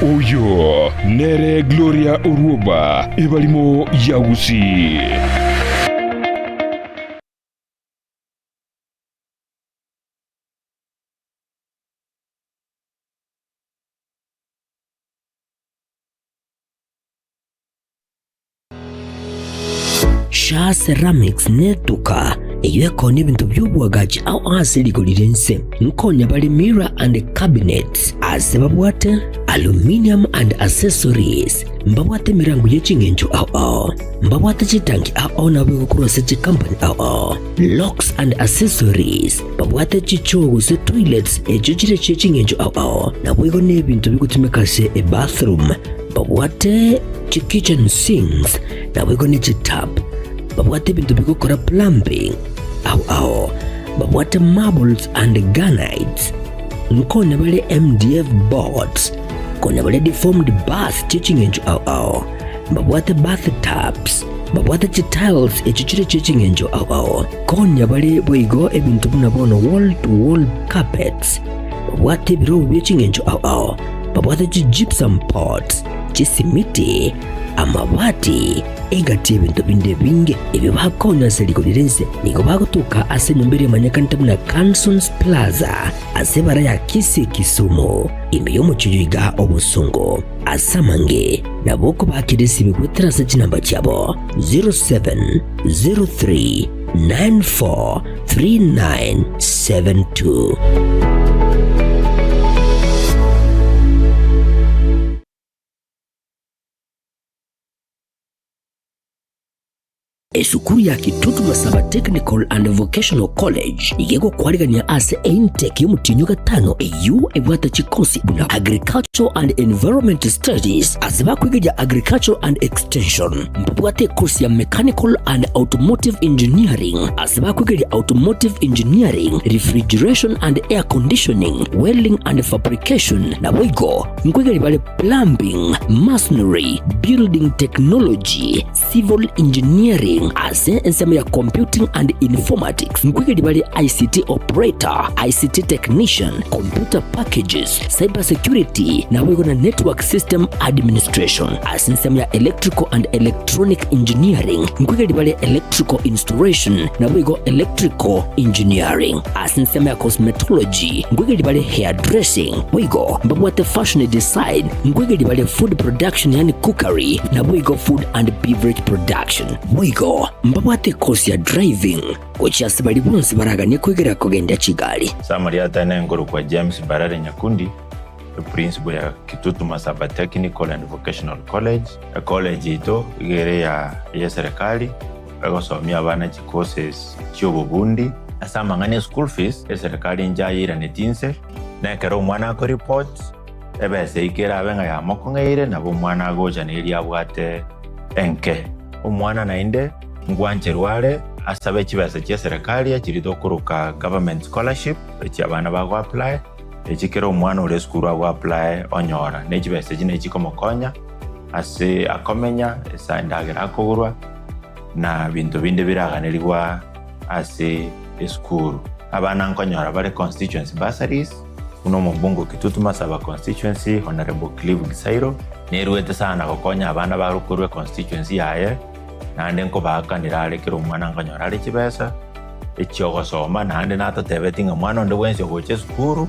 Oyo nere Gloria Orwoba, ebarimo ya Gusii. Shaa Ceramics netuka eyio ekonia ebinto bi'oboagachi ao ase rigori ri'ense. Nkonya bare mirror and cabinets ase babwate aluminium and accessories. Mbabwate emerango ye ching'encho ao ao. Mbabwate chitanki ao ao nabo egokorwa ase chikampani ao ao. Locks and accessories, babwate chichoo gose toilets echio chire chie ching'encho ao ao, naboigo nebinto bigotumeka ase ebathroom. Babwate. Chi-kitchen sinks naboigo ne chitap, babwate ebinto bigokora plumbing ao ao, babwate marbles and granites, nkonya bare MDF boards, konya bare deformed bars chie ching'encho ao ao, mbabwate bath tubs, babwate chitiles echio chire chie ching'encho ao ao, konya bare boigo ebinto buna bono wall to wall carpets, babwate ebirobu bie ching'encho ao ao, babwate chi-gypsum pots, chisimiti, amabati, egati y'ebinto binde ebinge ebio bakonywa ase rigori ri'ense. Nigo bagotoka ase enyomba eria emanyekanete buna Cansons Plaza ase ebara ya Kisii Kisumu, ime y'omochie oyo iga obosongo. Ase amange nabo okobakera esimi goetera ase chinamba chiabo 0703 94 3972. Esukuru ya Kitutu Masaba Technical and Vocational College iga egokwarigania ase eintake y'omotienyi o gatano eyio ebwate chikosi buna Agriculture and Environment Studies ase bakwegeria Agriculture and Extension. Mbabwate ekosi ya Mechanical and Automotive Engineering ase bakwegeria Automotive Engineering, Refrigeration and Air Conditioning, Welding and Fabrication naboigo nkwegeria bare Plumbing, Masonry, Building Technology, Civil Engineering ase ensemo ya Computing and Informatics nkwegeria bare ICT Operator, ICT Technician, Computer Packages, Cyber Security naboigo na Network System Administration. Ase ensemo ya Electrical and Electronic Engineering nkwegeria bare Electrical Installation naboigo Electrical Engineering. Ase ensemo ya Cosmetology nkwegeria bare Hairdressing boigo mbabwate Fashion Design nkwegeria bare Food Production yaani Cookery naboigo Food and Beverage Production. Boigo mbabwate ekosi ya Driving gochia ase baria bonsi baraganie kwegera kogendia chigari. Samaria atene nkorokwa James Mbarare Nyakundi, eprinciple ya Kitutu Masaba Technical and Vocational College. Ecollege yaito iga ere ya eserekari, egosomia abana chicourses chiobobundi. Ase amang'ana e school fees, eserekari inche ayeiraneti inse, na ekero omwana akoreport, ebesa eyio kerabe ng'a yamokong'eire, nabo omwana agocha na eria abwate enke. Omwana naende ngwancherwa are asabe chibesa chia eserekari echiria tokoroka government scholarship, echi abana bago apply, echi kera omwana ore esukuru ago apply onyora, ne chibesa echi nachi chikomokonya ase akomenya, ase endagera akogorwa, na binto binde biraganerigwa ase esukuru. Abana nkonyora bare constituency bursaries, buna omobunge o Kitutu Masaba constituency Honourable Clive Gisairo, nerwete sana gokonya abana bare korwa econstituency yaye, naende nkobaakanera are kera omwana nkonyora are chibesa echiogosoma, naende natotebeti ng'a mwana onde bwensi ogocha esukuru,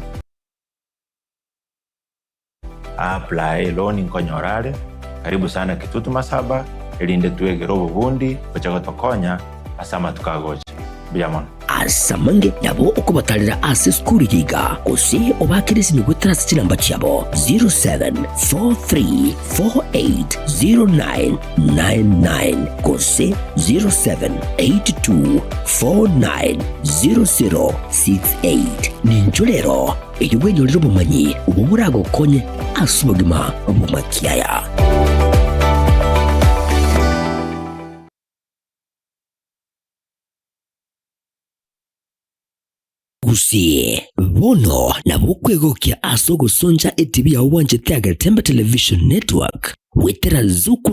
a-apply loan nkonyora are, karibu sana Kitutu Masaba, erinde twegere obobundi gocha gotokonya ase amatuko agocha. Mbuya mono. Ase amange nabo okobatarera ase esukuru eye iga, gose obaakere esimi goetera ase chinamba chiabo 0743480999 gose 0782490068. Ninchwo rero Erio bwenyorere obomanyi obwo boragokonye ase obogima bw'amakiaya. Gose bono nabo okwegokia ase ogosoncha etibi yao bwanchete Agetembe Television Network goetera Zuku.